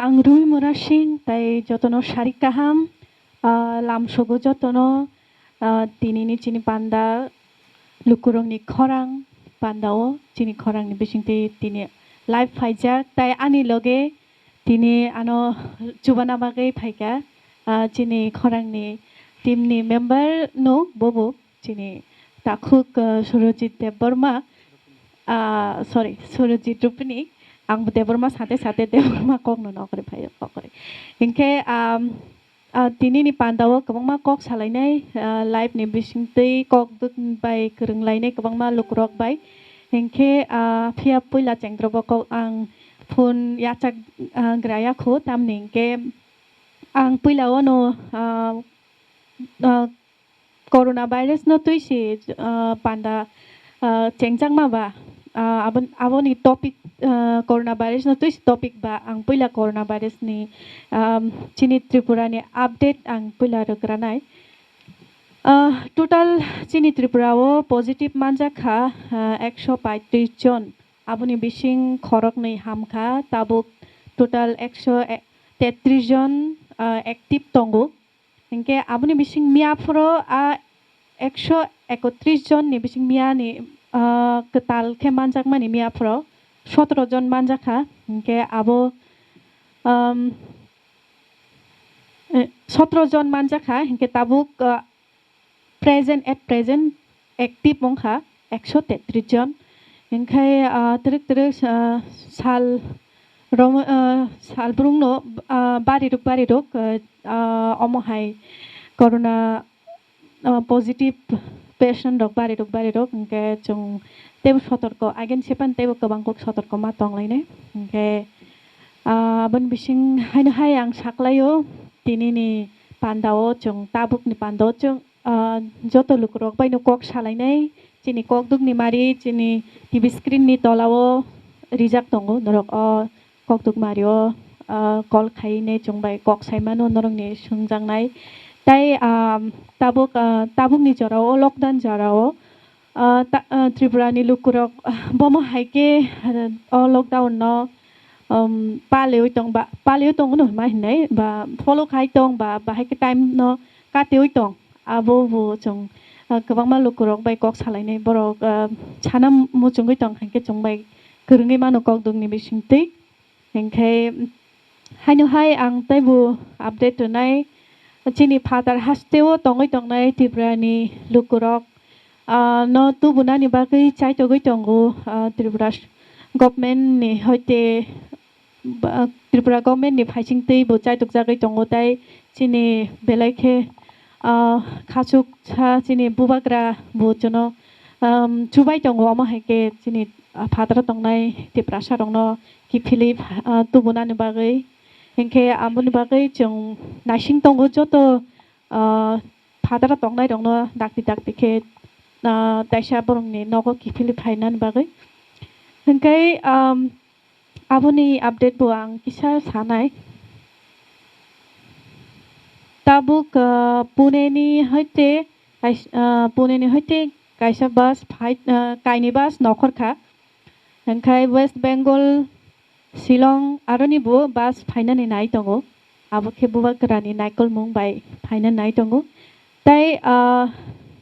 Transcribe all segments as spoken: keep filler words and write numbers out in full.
Ang Rumi Murasing, tai jotono sarik kaham, ah, lamsogo jotono, ah, tinini chini panda lukurokni khorang pandao, chini khorangni bisingtwi tini live phaijak, tai ani loge tini ano chubana bagwi phaikha, ah, chini khorangni teamni member no bobo. Chini takhuk, ah, Surojit Debbarma, ah, sorry, Surojit Rupini, ang bo Debbarma sate sate Debbarma kokno nokre phaio, kokre. Hinkhe, um, ah, tinini pandao kwbangma kok salainai, ah, live ni bisingtwi kok duk bai kwrwnglainai kwbangma lukurok bai. Hinkhe, ah, phiya puila chengdrobo kok ang phone yachak, ah, graya kho, tamni hinkhe ang puila ono, ah, ah, Corona virus no twi si, ah, panda, ah, chengjakma ba, ah, abon-, aboni topic, ah, Corona virus no twi si topic ba, ang puila Corona virus ni, um, chini Tripura ni update ang puila rwgranai. Ah, total chini Tripura o positive manjak kha, ah, ekso paitris jon, aboni bising khoroknwi hamkha, tabuk total ekso tetris jon, ah, active tongo. Hinkhe aboni bising miya phoro a ekso ekotris jon ni bising miya ni, ah, kwtal khe manjakmani miya phoro sotoro jon manjakha. Hinkhe abo, um, eh, sotoro jon manjakha. Hinkhe tabuk, ah, present, at present active wngkha ekso tetris jon. Hinkhe, ah, twrwk twrwk, ah, sal rom-, ah, sal brumno, ah, barirok barirok, ah, ah, omo hai corona, ah, positive patient rok barirok barirok, hinkhe chwng teibo sotorko, again sepan teibo kwbang kok sotorko ma tonglainai. Hinkhe, ah, aboni bising haino hai ang saklaio, tinini pandao chwng, tabukni pandao chwng, ah, joto lukurok baino kok salainai, chini kokdukni mari, chini T V screen ni tolao rijak tongo norok o kokduk mario, ah, call khainai chwng bai kok saimano norokni swngjaknai. Tai, ah, tabuk, ah, tabukni jorao, lockdown jorao, ah, ta-, ah, Tripura ni lukurok, ah, bomo hai khe, ah, o lockdown no, um, paleui tong ba, paleui tong no ma hinai ba, follow khai tong ba, bahai khe time no kateui tong. Abo bo chwng, ah, kwbangma lukurok bai kok salainai borok, ah, sana muchungui tong hai khe chwng bai kwrwngui mano kokdukni bisingtwi. Hinkhe haino hai ang teibo update rwnai, chini phatar hasteo tongwi tongnai Tripura ni lukurok, ah, no tubunani bagwi chaitogwi tongo, ah, Tripura s-, government ni hoite ba, Tripura government ni phaisingtwi bo chaitokjagwi tongo, tai chini belai khe, ah, khachuksa chini bubagra bo chwngno, um, chubai tongo, omo hai khe chini, ah, phataro tongnai Tiprasa rokno kiphilwi, ah, tubunani bagwi. Hinkhe aboni bagwi chwng naising tongo joto, ah, phataro tongnai rokno dakti dakti khe, ah, taisa borokni nogo kiphilwi phainani bagwi. Hinkhe, um, Aboni update bo ang kisa sanai. Tabuk, ah, Pune ni hoite kais-, ah, Pune ni hoite kaisa bus phai, ah, kaini bus nokhor kha. Hinkhe West Bengal, Shillong aroni bo bus phainani nai tongo. Abo khe bubagrani naikolmung bai phainani nai tongo. Tai, ah,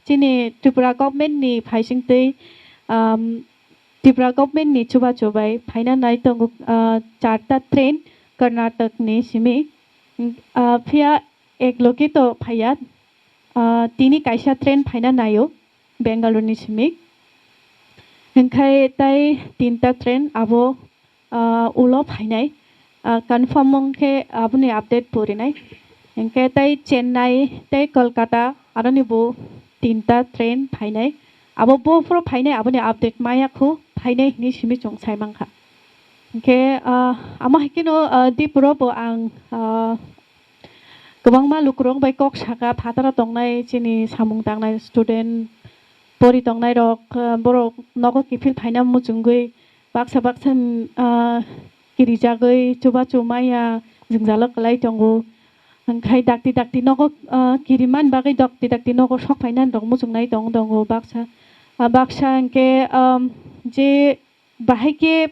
chini Tripura government ni phaisingtwi, um, Tripura government ni chubachu bai phaina nai tongo, ah, charta train Karnataka ni simi. Ah, phiya ek loge to phaiya, ah, tini kaisa train phaina naio Bengaluru ni simi. Hinkhe tai tinta train abo, ah, ulo phainai. Ah, confirm wngkhe aboni update purinai. Hinkhe tai Chennai, tai Kolkata, aroni bo tinta train phainai. Abo bophuru phainai, aboni update maya khu phainai hinwi simi chwng sai mankha. Hinkhe, ah, amo hai kheno, ah, Dipuro bo ang, ah, kwbangma lukurok bai kok saka, phataro tongnai chini samung tangnai student, pori tongnai rok, ah, borok nogo kiphil phaina muchungwi baksa baksa, ah, kirijagwi chubachu maya jwngjalo kwlai tongo. Hinkhe dakti dakti nogo, ah, kirimani bagwi dakti dakti nogo sok phainani rok muchungnai tong tongo baksa. Ah, baksa hinkhe, um, je bahai khe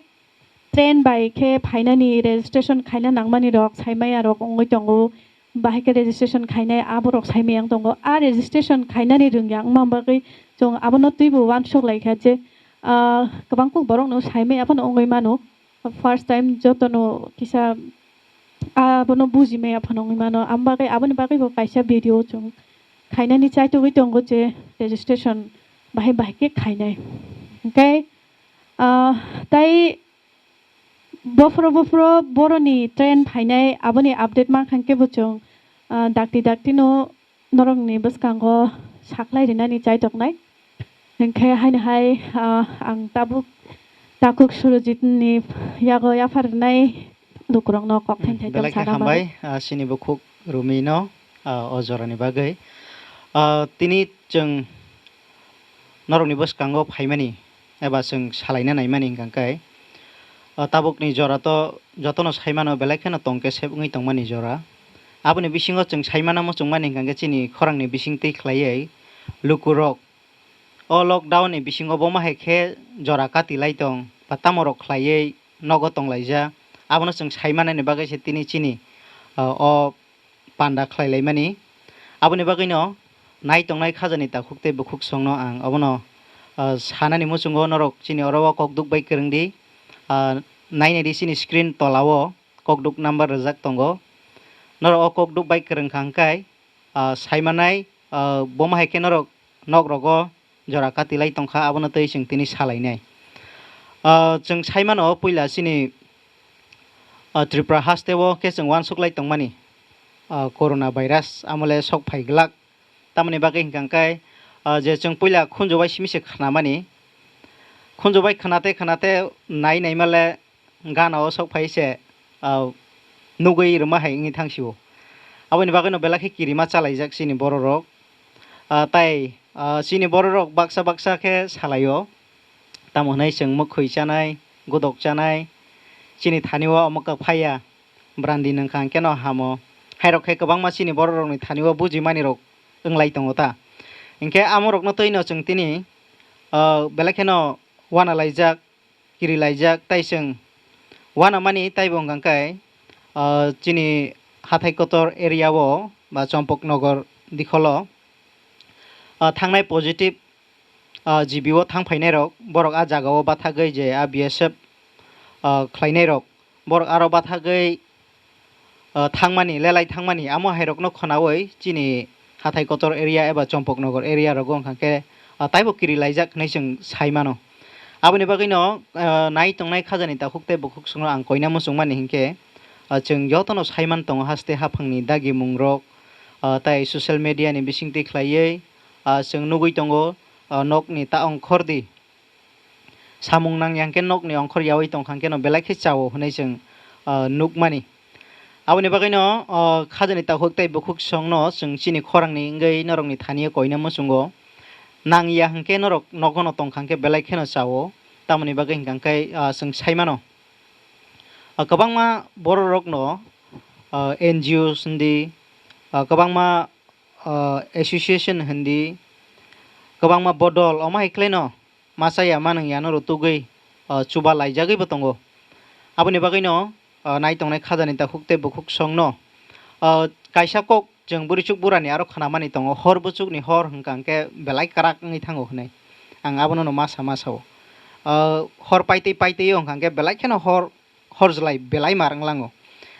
train bai khe phainani registration khaina nangmani rok saimaya rok wngwi tongo, bahai khe registration khainai aborok saimaya wng tongo. A registration khainani rwngya wngma bagwi chwng abono twibo uansuk lai kha je, ah, kwbang kuk borokno saimaya phano wngwi mano. First time jotono kisa abono bujimaya phano wngwi mano. Amo bagwi, aboni bagwi bo kaisa video chwng khainani chaitugwi tongo je registration bahai bahai khe khainai. Hwnkhe, ah, tai Buphuru buphuru boroni train phainai, aboni update mankha khe bo chwng, ah, dakti daktino norokni bwskango sakhlai rinani chaitoknai. Hinkhe haino hai, ah, ang tabuk takhuk Surojitni yago yapharnai lukurokno kok Hmm, thaithai belai khe sana hambai, bagwi. Ah, chini bukhuk Rumino, ah, o jorani bagwi. Ah, tini chwng norokni bwskango phaimani eba chwng salaina naimani hwnkha khe, o tabukni jora to jotono saimano belai kheno tongkhe sep wngwi tongmani jora. Aboni bisingo chwng saimano muchungmani hwnkha khe chini khorangni bisingtwi khlaiwi lukurok o lockdown ni bisingo bo ma hai khe jora kati lai tong ba tamo rok khlaiwi nogo tonglaijak. Abono chwng saimanani bagwi se tini chini, o, o panda khlai laimani. Aboni bagwino nai tongnai khajani takhuk tei bukhuk songno ang obono, ah, sanani muchungo norok chini oro o kokduk bai kwrwng di. Ah, nainai di chini screen tola o kokduk number rijak tongo. Norok o kokduk bai kwrwng kha hwnkhe, ah, saimanai, ah, bo ma hai khe norok nok rogo jora kati lai tongkha, abono tei chwng tini salainai. Ah, chwng saimano puila chini, ah, Tripura haste o khe chwng uansuk lai tongmani, ah, corona virus amole sok phai glak. Tamoni bagwi hwnkha khe, ah, je chwng puila khunju bai simi se khnamani. Khunju bai khnate khnate nai naima le gana o sok phai se, ah, nugwi rwma hai wngwi thang sio. Aboni bagwino belai khe kirima chalaijak chini bororok. Ah, tai, ah, chini bororok baksa baksa khe salaio. Tamo hwnwi chwng mwkhwi chanai, godok chanai, chini thani o omo kwk phaiya, brandi nwng kha hwnkhe no hamo. Hairok khe kwbangma chini bororokni thani o bujimanirok wng lai tongo ta. Hinkhe amorokno twi no chwng tini, ah, belai kheno uana laijak, kiri laijak, tai chwng uanamani taibo hwnkha khe, ah, chini hathai kotor area o ba Chompoknogor dikholo, ah, thangnai positive, ah, G B o thang phainairok, borok a jagao bathagwi je a B S F, ah, khlainairok, borok aro bathagwi, ah, thangmani, lelai thangmani, amo hairokno khwnaui chini hathai kotor area eba Chompoknogor area rogo wngkha khe, ah, taibo kiri laijak hinwi chwng sai mano. Aboni bagwino, ah, nai tongnai khajani takhuk tei bukhuk songno ang koina muchungmani hinkhe, ah, chwng jotono saiman tongo haste haphangni dagimungrok, ah, tai social media ni bisingtwi khlaiwi, ah, chwng nugwi tongo, ah, nokni ta ongkhordi. Samung nangya hwnkhe nokni ongkhor yaui tongkha hwnkhe no belai khe chao hwnwi chwng, ah, nukmani. Aboni bagwino, ah, khajani takhuk tei bukhuk songno chwng chini khorangni wngwi norokni thani-o koina muchungo. Nangya hwnkhe norok nogono tongkha hwnkhe belai kheno chao. Tamoni bagwi hwnkha hwnkhe, ah, chwng sai mano. Ah, kwbangma bororokno, ah, N G Os hwndi, ah, kwbangma, ah, association hwndi, kwbangma bodol, omo hai khlaino masa ya manwng ya norok tugwi, ah, chuba laijagwibo tongo. Aboni bagwino, ah, nai tongnai khajani takhuk tei bukhuk songno, ah, kaisa kok chwng bwrwichuk burani aro khnamani tongo, hor bwchukni hor hwnkha hwnkhe belai kwrak wngwi thango hwnwi. Ang abono no masa masa o. Ah, hor paitwi paitwi o hwnkha hwnkhe belai kheno hor hor jlai belai mar wnglango.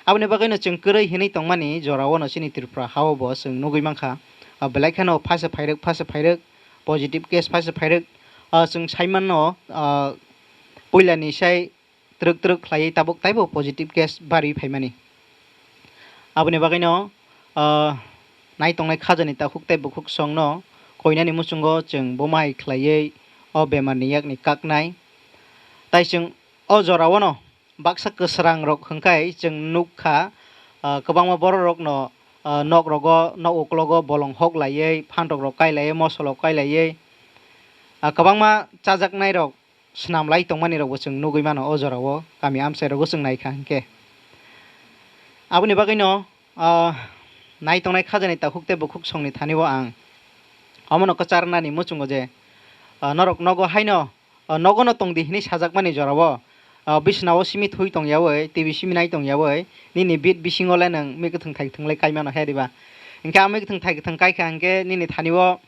Aboni bagwino chwng kwrwi hinwi tongmani jorao no chini Tripura hao bo chwng nugwi mankha. Ah, belai kheno phaisa phairwk, phaisa phairwk, positive case phaisa phairwk. Ah, chwng sai mano, ah, puilani sai twrwk twrwk khlaiwi tabuk taibo positive case barwi phaimani. Aboni bagwino, ah, nai tongnai khajani takhuk tei bukhuk songno koinani muchungo chwng bo mai khlaiwi o bemarni yakni kaknai. Tai chwng o jorao no baksa kwsrang rok hwnkhe chwng nukha, ah, kwbangma borok rokno, ah, nok rogo, nok uklogo bolong hok laiwi, phantok rok kai laiwi, mosol rok kai laiwi, ah, kwbangma chajaknai rok swnam lai tongmani rokbo chwng nugwi mano o jorao, kami amchai rogo chwng naikha hwnkhe. Aboni bagwino, ah, nai tongnai khajani takhuk tei bukhuk songni thani o ang omono kwcharnani muchungo je, ah, norok nogo haino, ah, nogono tongdi hinwi sajakmani jorao, ah, bisnao simi thui tongyawi, T V simi nai tongyawi, nini bit bisingo le nwng mi kwthwng thai kwthwng le kai mano he diba? Hinkhe a mi kwthwng thai kwthwng kai kha hinkhe nini thani o,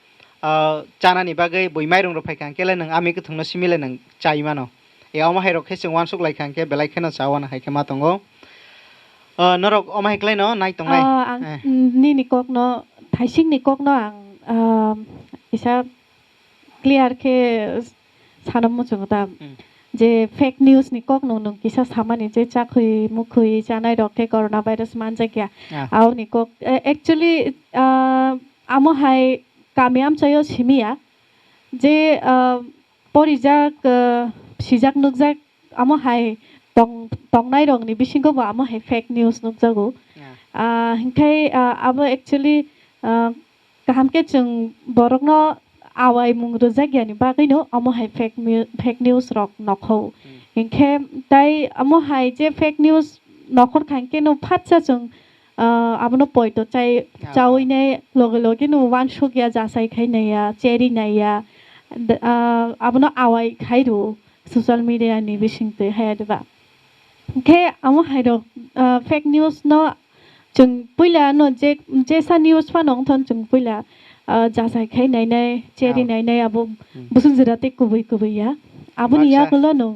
ah, chanani bagwi bui mairung rok phai kha hinkhe le nwng a mi kwthwng no simi le nwng chai mano. E omo hai rok khe chwng uansuk lai kha hinkhe belai kheno cha uana hai khe ma tongo. Ah, norok omo hai kwlai no nai tongnai. Ah, ang, Eh. mm, nini kok no, thaising ni kok no ang, ah, kisa clear khe sana muchungo ta. Hmm. Je fake news ni kok nung nung kisa samani je chakhwi mukhwi chanai rok khe coronavirus manjak ya. Ah. Abo ni kok, eh, actually, ah, amo hai kami amchaio simi ya. Je, ah, porijak, ah, sijak nukjak amo hai tong-, tongnai rok ni bisingo bo amo hai fake news nukjago. Ah. Ah, hinkhe, ah, abo actually, ah, kaham khe chwng borokno awai mung rwjak yani bagwino omo hai fake mu-, fake news rok nokho. Hmm. Hinkhe tai omo hai je fake news nokhor kha hinkhe no phatsa chwng, ah, abono poito chai, Ah, chawi ah. nai loge loge no uansuk ya, jasai khai nai ya, cheri nai ya, d-, ah, abono awai khai rw social media ni Hmm. bising twi hai diba. Hinkhe amo hai rok, ah, fake news no chwng puila no je, jesa news phano wngthon chwng puila, ah, jasai khai nainai, cheri Ah. nainai abo Hmm. bwswk jora tei kubui kubui ya. Aboni Baksa. yagulo no,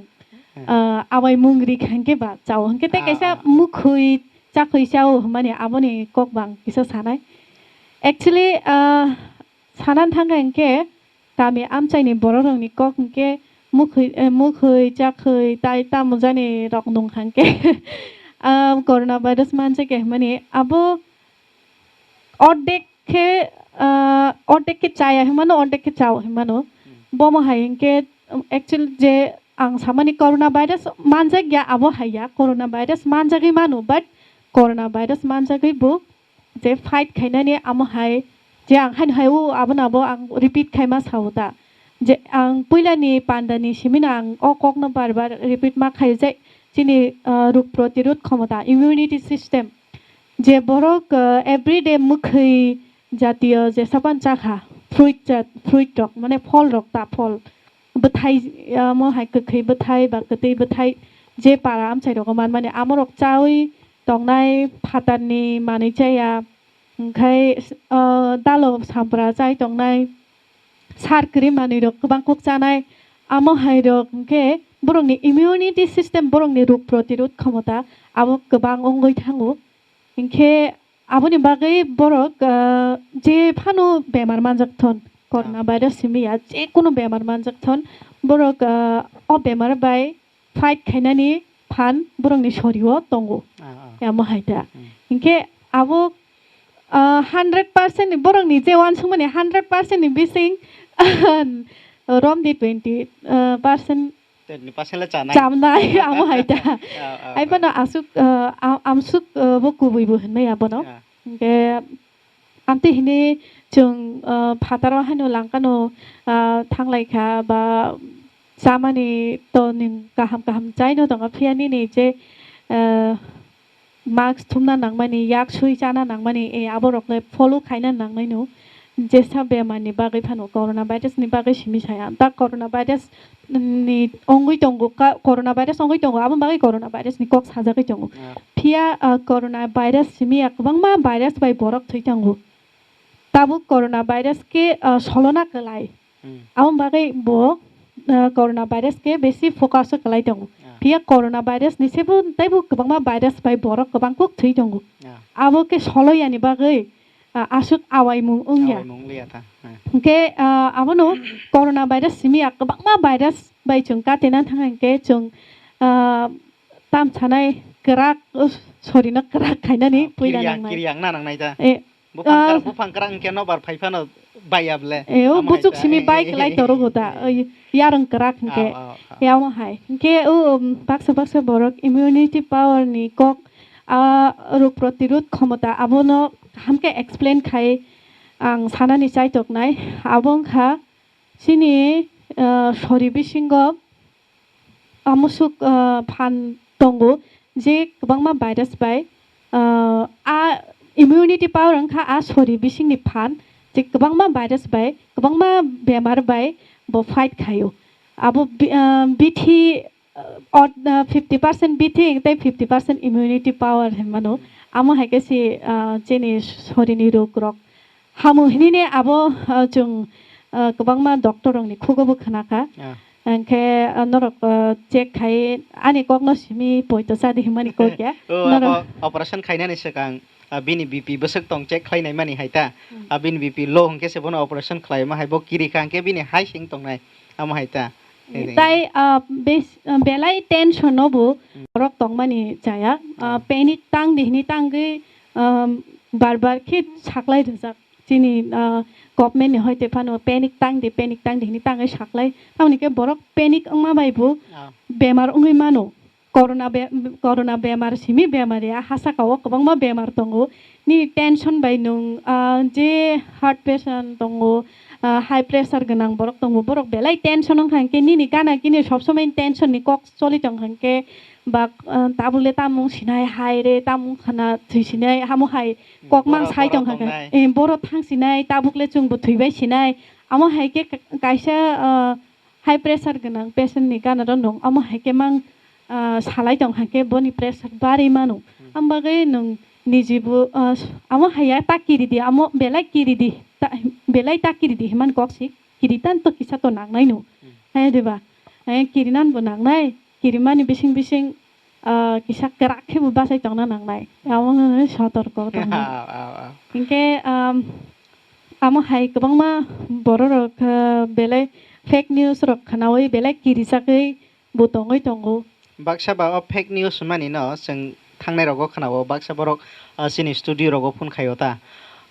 Hmm. ah, awai mung ri kha hinkhe ba chao hinkhe tei Ah, kaisa ah, ah. mukhwi chakhwi chao hwnmani aboni kok bang kisa sanai. Actually, ah, sana thangkha hinkhe kami amchaini borok rokni kok hinkhe mukhwi, eh, mukhwi, chakhwi, tai tamo jani rok nung kha hinkhe, ah, corona virus manjak ya hwnmani abo ordek khe, ah, ordek khe chaya hwnmano, ordek khe chao hwnmano. Hmm. Bomo hai hinkhe, um, actually je ang samani corona virus manjak ya abo hai ya, corona virus manjagwi mano, but corona virus manjagwi bo je fight khainani amo hai, je ang haino hai o, abono abo ang repeat khaima sao ta. Je ang puilani pandani simino ang o kokno bar bar repeat ma khaio je chini, ah, rog protirod khomota, immunity system, je borok, ah, everyday mwkhwi jatiyo jesa phano chakha, fruit jat, fruit rok, mane phol rok ta, phol. Bwthai, ah, mo hai kwkhwi bwthai ba kwtwi bwthai je para amchai rogo manmani amorok chawi tongnai phatarni manwi chaya, hwnkhe, ah, dalo sampra chai tongnai, sar kwrwi manwi rok kwbang kuk chanai, amo hai rok hwnkhe borokni immunity system, borokni rog protirod khomota abo kwbang wngwi thango. Hinkhe aboni bagwi borok, ah, je phano bemar manjak thon, corona Ah. virus simi ya, je kunu bemar manjak thon, borok, ah, o bemar bai fight khainani phan borokni sorio tongo. Ah, ah. Amo hai ta. Hmm. Hinkhe abo, ah, hundred percent ni borokni je uansukmani hundred percent ni bising romdi twenty, ah, percent Twenty percent le chanai. Chamnai, amo hai ta. Ah, ah, Hai ah. phano aswk, ah, a-, amswk, ah, bo kubui bo hwnmaya bono. Ah. Hinkhe amtwi hini chwng, ah, phataro haino langkano, ah, thanglai kha ba chamani to nwng kaham kaham chaino tongo, phiya nini je, ah, mask thumna nangmani, yak sui chana nangmani, e, aborok le follow khaina nangnai no. Jesa bemar ni bagwi phano, corona virus ni bagwi simi saya. Ta corona virus ni ongwi tongo, ka-, corona virus ongwi tongo, aboni bagwi corona virus ni kok sajagwi tongo. Ah. Phiya, ah, corona virus simi ya kwbangma virus bai borok thwi tongo. Tabuk corona virus khe, ah, solona kwlai. Hmm. Aboni bagwi bo, ah, corona virus khe besi focus o kwlai tongo. Ah. Phiya corona virus ni sebo teibo kwbangma virus bai borok kwbang kuk thwi tongo. Ah. Abo khe soloyani bagwi, ah, aswk awaimung wngya. Awaimung wngya ta. Ah. Hinkhe, ah, abono corona virus simi ya kwbangma virus bai chwng katina thang hinkhe chwng, ah, tam sanai kwrak, uh, sorry no kwrak khainani Ah, puila kirya, nangnai. Kirya wngna nangnai ta. Eh, Buphang Ah. krak, buphang krak hwnkhe nobar phai phano baiya ble. Eh, o Amo hai buchuk ta. Simi bai kwlai toro go ta. Oi, yarwng kwrak hwnkhe. Ah, ah, ah. Yamo hai. Hwnkhe o, um, baksa baksa borok immunity power ni kok, ah, rog protirod khomota abono hamkhe explain khai ang sanani chaitoknai. Abo wngkha chini, ah, sori bisingo amosuk, ah, phan tongo je kwbangma virus bai, ah, a immunity power wngkha a sori bisingni phan je kwbangma virus bai, kwbangma bemar bai bo fight khaio. Abo bi-, ah, bithi ot-, ah, fifty percent bithing tei fifty percent immunity power hinmano. Amo hai khe se, ah, chini sorini rok rok hamu hinine abo, ah, chwng, ah, kwbangma doctor rokni khugo bo khna kha. Ah. Hwnkhe, ah, norok, ah, check khai ani kokno simi poito chadi hinmani kok ya. O, norok abo operation khainani swkang, ah, bini B P bwswk tong check khlai naimani hai ta. Hmm. Ah, bini B P low hwnkhe se bono operation khlaima hai bo kiri kha hwnkhe bini high se wng tongnai amo hai ta. Tei, ah, bes-, ah, belai tension no bo Hmm. borok tongmani chaya. Ah, Hmm. panic tang di hinwi tangwi, ah, bar bar khe saklai rijak. Chini, ah, government ni hoite phano panic tang di, panic tang di hinwi tangwi saklai. Tamoni khe borok panic wngma bai bo Ah. bemar wngwi mano. Corona be-, corona bemar simi bemar ya ha saka o kwbangma bemar tongo. Nini tension bai nwng, ah, je heart patient tongo, ah, high pressure gwnang borok tongo, borok belai tension wngkha hwnkhe nini gana gini sob somai tension ni kok choli tongkha hwnkhe ba, ah, tabuk le tamung sinai, hai re tamung khana thwi sinai, hamo hai kok mang Borok, sai borok tongkha hwnkhe, tongnai. Eh, borok thang sinai, tabuk le chwngbo thwibai sinai, amo hai khe ka-, kaisa, ah, high pressure gwnang patient ni gana rw nwng amo hai khe mang, ah, salai tong hwnkhe boni pressure barwi mano. Hmm. Amo bagwi nwng niji bo, ah, amo hai ya ta kiri di, amo belai kiri di, ta, belai ta kiri di hinmani kok si kiri tan to kisa to nangnai no. Hmm. Hai diba? Hai kiri nan bo nangnai, kiri mani bising bising, ah, kisa kwrak khe bo bachai tongna nangnai. Amo no sotorko tong. Aw, aw, aw. Hinkhe, um, amo hai kwbangma borok rok, ah, belai fake news rok khnaui belai kirijagwi bo tongwi tongo. Baksa ba o fake news mani no chwng thangnai rogo khna-o, baksa borok, ah, chini studio rogo phone khaio ta.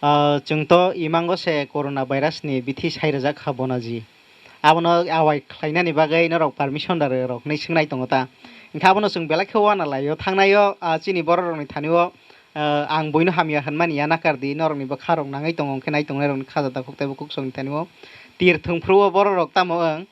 Ah, chwng to imango se corona virus ni bithi sai rwjak kha bonaji. Abono awai khlainani bagwi norok permission da rw rok hinwi swngnai tongo ta. Hinkhe abono chwng belai khe uana laio. Thangnaio, ah, chini borok rokni thani o, ah, ang buino hamya hinmani ya nakar di, norokni bwkha rok nangwi tongo hinkhe nai tongnai rokni khaja takhuk tei bukhuk songni thani o. Tir thwngphru o borok rok tamo wng.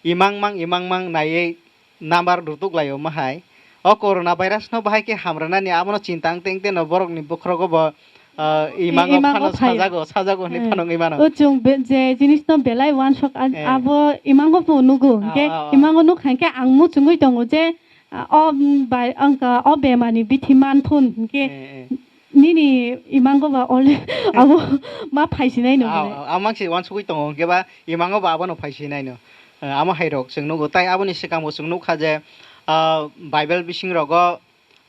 Imang mang, imang mang naiwi number rutuk lai omo hai. O corona virus no bahai khe hamrwnani abono chinta wng teng teno borokni bokhorogo bo, ah, imango Imango phano phai. sajago, sajago hinwi Eh. phano wngwi mano. O chwng be-, je jinis no belai wansok a-, Eh. abo imango bo nugo, Ah, hinkhe ah, ah. imango nuk hai khe ang muchungwi tongo je, ah, o, mm, bai, ang ka, o bemani bithi man phun hinkhe Eh, eh. Nini imango ba ole abo ma phaisinai no Ah, bole. ah, ah, mangsi wansugwi tongo, hwnkhe ba imango ba abono phaisinai no. Ah, amo hai rok chwng nugo. Tai aboni swkang bo chwng nukha je, ah, Bible bising rogo,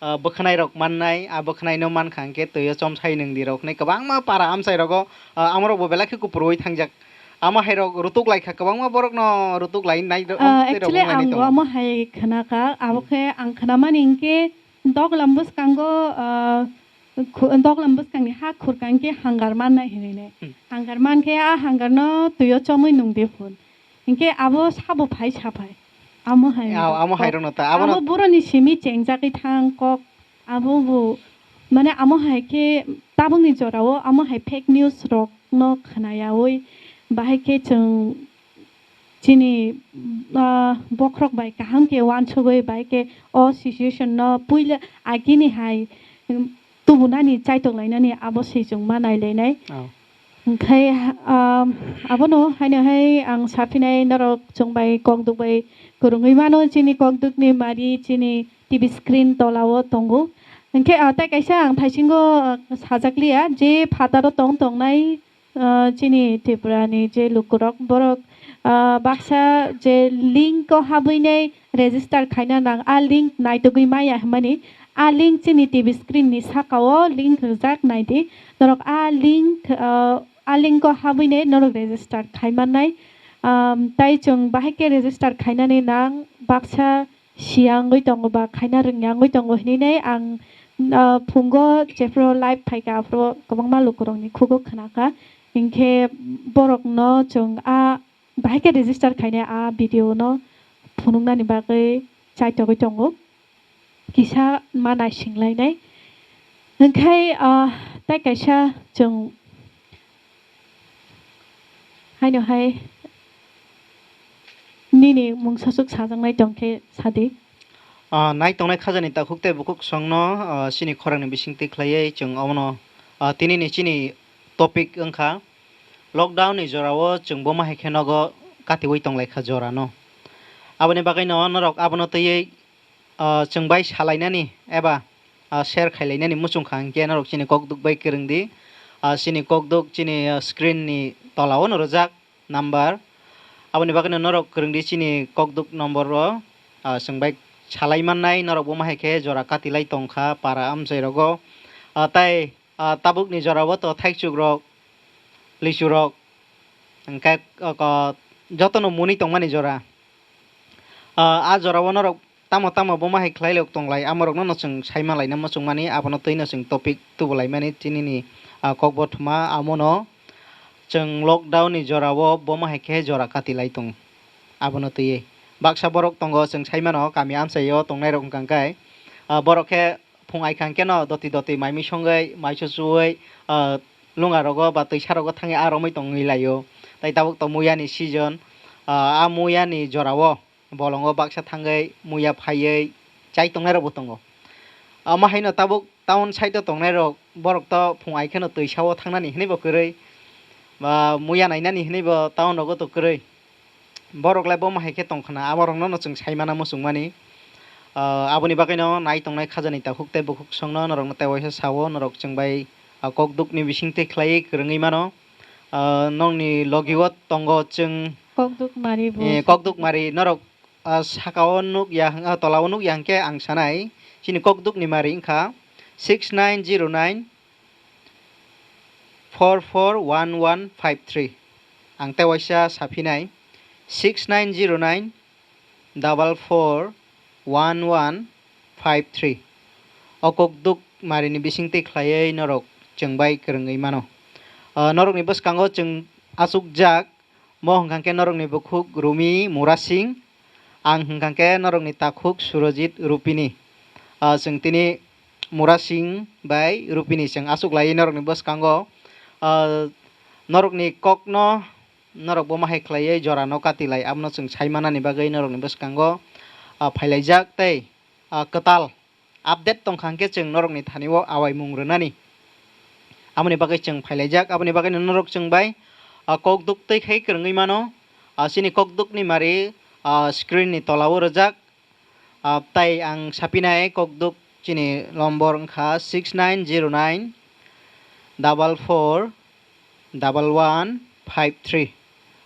ah, bwkhwnai rok mannai, ah, bwkhwnai no mankha hwnkhe twi o chomsai nwng di rok hinwi kwbangma para amchai rogo, ah, amorok bo belai khe kupurwi thangjak. Amo hai rok rutuk lai kha, kwbangma borok no rutuk lai nai rok, Ah, tei rok actually, wng lai ang nai bo tongo. amo hai khna kha, abo Hmm. khe ang khna mani hwnkhe doglam bwskango, ah, Khu-, doklam bwskangni ha khurkang khe hangar mannai hinwi ne. Hmm. Hangar man khe a hangar no twi o chomwi nung di phun. Hinkhe abo sabo phai sa phai. Amo hai Ao, amo hai kok. Rokno ta, abono Abo boroni simi chengjagwi thang kok. Abo bo, mane amo hai khe tabukni jorao amo hai fake news rok no khna yaui bahai khe chwng chini, ah, bokhorok bai kaham khe wansugwi bahai khe o situation no puila agini hai, um, tubunani chaitok lainani abo se chwng ma nai lainai. Oh. Hwnkhe, ah, abono haino hai ang saphinai norok chwng bai kokduk bai kwrwngwi mano chini kokdukni mari chini T V screen tolao tongo. Hwnkhe, ah, tei kaisa ang thaisingo, ah, sajak liya je phataro tong tongnai, ah, chini Tripura ni je lukurok borok, ah, baksa je link o habwi nai register khaina nang, a link naitugwi maya hwnmani, a link chini T V screen ni saka o link rijak naidi, norok a link, ah, a link o habwi nai norok register khai mannai. Am, tai chwng bahai khe register khainani nang baksa siya wngwi tongo ba khaina rwngya wngwi tongo hinwi nai ang, ah, phungo jephru live phaikha aphuru kwbangma lukurokni khugo khna kha. Hinkhe borokno chwng a bahai khe register khainai a video no phunuknani bagwi chaitogwi tongo. Kisa ma naisinglainai. Hinkhe, ah, tei kaisa chwng haino hai nini mung sasuk sajaknai tongkhe sadi. Ah, nai tongnai khajani takhuk tei bukhuk songno, ah, chini khorangni bisingtwi khlaiwi chwng omono, ah, tinini chini topic wngkha lockdown ni jorao chwng bo ma hai khe nogo katiwi tonglaikha jorano. Aboni bagwino norok abono twiwi, ah, chwng bai salainani eba, ah, share khailainani muchung kha hinkhe norok chini kokduk bai kwrwng di. Ah, chini kokduk chini, ah, screen ni tola o no rwjak number. Aboni bagwino norok kwrwng di chini kokduk number o, ah, chwng bai salai mannai norok bo ma hai khe jora kati lai tong kha para amchai rogo. Ah, tai, ah, tabuk ni jora o to thaichuk rok, lichu rok, hingkhe, ah, ko-, joto no muni tong mani jora. Ah, ah jora o norok tamo tamo bo ma hai khlai lok tong lai, amo rok no no chwng sai ma lai na muchung mani, abono twi no chwng topic tubu lai mani tini ni, ah, kok bo thuma amo no chwng lockdown ni jora o bo ma hai khe jora kati lai tong. Abono twiwi baksa borok tongo, chwng sai mano kami amchai o tong nai rok hwnkha hwnkhe, ah, borok khe phung ai kha hwnkhe no doti doti mai mui songwi, mai chuchuwi, ah, lunga rogo ba twisa rogo thangwi ah romwi tongwi lai o. Tai tabuk to muya ni season, ah, ah muya ni jora o bolongo baksa thangwi muya phaiwi chai tongnai rok bo tongo. Omo hai no tabuk town side o tongnai rok borok to phung ai khe no twisa o thangnani hinwi bo kwrwi, ba muya nainani hinwi bo town rogo to kwrwi. Borok lai bo ma hai khe tong khna, abo rok no no chwng sai mana muchung mani. Ah, aboni bagwi no nai tongnai khajani takhuk tei bukhuk song no norok no tei waisa sa o, norok chwng bai, ah, kok duk ni bising twi khlaiwi kwrwngwi mano. Ah, nokni logi o tongo chwng, Kokduk mari bo eh, sa. Kokduk mari norok, ah, saka o nuk ya hwng, ah, tola o nuk ya hwnkhe ang sanai chini kok duk ni mari wngkha six nine zero nine four four one one five three. Ang tei waisa saphinai six nine zero nine double four one one five three. O kok duk marini bising twi khlaiwi norok chwng bai kwrwngwi mano. Ah, norokni bwskango chwng achukjak, mo hwnkha khe norokni bukhuk Rumi Murasing, ang hwnkha khe norokni takhuk Surojit Rupini. Ah, chwng tini Murasing bai Rupini chwng achuk lai norokni bwskango. Ah, norokni kokno norok bo ma hai khlaiwi jora no kati lai, abono chwng sai manani bagwi norokni bwskango, ah, phailaijak tei, ah, kwtal update tong kha hwnkhe chwng norokni thani o awaimung rwnani. Aboni bagwi chwng phailaijak, aboni bagwino norok chwng bai, ah, kok duk twi khai kwrwngwi mano. Ah, chini kok dukni mari, ah, screen ni tola o rwjak. Ah, tai ang sapinai kok duk chini lombor wngkha six nine zero nine double four double one five three.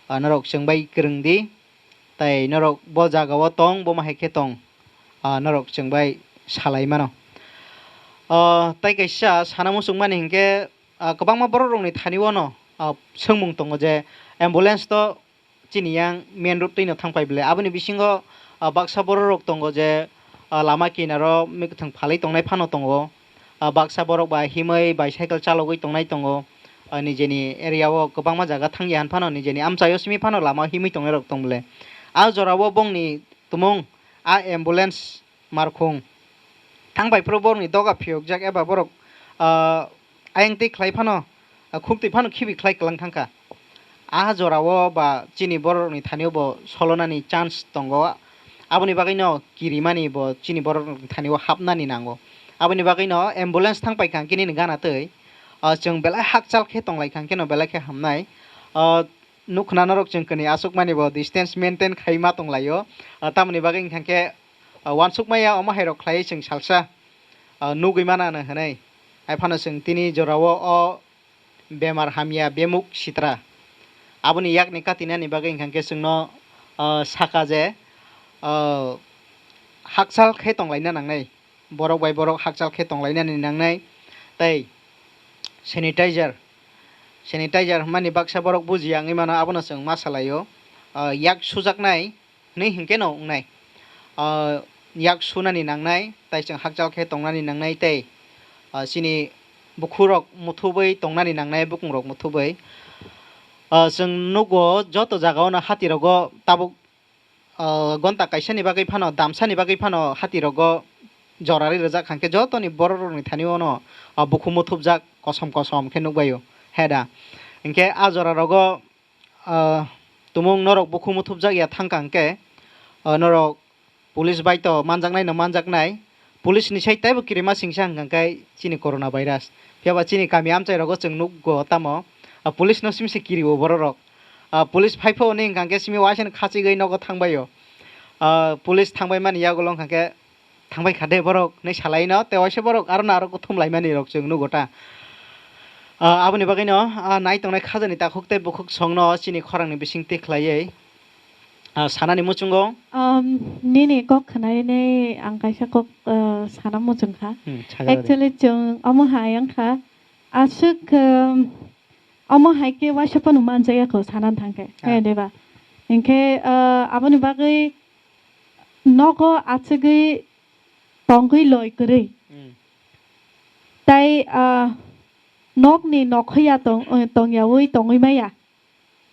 Ah, norok chwng bai kwrwng di, tai norok bo jaga o tong, bo ma hai khe tong, ah, norok chwng bai salai mano. Ah, tai kaisa sana muchung mani hinkhe, ah, kwbangma borok rokni thani o no, ah, swngmung tongo je ambulance to chini yang main road twi no thang pai bwle. Aboni bisingo, ah, baksa borok rok tongo je, ah, lama kinaro mwkhwtwng phalwi tongnai phano tongo. Ah, baksa borok ba himwi bicycle chalogwi tongnai tongo. Ah, nijeni area o kwbangma jaga thangya han phano nijeni amchaio simi phano lama himwi tongnai rok tong bwle. Ah, jorao bongni tumung ah ambulance markhung thang pai phuru borokni doga phiyokjak eba borok, ah, ayang twi khlai phano, ah, khuk twi phano khibi khlai kwlang thang kha. Ah jorao ba chini borokni thani o bo solonani chance tongo. Aboni bagwi no kirimani bo chini borokni thani o hapnani nango. Aboni bagwi no ambulance thang pai kha hwnkhe nini gana twi, ah, chwng belai hakchal khe tong lai kha hwnkhe no belai khe hamnai. Ah, nukha na norok chwng kwnwi aswk mani bo distance maintain khai ma tong lai o. Ah, tamoni bagwi wngkha khe, ah, uansuk maya omo hai rok khlai chwng salsa, ah, nugwi mana hwnwi. Hai phano chwng tini jorao o bemar hamya bemuk sitra. Aboni yakni katinani bagwi wngkha khe chwngno, ah, saka je, ah, hakchal khe tong laina nangnai. Borok bai borok hakchal khe tong lainani nangnai. Tei sanitizer, sanitizer hwnmani baksa borok bujiya wngwi mano, abono chwng ma salai o. Ah, yak sujaknai hwnwi hinkhe no wngnai. Ah, yak sunani nangnai, tai chwng hakchal khe tongnani nangnai tei, ah, chini bukhurok muthubwi tongnani nangnai, bukungrok muthubwi. Ah, chwng nugo joto jagao no hati rogo tabuk, ah, gonta kaisani bagwi phano, damsani bagwi phano hati rogo jora ri rwjak kha, hwnkhe jotoni borok rokni thani o no, ah, bukhu muthubjak kosom kosom khe nukbai o, he da. Hinkhe ah jora rogo, ah, tumung norok bukhu muthubjak ya thang kha hwnkhe, ah, norok police bai to manjaknai no manjaknai, police ni sai teibo kirima singsa hwnkha khe chini corona virus. Phiya ba chini kami amchai rogo chwng nukgo tamo, ah, police no simi se kiri o borok rok. Ah, police phai pho hwnwi hwnkha khe simi waisa no khachigwi nogo thang bai o. Ah, police thangbai mani yagulo wngkha khe, "Thangbai kha de borok," hinwi salaino, tei waisa borok aro no aro kuthum laimani rok chwng nugo ta. Ah, aboni bagwino, ah, nai tongnai khajani takhuk tei bukhuk songno chini khorangni bisingtwi khlaiwi, ah, sanani muchungo. Um, nini kok khnainai ang kaisa kok, ah, sana muchung kha. Hmm, sagra de. Actually, chwng omo hai wngkha, aswk, um, omo hai khe waisa phano manjaya kho sana thangkhe, Ah. he deba? Hinkhe, ah, aboni bagwi nogo achugwi tongwi loi kwrwi. Hmm. Tai, ah, nokni nokhoya tong, eh, tongyawi tongwi maya.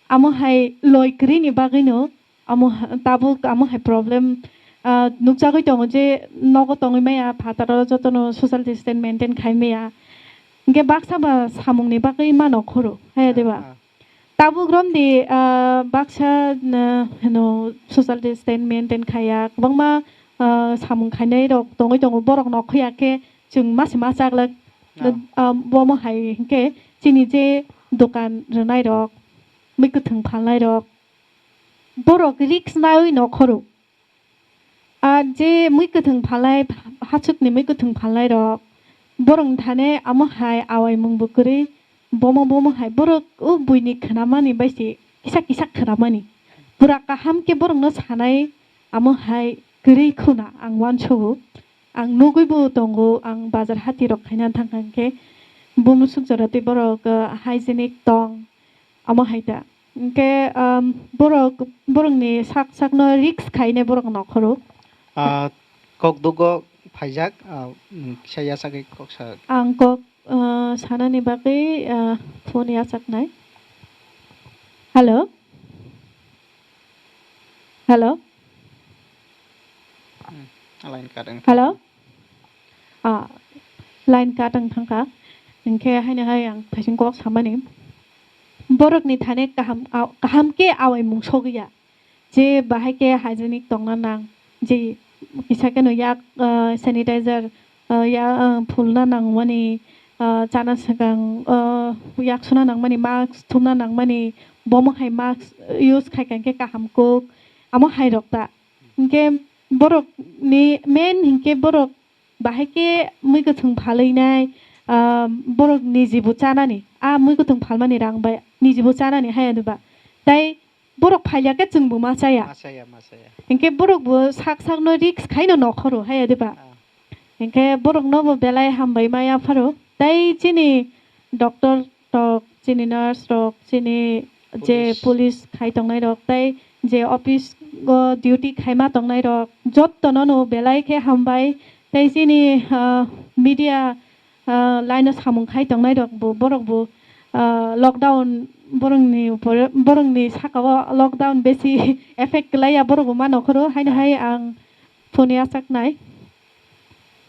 Amo hai loi kwrwini bagwino amo ha-, tabuk amo hai problem, ah, nukjagwi tongo je nogo tongwi maya phataro jotono social distance maintain khai maya. Hinkhe baksa ba samungni bagwi mano khoro, haya deba? Ah, ah. Tabuk romdi, ah, baksa, ah, heno social distance maintain khaiya, kwbangma, ah, samung khainai rok tongwi tongo, borok nokhoya khe chwng mase ma chaglak. Ah. Ah, bomo hai hinkhe chini je dokan rwnai rok, mui kwthwng phalnai rok, borok risk naiwi nokhoro. Ah, je mui kwthwng phalnai, hachukni mui kwthwng phalnai rok, borokni thani amo hai awaimung bo kwrwi, bomo, bomo hai borok o buini khnamani bai se kisa kisa khnamani. Pura kaham khe borokno sanai amo hai kwrwi khuna ang uansugo. Ang nugwi bo tongo, ang bazar hati rok khaina thangkha hinkhe bo musuk jora tei borok, ah, hygienic tong, amo hai ta. Hinkhe, um, borok, borokni sak sakno risk khaine borok nokhoro. Ah, kok dugo phaijak, ah, mm, kisa yachagwi kok sa. Ang kok, ah, sanani bagwi, ah, phone yachaknai. Hello? Hello? Hmm, line cut wng Hello? Ah, line cut wng thangkha. Hinkhe haino hai ang phaising kok samani. Borokni thani kaham, ah, kaham khe awaimung sogwi ya. Je bahai khe hygienic tongna nang. Je kisa kheno yak, ah, sanitizer, ah, ya, ah, phulna nangmani, ah, chana swkang, ah, yak suna nangmani, mask thumna nangmani, bomo hai mask use khai kha hinkhe kaham kuk. Amo hai rok ta. Hinkhe borokni main hinkhe borok bahai khe mui kwthwng phalwi nai, ah, borok niji bo chanani, ah, mui kwthwng phalmani rang bai niji bo chanani haya diba. Tai borok phailya khe chwng bo ma chaya. Ma chaya, ma chaya. Hinkhe borok bo sak sakno risk khaino nokhoro haya diba. Ah. Hinkhe borokno bo belai hambai ma yapharo. Tai chini doctor rok, chini nurse rok, chini je Police. Police khai tongnai rok, tai je office o duty khaima tongnai rok, jotto no no belai khe hambai. Tai chini, ah, media, ah, line o samung khai tongnai rok bo, borok bo, ah, lockdown borokni upor, borokni saka o lockdown besi effect kwlai ya, borok bo ma nokhoro, haino Ah. hai ang phone yachak nai.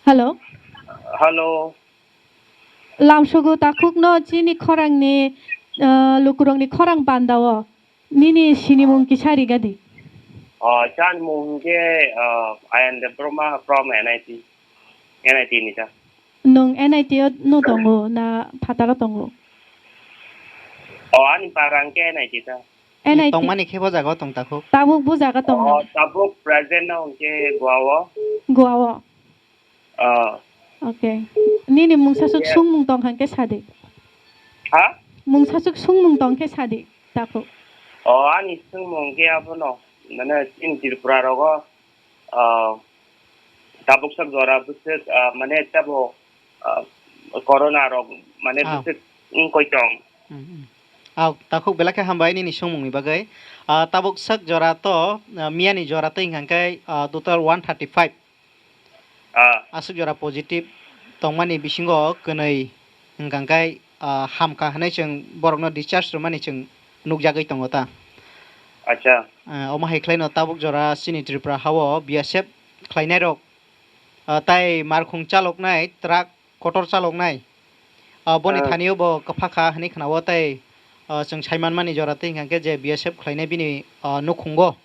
Hello. Hello. Lamsogo takhukno chini khorangni, ah, lukurokni khorang bandao. Nini sinimung kisa rigadi. Oh, chani mung hingke, ah, Ayan Debbarma from N I T. N I T ni ta. Nung N I T o no tongo na phataro tongo? Oh, ani para hingke N I T ta. N I T. Tongmani khe bo jaga o tong takhuk? Tabuk bo jaga tong Oh, na? Tabuk present no hingke Goa o. Goa o? Ah. Okay. Nini mungsa suk Yeah. sungmung tong hangke sadi. Ha? Mungsa suk sungmung tong khe sadi, takhuk. Oh, ani sungmung khe abono. Mane, chini Tripura rogo, ah, tabuk sak jora bwswk, ah, mane, tabo, ah, corona rok, mane, Ah. bwswk wngkoi tong. Hmm, hmm. Ah, takhuk belai khe hambai nini sungmungni bagwi. Ah, tabuk sak jora to, ah, miyani jora tei hingkha khe, ah, total one thirty five. Ah. Aswk jora positive tongmani bisingo kwnwi hwnkha khe, ah, hamkha hwnwi chwng borokno discharge rwmani chwng nukjagwi tongo ta. Acha. Ah, omo hai khlaino tabuk jora chini Tripura hao B S F khlainairok, ah, tai markhung chaloknai truck kotor chaloknai. Ah, boni Ah. thani o bo kwpha kha hwnwi khna-o tei, ah, chwng sai manmani jora tei hwnkha khe je B S F khlainai bini, ah, nukhungo.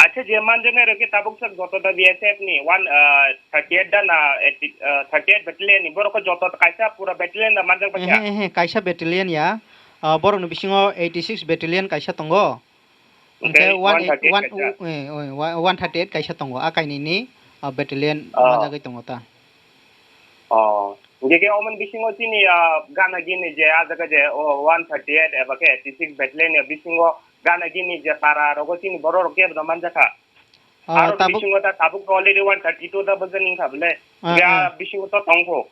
Acha, je manjaknai rok khe tabuk sak joto da B S F ni one, ah, thirty eight da na eighty, ah, thirty eight battalion ni borok khe joto kaisa pura battalion da manjak bai kha? Ehe, ehe, kaisa battalion ya. Ah, borok ni bisingo eighty six battalion kaisa tongo. Hwnkhe Hwnkhe one eight, one thirty-eight one, kaisa. Eh, oi, wa-, one thirty-eight kaisa tongo, a kainwini, ah, battalion Oh. manjagwi tongo ta. Oh. Hwnkhe khe omo ni bisingo chini, ah, gana gini je, ah, jaga je, oh, one thirty-eight eba khe eighty-six battalion ni bisingo gana gini je para rogo chini borok rok kebo manjakha. Ah, Aro tabuk bisingo ta tabuk already one thirty-two ta bwjani wngkha bwle. Ah, Hwnkhe ah. ah bisingo to tongkho.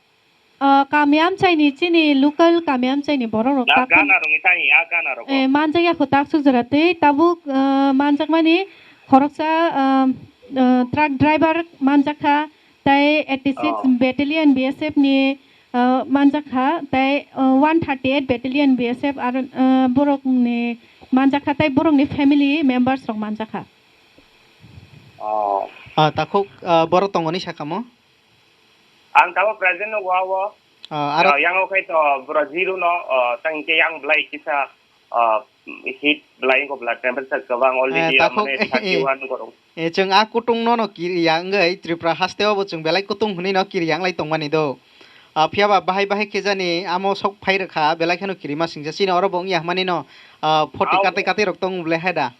Ah, kami amchaini chini local kami amchaini borok rok Ya, takhum. Gana rokni tani, ya, gana rogo. Eh, manjak ya kho taksuk jora tei tabuk, ah, manjakmani khoroksa, ah, ah, truck driver manjakha, tei eighty-six Oh. Battalion B S F ni, ah, manjakha, tei, ah, one thirty-eight Battalion B S F aro, ah, borokni manjakha, tei borokni family members rok manjakha. Oh. Ah, takhuk, ah, borok tongoni sakamo? Ang tamo present no wa wo. Ah, aro Ah, yang o khai to bro zero no, ah, tang ke yang belai kisa, ah, heat belai ko belai temperature kwbang already, Eh, ah, takhuk, mane thirty-one gorong. Eh, chwng a kutung no no kiri ya wngwi Tripura haste o bo chwng belai kutung hwnwi no kiri ya wng lai tongmani do. Ah, phiya ba bahai bahai khe jani amo sok phai rwkha belai kheno kirima singsa chini oro bo wngya hwnmani no, ah, forty Au. Kate kate rok tong bwle hai da.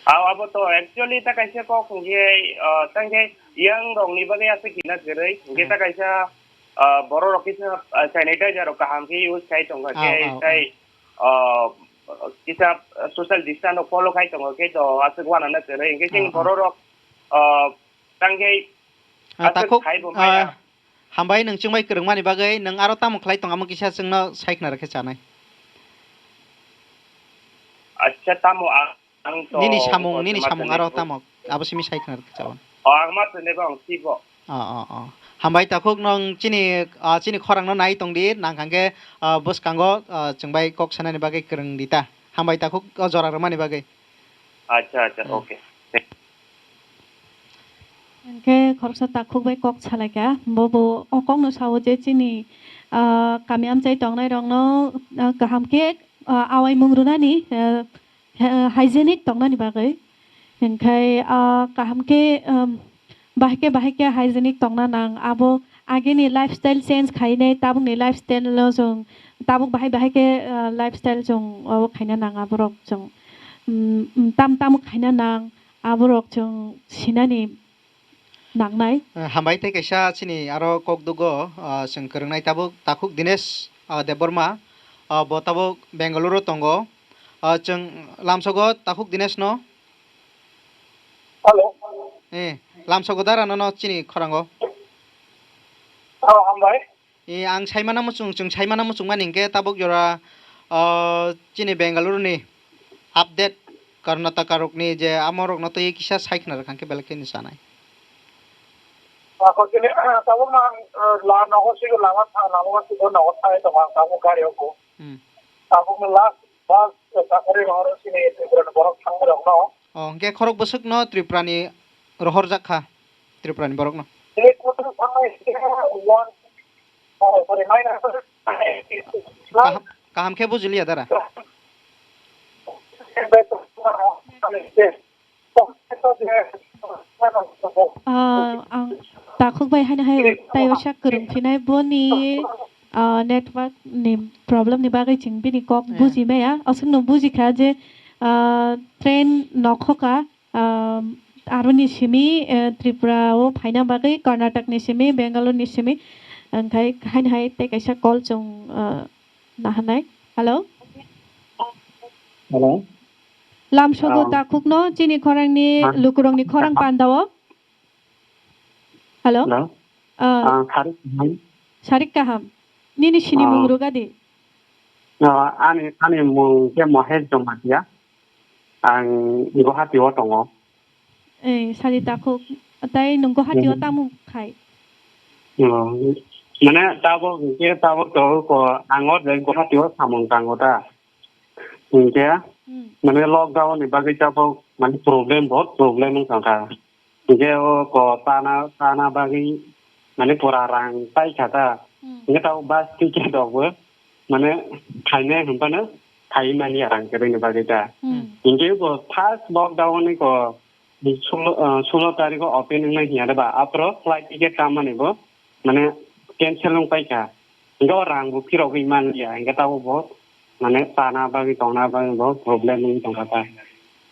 Aw, abo to actually ta kaisa kok hwnkhe, ah, tang khe yang rokni bagwi aswk hina kwrwi, hwnkhe Hmm. ta kaisa, ah, borok rok kisa, ah, sanitizer rok kaham khe use khai tongkha Aw, khe aw, tei, aw. ah, kisa social distance rok follow khai tongo khe to aswk wanana kwrwi, hwnkhe chini Aw, aw. Borok rok, ah, tang khe Ah, aswk takhuk, khai bo maya. Ah, hambai nwng chwngbai kwrwngmani bagwi, nwng aro tamo khlai tong amo kisa chwngno sai khna rwkhe chanai. Acha tamo ang Ang to Nini samung, nini samung aro tamo, abo simi sai khna rwkhe chawan. O, ang ma tene bang sibo. O, o, o. Hambai takhuk nwng chini, ah, chini khorang no nai tong di, nang hwnkhe, ah, bwskango, ah, chwng bai kok sanani bagwi kwrwng di ta. Hambai takhuk o jora rwmani bagwi. Acha, acha, Hmm. Okay. Hwnkhe khoroksa takhuk bai kok salaikha, bo bo o kokno sao je chini, ah, kami amchai tongnai rokno, ah, kaham khe, ah, awai mung rwnani, ah, hy-, hygienic tongnani bagwi. Hwnkhe, ah, kaham khe, um, bahai khe, bahai khe hygienic tongna nang. Abo agini lifestyle change khainai, tabukni lifestyle no chwng, tabuk bahai, bahai khe, ah, lifestyle chwng obo khaina nang aborok chwng, um, um, tam, tamo khaina nang aborok chwng sinani nangnai. Eh, hambai tei kaisa chini aro kokdugo, ah, chwng kwrwngnai tabuk takhuk Dinesh, ah, Debbarma, ah, bo tabuk Bengaluru tongo. Ah, chwng lamsogo takhuk Dinesh no. Hello. Eh, lamsogo dara nono chini khorango. Oh, hambai. E, ang saimana muchung, chwng saimana muchungmani hwnkhe tabuk jora, o, chini Bengaluru ni update, Karnataka rokni je amo rokno twi kisa sai khna rwkha hwnkhe belai kheno chanai. Ako chini, tabuk no ang, eh, la nogo sigo lama thang, lama sigo nogo thai tongo ang tabuk gari o ko. Hmm. Tabuk no last bus, eh, sakari rohor chini Tripura ni borok thangma rok no. O, hwnkhe khorok bwswk no Tripura ni rohorjak kha, Tripura ni borok no. Chini kutung thangnai sini one, oh, sorry, nine hundred. Kaham, kaham khe bujiliya dara. Ah, ang takhuk bai haino hai taibo sak kwrwng phinai boni, ah, network ni problem ni bagwi chwng bini kok Eh. Buji maya. Aswkno buji kha je, ah, train nokhoka, ah, aroni simi, eh, Tripura o phaina bagwi Karnataka ni simi, Bangalore ni simi. Angkhai haino hai tei kaisa call chwng, ah, nahanai. Hello? Hello? Lamsogo Ah. Takhukno chini khorangni Ah. Lukurokni khorang Ah. Pandao. Hello? Hello? Ah. Ah, Sarik Kaham. Sarik Kaham. Nini sini Ah. Mung rwgadi? Ah, ani, ani mung khe Mohesh Jamatia. Ang Guwahati o tongo. Eh, sari takhuk. Tai nwng Guwahati o Mhm. Tamo khai? Oh, mane tabuk hwnkhe tabuk to ko ang o je Guwahati o samung tango ta. Hwnkhe Hmm. Mane lockdown ni bagwi tabuk mane problem, bahut problem wng tongkha. Hwnkhe o ko tana, tana bagwi mane pura rang paikha ta. Hmm. Hwnkhe tabuk bus ticket rokbo mane khainai hwnphano khai manya rang kwrwini bagwi ta. Hmm. Hwnkhe bo first lockdown ni ko sulo, ah, sulo tarikh o open wngnai hiya de ba, aphro flight ticket kammani bo mane cancel wng paikha. Hwnkhe o rang bo phirogwi manliya, hwnkhe tabuk bo mane chana bagwi tongna bagwi bo problem wngwi tongkha ta.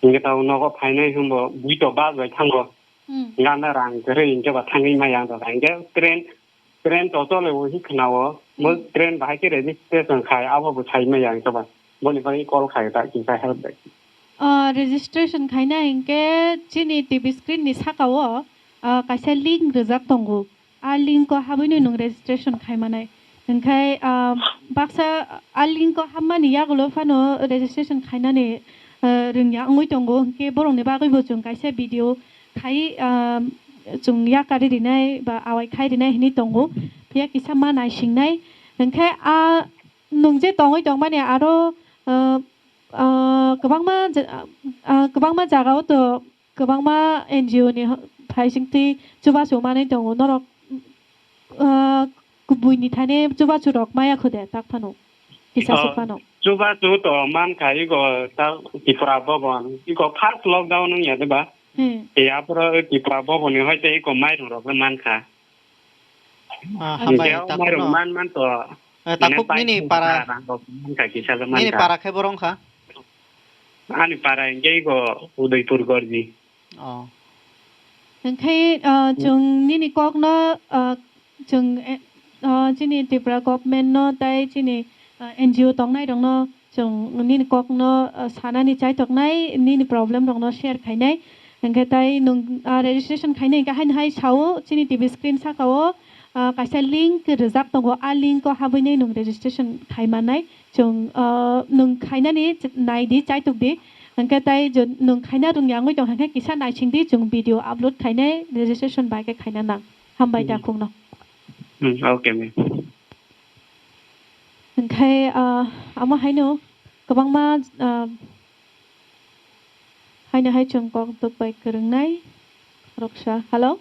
Hingke tao nogo phainai hwnbo bui to bus bai thango. Hmm. Gana rang kwrwi hingke ba thangwi maya ang tong kha. Hingke train, train to chole o hi khwnao. Mo Hmm. train bahai khe registration khai abo bo sai maya ang tong ba. Boni bagwi call khai ta kinsa help bai. Ah, registration khaina hingke chini T V screen ni saka o, ah, kaisa link rijak tongo. A link o habwino nwng registration khai manai. Hingkhai, ah, baksa a link o hapmani yagulo phano registration khainani, ah, rwngya wngwi tongo. Hingke borokni bagwibo chwng kaisa video khai, ah, chwng yakari rinai ba awai khai rinai hinwi tongo. Phiya kisa ma naisingnai. Hingkhe a nwng je tongwi tongmani aro, ah, ah, kwbangma ja-, ah, kwbangma jagao to kwbangma N G O ni ho-, phaisingtwi chubachu manwi tongo. Norok, ah, kubui ni thani chubachu rok maya kho de tak phano? Kisa Oh, suk phano. Chubachu to man kha ego ta Tripura Bhavan. Ego first lockdown wng ya de ba? Hmm. E apro Tripura Bhavan ni hoite ego mairum rok le man kha. Ah, Ang hambai, jao takhuk mairum no. Man man to. Eh, mane takhuk pai nini thung para, kha, rang rok man kha, kisa le man nini kha. Para khe borong kha? Ani para hingke ego Udaipur Gorji. Oh. Hingkhe, ah, Hmm. Chwng nini kokno, ah, chwng, eh, ah, chini Tripura government no tai chini, ah, N G O tongnai rokno chwng nini kokno, ah, sanani chaitoknai, nini problem rokno share khainai. Hingkhe tai nwng, ah, registration khainai hingkhe haino hai sao chini T V screen saka o, ah, kaisa link rijak tongo. A link o habwinai nwng registration khai mannai. Chwng, ah, nwng khainani ch-, nai di, chaitok di. Hingkhe tai je nwng khaina rwngya wngwi tong hingkhe kisa naising di, chwng video upload khainai registration bai khe khaina nang. Hambai Hmm. Takhukno. Hmm, okay, ma'am. Hingkhe, ah, amo haino kwbangma, ah, haino hai chwng kok duk bai kwrwngnai roksa. Hello?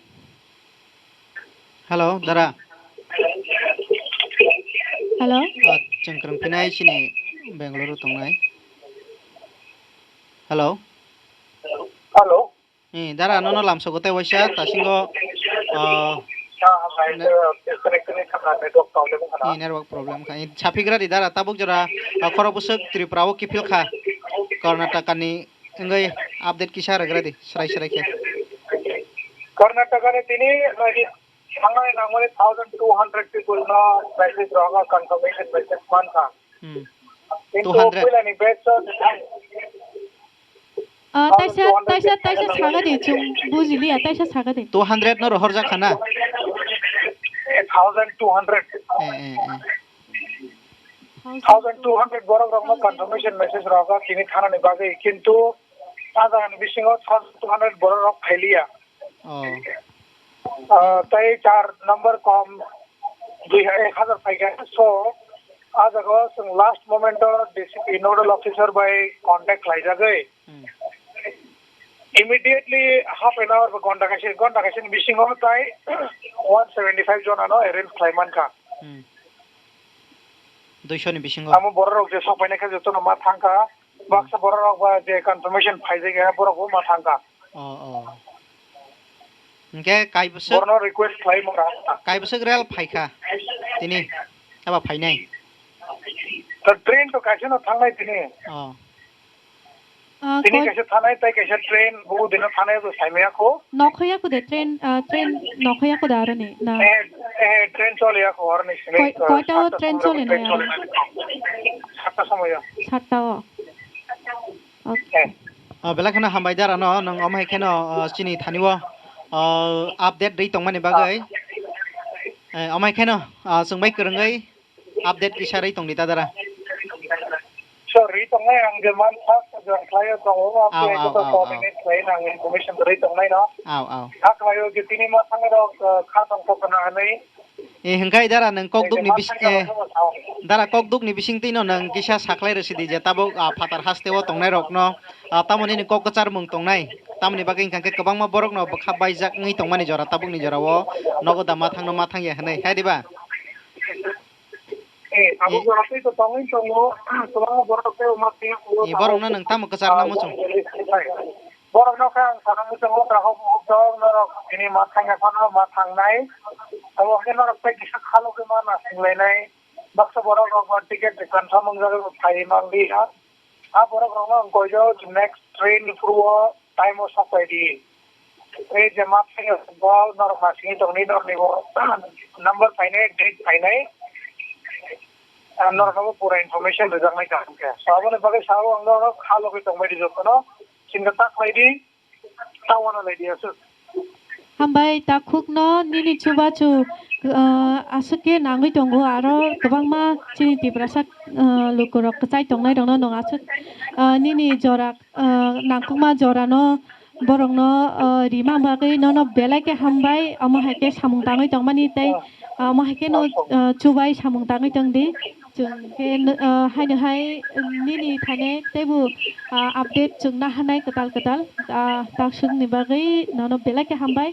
Hello, dara. Hello? Ah, chwng kwrwng phinai chini Bangalore o tongnai. Hello? Hello? Eh, dara, nono lamsogo tei waisa, tasingo, ah, Ah, hambai, ne- eh, disconnect ni sakha network problem khana. Eh, network problem kha. Eh, sapigra di dara, tabuk jora, ah, khorok bwswk Tripura o kiphil kha. Karnataka ni wngwi update kisa rwgra di, srai srai khe. Karnataka ni tini, nai, thangnai nangmani thousand two hundred people no message rogo, confirmation message man kha. Hmm. Kintu two hundred. Puila ni batch o Ah, taisa, taisa, taisa saga de, chwng bujiliya, taisa saga de. Two hundred no rohorjak khana? Thousand two hundred. Eh, eh, eh. Thousand two hundred borok rokno confirmation message rok tini thanani bagwi, kintu a jagani bisingo thousand two hundred borok rok phailiya. Oh. Ah, tei char number kom dui ha-, ek hazar phaikha. So, a jaga o chwng last moment o D C P nodal officer bai contact khlaijagwi. Hmm. Immediately half an hour ba ghonta kaisa, ghonta kaisa ni bisingo tai one seventy five jona no arrange khlai mankha. Hmm. Duiso ni bisingo. Amo borok rok je sok phainai khe jotono ma thangkha. Hmm. Baksa borok rok ba je confirmation phaijak ya borok bo ma thangkha. Oh, oh. Hingke kaibwswk, borno request khlai mora. Kaibwswk rel phaikha tini, aba phainai. To train to kaisa no thangnai tini. Oh. Ah, tini koi- kaisa thanai, tai kaisa train, bu dino thanai bo saimaya ko. Nokhoya ko de train, ah, train nokhoya ko de aroni na? Eh, eh, train chole ya ko aroni sini. Koi-, koita o train chole na ya? Satta somoyo. Satta o. Okay. Eh. Oh, belai kheno hambai dara no, nwng omo hai kheno, oh, chini thani o, oh, update rwi tongmani bagwi. Eh, omo hai kheno, ah, chwng bai kwrwngwi update kisa rwi tongdi ta dara. So, rwi tongnai ang je man first join khlai o tongo, ang Aw, khlai aw, ko aw, aw. Coordinate khlai ang information rwi tongnai no. Aw, aw. Kha khlai o je tini ma thang rok, eh, kha tong kok na hanai. Eh, hingkai dara nwng kok dukni bis-, eh, dara kok dukni bisingtwi no nwng kisa saklai rwsidi je tabuk, ah, phatar hasteo tongnairokno, ah, tamoni nini kok kwcharmung tongnai. Tamoni bagwi hingkha khe kwbangma borokno bwkha baijak wngwi tongmani jora tabukni jorao nogo da ma thangno ma thangya hwnwi, hai diba? Eh, tabuk jora twi to tongwi tongo, kwbangma borok tei ma thangya. Eh, borokno nwng tamo kwchar namo chwng? Borokno khe ang sana muchungo, grahok muchung norok tini ma thangya phano ma thangnai. Abo khe norok tei kisa khalogwi ma nasinglainai. Baksa borok rok ma ticket confirm wngjagwi bo phaiwi manliya. A borok rokno wng koijo next train phuru o time o sok pai di. Ei je ma phai bo norok ma sini tongni norni bo number phainai, date phainai. Ah, norok bo pura information rijaknai kaham khe. So aboni bagwi sao ang norok kha logwi tongbai di jotono. Chinta ta khlai di. Ta wana lai di aswk. Hambai takhukno nini chubachu, ah, aswk khe nangwi tongo, aro kwbangma chini Tiprasa, ah, lukurok kwchai tongnairokno nwng aswk, ah, nini jora, ah, nangkukma jorano borokno, ah, rima bagwi nono belai khe hambai, omo hai khe samung tangwi tongmani tei, ah, omo hai khe no, ah, chubai samung tangwi tongdi. Chwng khe, ah, haino hai, nini thani teibo, ah, update chwng naharnai kwtal kwtal, ah, taksukni bagwi nono belai khe hambai.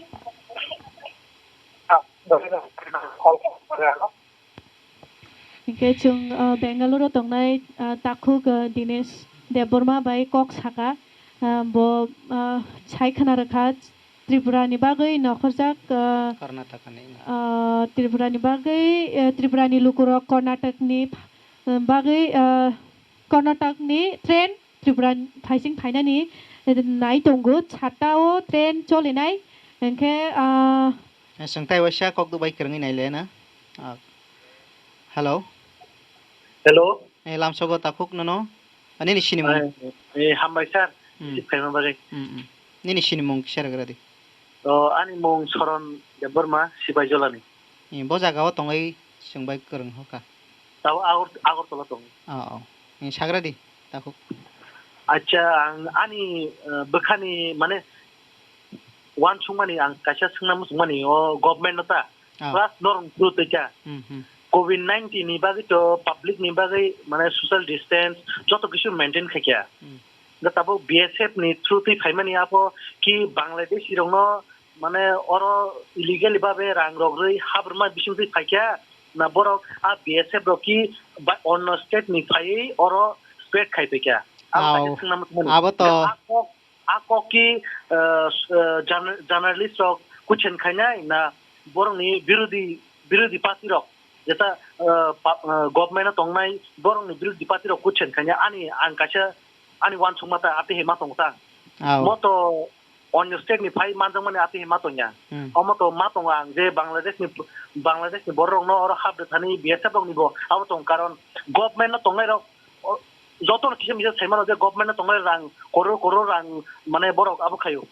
Hinkhe chwng, ah, Bengaluru tongnai, ah, takhuk, ah, Dinesh Debbarma bai kok saka, ah, bo, ah, sai khna rwkha, Tripura ni bagwi nokhorjak, ah, Karnataka ni. Ah, Tripura ni bagwi, eh, Tripura ni lukurok Karnataka ni, eh, bagwi, ah, Karnataka ni train Tripura phaising phainani, eh, nai tongo, satta o train cholinai, hinkhe, ah, Eh, chwng tai waisa kok dubai kwrwngwi nai le na. Ah, hello. Hello. Eh, lamsogo takhuk nono. Ah, nini sinimung. Eh, eh, hambai sir. Hmm. Receive khaima bagwi. Hmm, hmm. Nini sinimung kisa rwgra di. O, ani mung Soron Debbarma, Sipaijolani. Eh, bo jaga o tongwi chwng bai kwrwng hoka. Tabo Agor-, Agartala tongo. Oh, oh. Eh, sagra di, takhuk. Acha, ang ani, eh, bwkhani, mane, uansukmani ang kaisa swngna muchungmani, o government no ta. Oh. Plus norok through twi kha. Hmm, hmm. Covid nineteen ni bagwi to public ni bagwi mane social distance joto kisu maintain khai kha. Hmm. Ga tabuk B S F ni through twi phaimani abo ki Bangladeshi rokno mane oro illegally babe rang rok rwi habruma bising twi phai kha na borok a B S F rok ki ba onno state ni phaiwi oro spread khai phi kha. Abo kaisa swngna muchungmani. Abo to. A kok A kok ki, eh, s-, eh, journa-, journalist rok kuchen khainai na borokni birodhi, birodhi party rok jeta, eh, pa-, eh, government o tongnai borokni birodhi party rok kuchen khainai ani ang kaisa ani uansukma ta atihi ma tong ta. Moto onyo state ni phai manjakmani atihi ma tongya. Hmm. Omo to ma tongo ang je Bangladesh ni, Bangladesh ni borok rokno oro hap de thani B S F rok ni bo abo tong karon government no tongnai rok O, jotono kisa misa sai mano je government no tongnai rang koror koror rang mane borok abo khaio,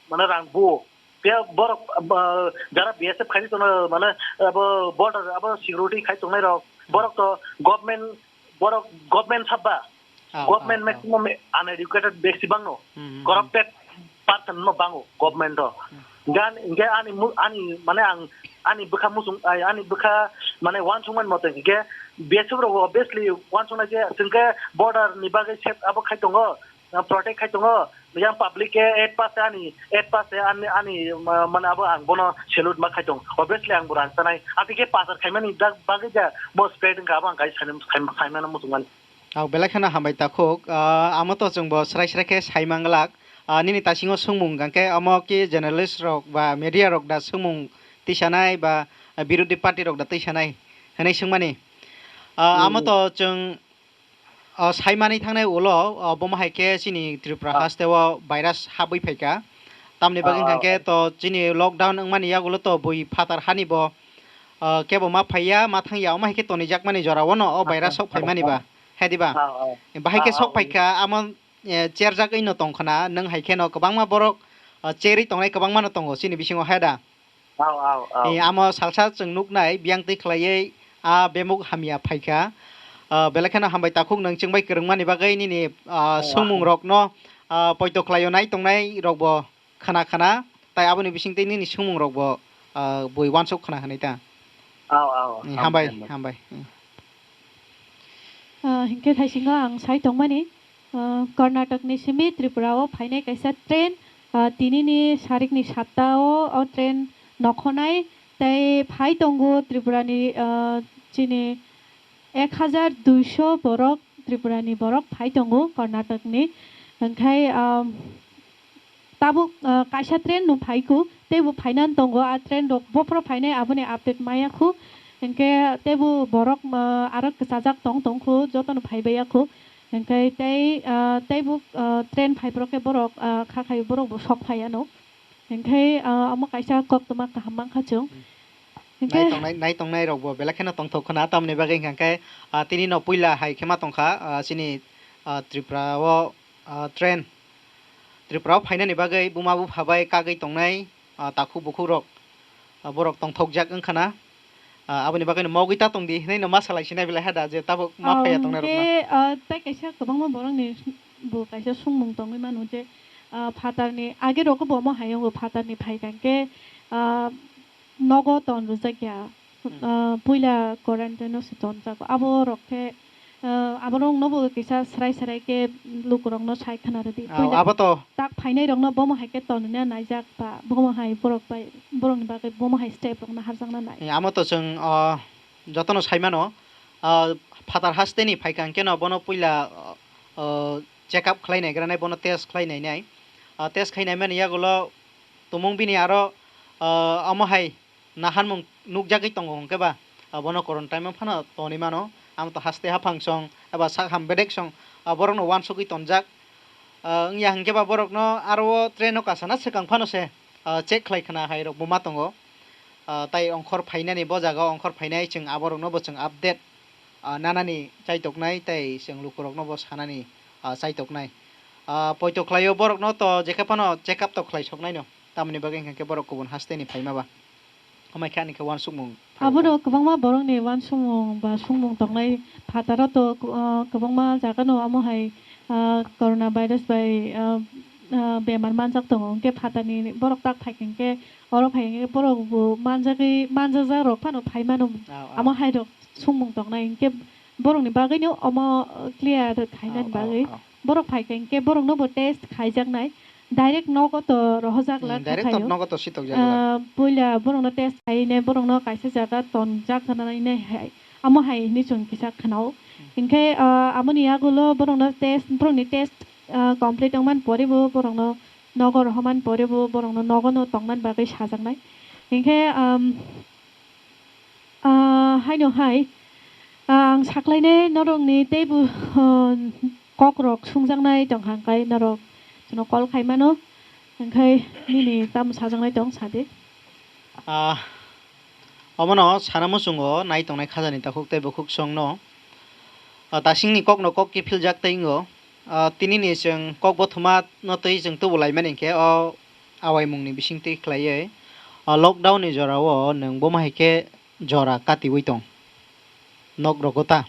mane rang buo. Phiya borok, ah, jara B S F khaini tongno mane abo border abo security khai tongnai rok, borok to government, borok government sabba, ah, government ah, ah, maximum uneducated besi bangno, hmm, hmm, hmm, corrupted person no bango government o. Hmm. Gan, hingke ani mu-, ani, mane ang, ani bwkha muchung, ai, ani bwkha, mane, uansukmani mote hingke, B S F rok obviously uansuknai je, chwngke border ni bagwi safe abo khai tongo, protect khai tongo, yang public ke eight pass ani, eight pass ani, ani, ma-, mane, abo ang bono salute ma khai tong. Obviously ang bo rang sanai. Ati ke pasar khaimani dag-, bagwi ja, bo spread wngkha, abo ang kai sanai, khai-, khaimano muchungmani. Ang belai kheno hambai takhuk. Ah, amo to chwngbo srai srai khe sai manglak. Ah, nini tasingo swngmung hwnkhe omo ki journalist rok ba media rok da swngmung tisanai ba, ah, birodhi party rok da tisanai hwnwi swngmani. Ah, amo to chwng, ah, saimani thangnai ulo, ah, obomo hai khe chini Tripura haste o virus habwi phaikha. Tamni bagwi hwnkhe to chini lockdown wngmani yagulo to bui phatar hani bo, ah, kebo ma phaiya, ma thangya, omo hai khe tonijakmani jora o no o virus sok phaimani ba. He diba? Bahai khe sok phaikha, amo, eh, cherjak ino tongkhna, nwng hai kheno kwbangma borok, ah, cherwi tongnai kwbangma no tongo chini bisingo, he da? Eh, amo salsa chwng nuknai, biyang twi khlaiwi, ah, bemuk hamya phaikha. Ah, belai kheno hambai takhuk nwng chwngbai kwrwngmani bagwi nini, ah, swngmung rokno, ah, poito khlaio nai tongnai rokbo khna khna, tai aboni bisingtwi nini swngmung rokbo, ah, bui uansuk khna hwnwi ta. Hambai, hambai. Ah, hinkhe thaisingo ang sai tongmani, ah, Karnataka ni simi Tripura o phainai kaisa train, ah, tini ni sarik ni satta o, o train nokhonai tei phai tongo Tripura ni, ah, chini ek hajar duisho borok Tripura ni borok phai tongo Karnataka ni. Hingkhai, ah, tabuk, ah, kaisa train no phai kho, teibo phainan tongo, a train rok bophoro phainai aboni update maya kho, hinkhe teibo borok, ah, aro kwchajak tong tong kho, jotono phai baiya kho. Hwnkhe tei, ah, teibo, ah, train phaiphuru khe borok, ah, kha khai borok bo sok phai ano. Hwnkhe, ah, omo kaisa koktwma kaham mankha chwng. Hmm. Hwnkhe nai tongnai, nai tongnai rok bo belai kheno tongthok khna, tamoni bagwi hwnkha khe, ah, tini no puila hai khe ma tongkha, ah, chini, ah, Tripura o, ah, train. Tripura o phainani bagwi buma bupha bai kagwi tongnai, ah, takhuk bukhuk rok, ah, borok tongthokjak wngkha na. Ah, aboni bagwi no mogwi ta tong di hinwi no ma salai sinai belai hada je tabuk ma phaiya tongnai rok no. Hwnkhe, ah, tei kaisa kwbangma borok ni bo kaisa sungmung tongwi mano je, ah, phatar ni age rok bo omo hai wngo, phatar ni phai kha hwnkhe, ah, nogo ton rwjak ya. Hmm. Ah, puila quarantine no se tonjago. Abo rok khe, ah, abo rok no bo kisa srai srai khe luku rok no sai khna rwdi. Ah, puila abo to. Tak phainai rok no bomo hai khe tonina naijak ba, bomo hai borok bai, borok ni bagwi bomo hai step rok no harjakna nai. Eh, amo to chwng, ah, jotono sai mano, ah, phatar haste ni phai kha hwnkhe no bono puila, ah, check up khlai nai gra nai, bono test khlai nai nai. Ah, test khai nai mani yagulo tumung bini aro, ah, omo hai naharmung nukjagwi tongo hwnkhe ba, abono quarantine o phano tonwi mano. Amo to haste haphang song eba sak ham bedek song, ah, borokno uansugwi tonjak. Ah, wngya hwnkhe ba borokno aro o train o kasana swkang phano se, ah, check khlai khna hai rok bo ma tongo. Ah, tai ongkhor phainani bo jaga o ongkhor phainai chwng aborokno bo chwng update, ah, nanani chaitoknai tei chwng lukurokno bo sanani, ah, chaitoknai. Ah, poito khlaio borokno to jekhe phano check up to khlai soknaino. Tamoni bagwi hwnkhe borok kubun hasteni phaima ba. Hamai khe ani khe uansukmung phaio. Abono kwbangma borokni uansukmung ba sukmung tongnai phataro to, ah, kwbangma jagano amo hai, ah, corona virus bai, ah, ah, bemar manjak tongo. Hwnkhe phatarni borok tak phai khe hwnkhe oro phai hwnkhe borok bo manjagwi, manjajak rok phano phai mano. Ah, ah. Amo hai rok sukmung tongnai hwnkhe borokni bagwino omo clear khainani bagwi. Ah, ah, ah. Borok phai kha hwnkhe borokno bo test khaijaknai, direct nogo to rohorjak. Hmm, la direct to khaio. Nogo to sitokjak la. Ah, puila borokno test khaine borokno kaisa jaga tonjak khwnaine hai, amo hai hinwi chwng kisa khwnao. Hmm. Hinkhe, ah, amoni yagulo borokno test, borokni test, ah, complete wngmani pore bo borokno nogo rohormani pore bo borokno nogono tongmani bagwi sajaknai. Hinkhe, um, Ah, haino hai, ah, ang saklainai norokni teibo, ah, kokrok sungjaknai tongkha, hwnkhe norok chwngno call khaimano, hwnkhe nini tamo sajaknai tong, sadi. Ah, omono sana muchungo nai tongnai khajani takhuk tei bukhuk songno, ah, tasingni kokno kok kiphiljak tei wngo. Ah, tinini chwng kok bothoma no twi chwng tubu laimani hinkhe o awaimungni bisingtwi khlaiwi, ah, lockdown ni jorao nwng bomo hai khe jora katiwi tong nok rogo ta.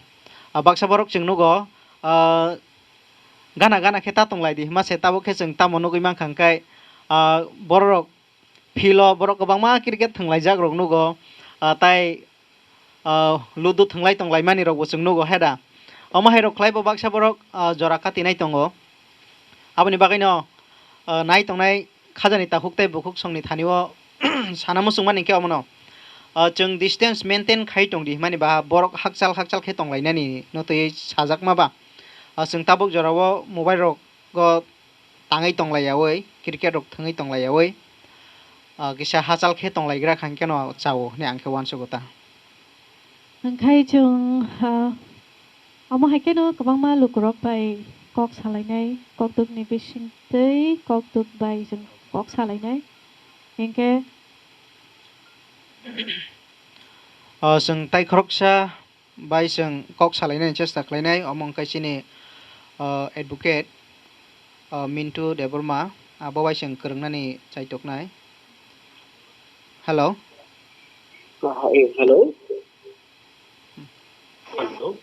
Ah, baksa borok chwng nugo, ah, gana gana khe ta tong lai di hima se, tabuk khe chwng tamo nugwi mankha hwnkhe, ah, borok rok field o borok kwbangma cricket thwnglaijak rok nugo, ah, tai, ah, ludu thwnglai tonglaimani rokbo chwng nugo heda. Omo hai rok khlai bo baksa borok, ah, jora katinai tongo. Aboni bagwino, ah, nai tongnai khajani takhuk tei bukhuk songni thani o sana muchungmani hinkhe omono, ah, chwng distance maintain khai tong di himani ba borok hakchal hakchal khe tonglainani no twiwi sajakma ba. Ah, chwng tabuk jorao mobile rok go tangwi tonglaiyaui, cricket rok thwngwi tonglaiyaui, ah, kisa hachal khe tonglaigra kha hwnkhe no chao hwnwi ang khe uansugo ta. Hwnkhe chwng, ah, omo hai kheno kwbangma lukurok bai kok salainai, kokdwkni bisingtwi kokdwk bai chwng kok salainai. Hinkhe, ah, chwng tai khoroksa bai chwng kok salainani chesta khlainai, omo wngkha chini, ah, advocate, ah, Mintu Debbarma, abo bai chwng kwrwngnani chaitoknai. Hello. Ah, eh, hello. Hello.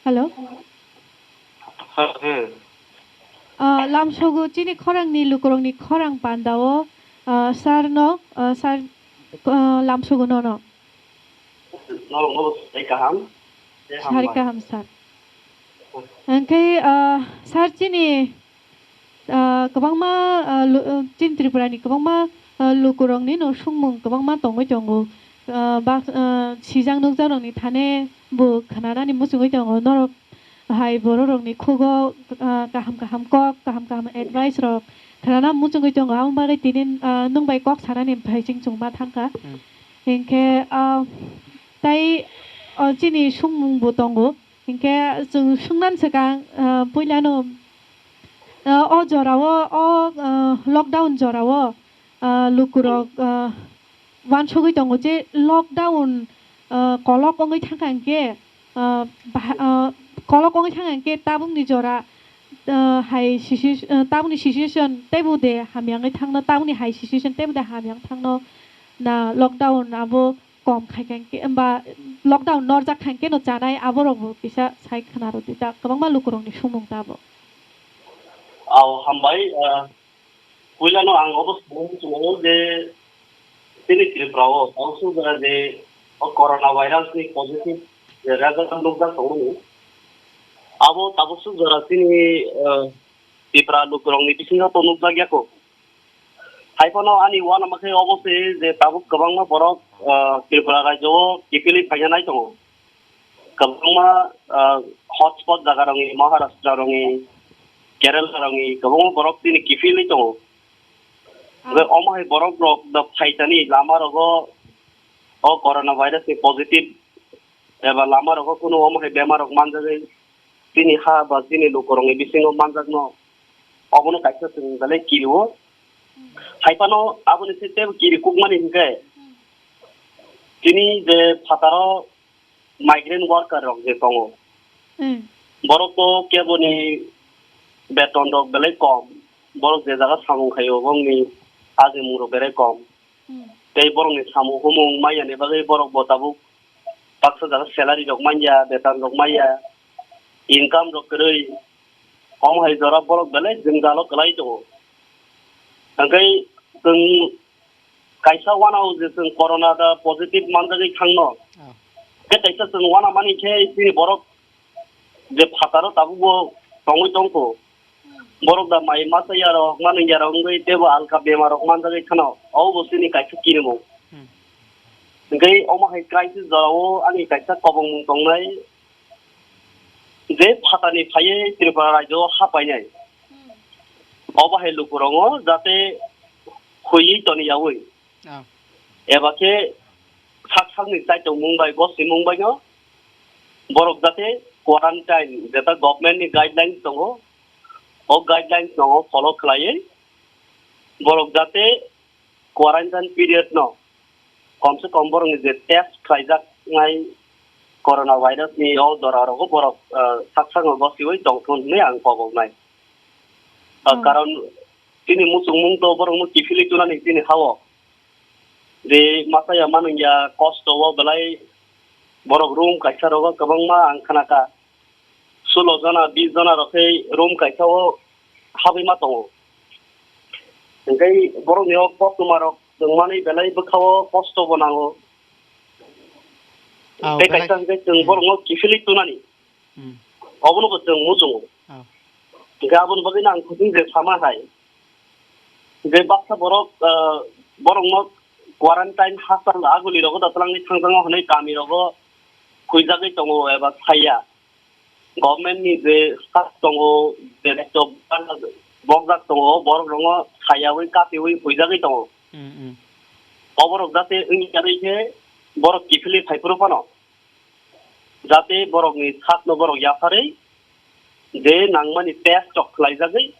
Hello. Ha, he. Ah, lamsogo chini khorangni lukurokni khorang pandao, ah, sir no, ah, sir, ah, lamsogo nono. Norok no sai kaham. Sari kaham sir. Hwnkhe, ah, sir chini, ah, kwbangma, ah, lu-, ah, chini Tripura ni kwbangma, ah, lukurokni no sungmung kwbangma tongwi tongo. Ah, bak-, ah, sijak nukjak rokni thani bo khwnanani muchungwi tongo. Norok hai borok rokni khugo, ah, kaham kaham kok, kaham kaham advice rok khwnana muchungwi tongo. Aboni bagwi tini, ah, nwng bai kok sanani phai chwng chwngma thangkha. Hmm. Hinkhe, ah, tai, ah, chini sungmung bo tongo. Hinkhe chwng swngnani swkang, ah, puilano, ah, o jorao, o, ah, lockdown jorao, ah, lukurok, ah, uansugwi tongo je lockdown, ah, kolok wngwi thangkha hinkhe, ah, baha-, ah, kolok wngwi thangkha hinkhe tabukni jora, ah, hai sisu-, ah, tabukni situation teibo de hamya wngwi thangno, tabukni hai situation teibo de hamya wngwi thangno, na lockdown abo kom khai kha hinkhe, hwnba lockdown norjak kha hinkhe no chanai aborok bo kisa sai khna rwdi ta, kwbangma lukurokni sumung ta abo. Ao hambai, ah, puilano ang obo sanwi muchungo je chini Tripura o tabuk suk jora je o corona virus ni positive je result nukjak tongmani, abo tabuk suk jora chini, ah, Tripura lukurokni bisingo to nukjak ya kho. Hai phano ani uanama khe obo se je tabuk kwbangma borok, ah, Tripura rajyo o kiphilwi phaina nai tongo. Kwbangma, ah, hotspot jaga rokni, Maharashtra rokni, Kerala rokni kwbangma borok chini kiphilwi tongo. Hwnkhe omo hai borok rok da phaitani lama rogo o corona virus ni positive eba lama rogo kunu omo hai bemar rok manjagwi chini ha ba chini lukurokni bisingo manjakno, obono kaisa chwng belai kirio. Hai phano aboni se tebo kiri kukmani hinkhe, tini je phataro migrant worker rok je tongo, Hmm. borok to keboni beton rok belai kom, borok je jaga samung khaio bongni ajimung rok belai kom. Hmm. Tei borokni samung humung manyani bagwi borok bo tabuk baksa jaga salary rok manya, beton rok manya, income rok kwrwi. Omo hai jora borok belai jwngjalo kwlai tongo. Hwnkhe chwng kaisa uanao je chwng corona da positive manjagwi thangno. Ah. Tei kaisa chwng uanamani khe chini borok je phataro tabukbo tongwi tongkho. Borok da mai masa yarok, manung yarok wngwi teibo alka bemar rok manjagwi kheno. Obo bo chini kaisa kirimung. Hmm. Hwnkhe omo hai crisis jorao ani kaisa kobongmung tongnai. Je phatani phaiwi Tripura rajyo o ha painai. Hmm. Obo hai lukurongo jate huiwi toni yaui. Ah. Eba khe sak sakni chaitomung bai, gosimung bai no borok jate quarantine, jeta government ni guidelines tongo, o guidelines no follow khlaiwi borok jate quarantine period no kom se kom borok ni je test khlaijak nai corona virus ni o jora rogo borok, ah, sak sakno gosiwi tongthun hinwi ang koboknai. Ah, Oh. Karon chini muchungmung to borokno kiphilwi tunani chini hao. Je masa ya manung ya kosto o belai borok room kaisa rogo kwbangma ang khnakha. Sulo jona, bis jona rok khe room kaisa o habwi ma tongo. Hwnkhe borokni o koktwma rok tongmani belai bwkha o kosto bo nango. Ah, Tei belai kaisa hwnkhe chwng Hmm. borokno kiphilwi tunani. Hmm. Obono bo chwng muchungo. Ah. Hwnkhe aboni bagwino ang khusing je sama hai. Je baksa borok, ah, borokno quarantine hostel aguli rogo da twlangwi thangjango hwnwi kami rogo huijagwi tongo eba saiya. Government ni je staff tongo, je daityo bokjak tongo, borok rogo sayawi kapiwi huijagwi tongo. Hmm, hmm. Oborok jate wngya khe borok kiphilwi phaiphuru phano. Jate borokni sakno borok yapharwi je nangmani test rok khlaijagwi,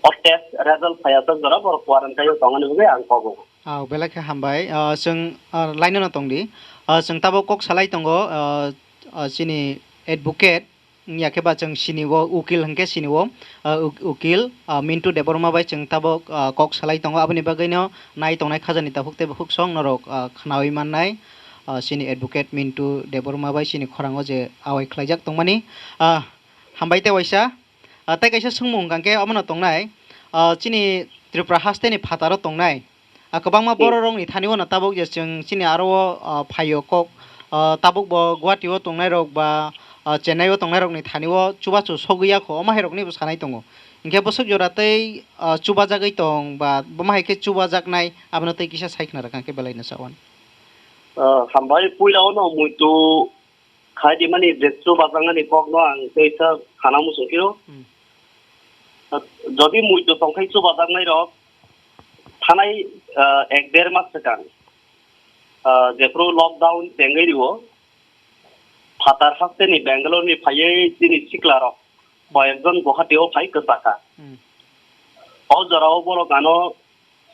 o test result phaiya jora borok quarantine o tongmani bagwi ang kobo. Ah, belai khe hambai. Ah, chwng, ah, line no tongdi. Ah, chwng tabuk kok salai tongo, ah, ah, chini advocate, wngya khe ba chwng sini o ukil hwnkhe sini o, ah, uk-, ukil, ah, Mintu Debbarma bai chwng tabuk, ah, kok salai tongo. Aboni bagwino nai tongnai khajani takhuk tei bukhuk song norok, ah, khnaui mannai, ah, chini advocate Mintu Debbarma bai chini khorango je awai khlaijak tongmani. Ah, hambai tei waisa. Ah, tei kaisa swngmung hwnkha khe omono tongnai, ah, chini Tripura hasteni phataro tongnai. Ah, kwbangma Hmm. bororokni thani-o no tabuk je chwng chini aro-o, ah, phaio kok, ah, tabuk bo Guwahati-o tongnairok ba, ah, Chennai-o tongnairokni thani-o chubachu sogwi ya kho, omo hairokni bo sanai tongo. Hinkhe bwswk jora tei, ah, chubajagwi tong ba bomo hai khe chubajaknai, abono tei kisa sai khna rwkha khe belai no sa-o. Ah, hambai puila-o no muitu khai di mani je chubajaknani kokno ang teisa sana muchung phiro. Hmm. Jodi muitu tongkhai chubajaknai rok thanai, ah, ek der mas swkang, ah, jephru lockdown tengwi rio, Phatar hasteni Bangalore ni phaiwi chini sikla rok koyekjon Guwahati o phai kwchakha. Hmm. O jora o borok ano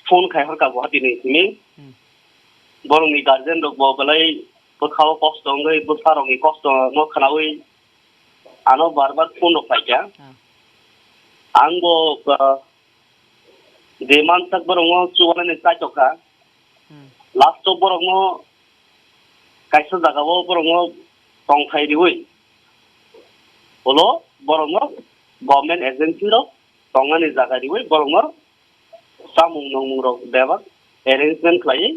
phone khai horkha Guwahati ni simi. Hmm. Borok ni guardian rok bo belai bwkha o kosto wngwi bwsa rok ni kosto no khwnawi ano bar bar phone rok khaikha. Ah. Ang bo, ah, je mansak borok no chubanani chaitokha. Hmm. Last o borok no kaisa jaga o borok no tongthai riwi ulo borok no government agency rok tongnani jaga riwi borok no chamung nongmung rok bebak arrangement khlaiwi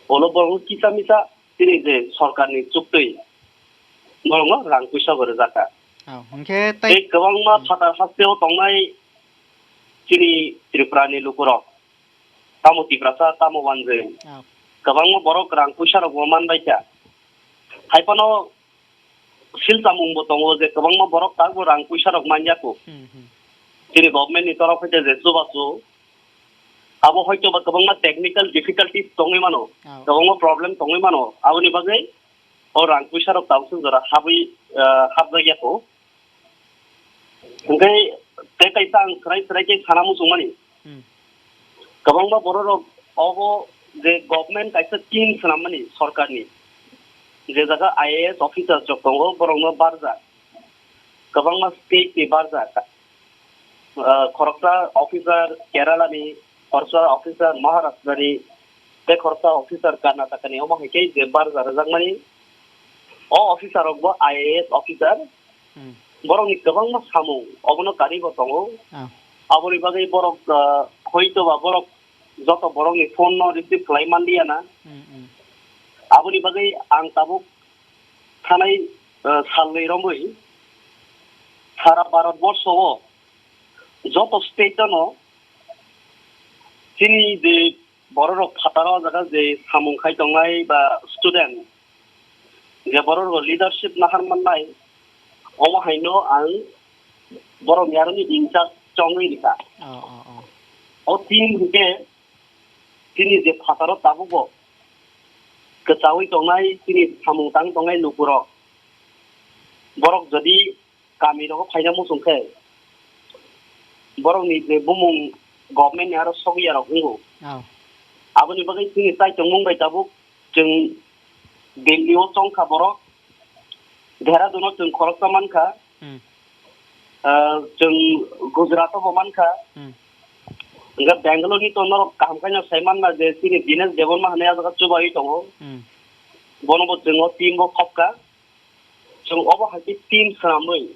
ulo borok no kisa misa chini je sorkar ni chuktwi borok no rang puisa bo rwjakha. Oh, hwnkhe tei Tei kwbangma Hmm. phatar hasteo tongnai chini Tripura ni lukurok. Tamo Tiprasa, tamo Wanjwi. Oh. Kwbangma borok rang puisa rok bo manbaikha. Hai phano silchamung bo tongo je kwbangma borok tabukbo rang puisa rok manya kho. Hmm, hmm. Chini government ni torof hoite je chubachu abo hoito ba kwbangma technical difficulties tongwi mano, Oh. kwbangma problem tongwi mano. Aboni bagwi o rang puisa rok tabuk jora habwi, ah, hapjakya kho. Hwnkhe tei kaisa ang chwrai chwrai khe sana muchungmani. Hmm. Kwbangma borok rok obo je government kaisa team swnammani sorkarni, je jaga I A S officer rok tongo, borokno barjak. Kwbangma state ni barjak. Ah, khoroksa officer Kerala ni, khoroksa officer Maharashtra ni, tei khoroksa officer Karnataka ni, omo hai khe je barja rwjakmani. O officer rok bo I A S officer. Hmm. Borok ni kwbangma samung obono kari bo tongo. Ah. Aboni bagwi borok, ah, hoito ba borok joto borok ni phone no receive khlai manliya na. Hmm, hmm. Aboni bagwi ang tabuk thanai, ah, salnwi romwi sara Bharat borsho o joto state no chini je borok rok phataro o jaga je samung khai tongnai ba student je borok rok leadership nahar mannai, omo haino ang borok ni aroni in charge chongwi rikha. Oh, oh, oh. O team hwnkhe chini je phataro tabukbo kwchaui tongnai chini samung tang tongnai lukurok, borok jodi kami rogo phaina muchung khe borokni je bumung government ni aro sokya rok wngo. Oh. Aboni bagwi chini chai tongmung bai tabuk chwng Delhi o chongkha borok, Dehradun o chwng khoroksa mankha, Hmm. ah, chwng Gujarat o bo mankha. Hmm. Hwnkhe Bangalore ni to norok kaham khe no sai manna je chini Dinesh Debbarma hinwi ah jaga chubaui tongo. Hmm. Bono bo chwng o team o khopkha. Chwng obo hai khe team swnamwi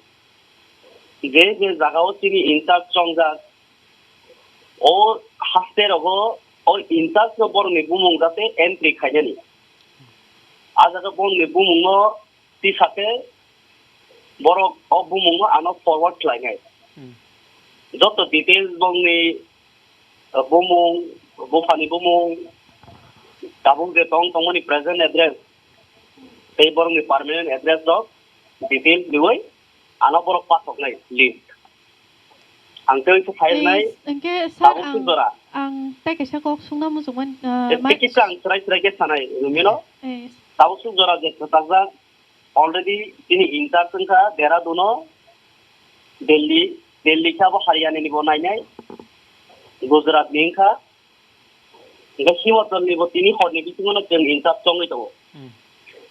je je jaga o chini in charge chongjak, o haste rogo o in charge no borokni bumung jate entry khainani. A jaga borokni bumung no tisa khe borok o bumung no ano forward khlainai. Hmm. Joto details borokni, uh, bumung, buphani bumung, tabuk je tong tongmani present address, tei borokni permanent address rok details riwi ano borok pathoknai list. Ang tei khe file nai. Hwnkhe sir, tabuk ang, sujora. Ang tei kaisa kok sungna muchungmani, uh, Tei ma- kisa ang chwrai chwrai khe sanai, rumino. Eh. Tabuk sujora je kwchajak already chini in charge wngkha Dehradun o, Delhi, Delhi khe abo Haryana ni bo nainai, Gujarat ni wngkha. Hingke Himachal ni bo tini hor ni bisingo no chwng in charge chongwi tongo. Hmm.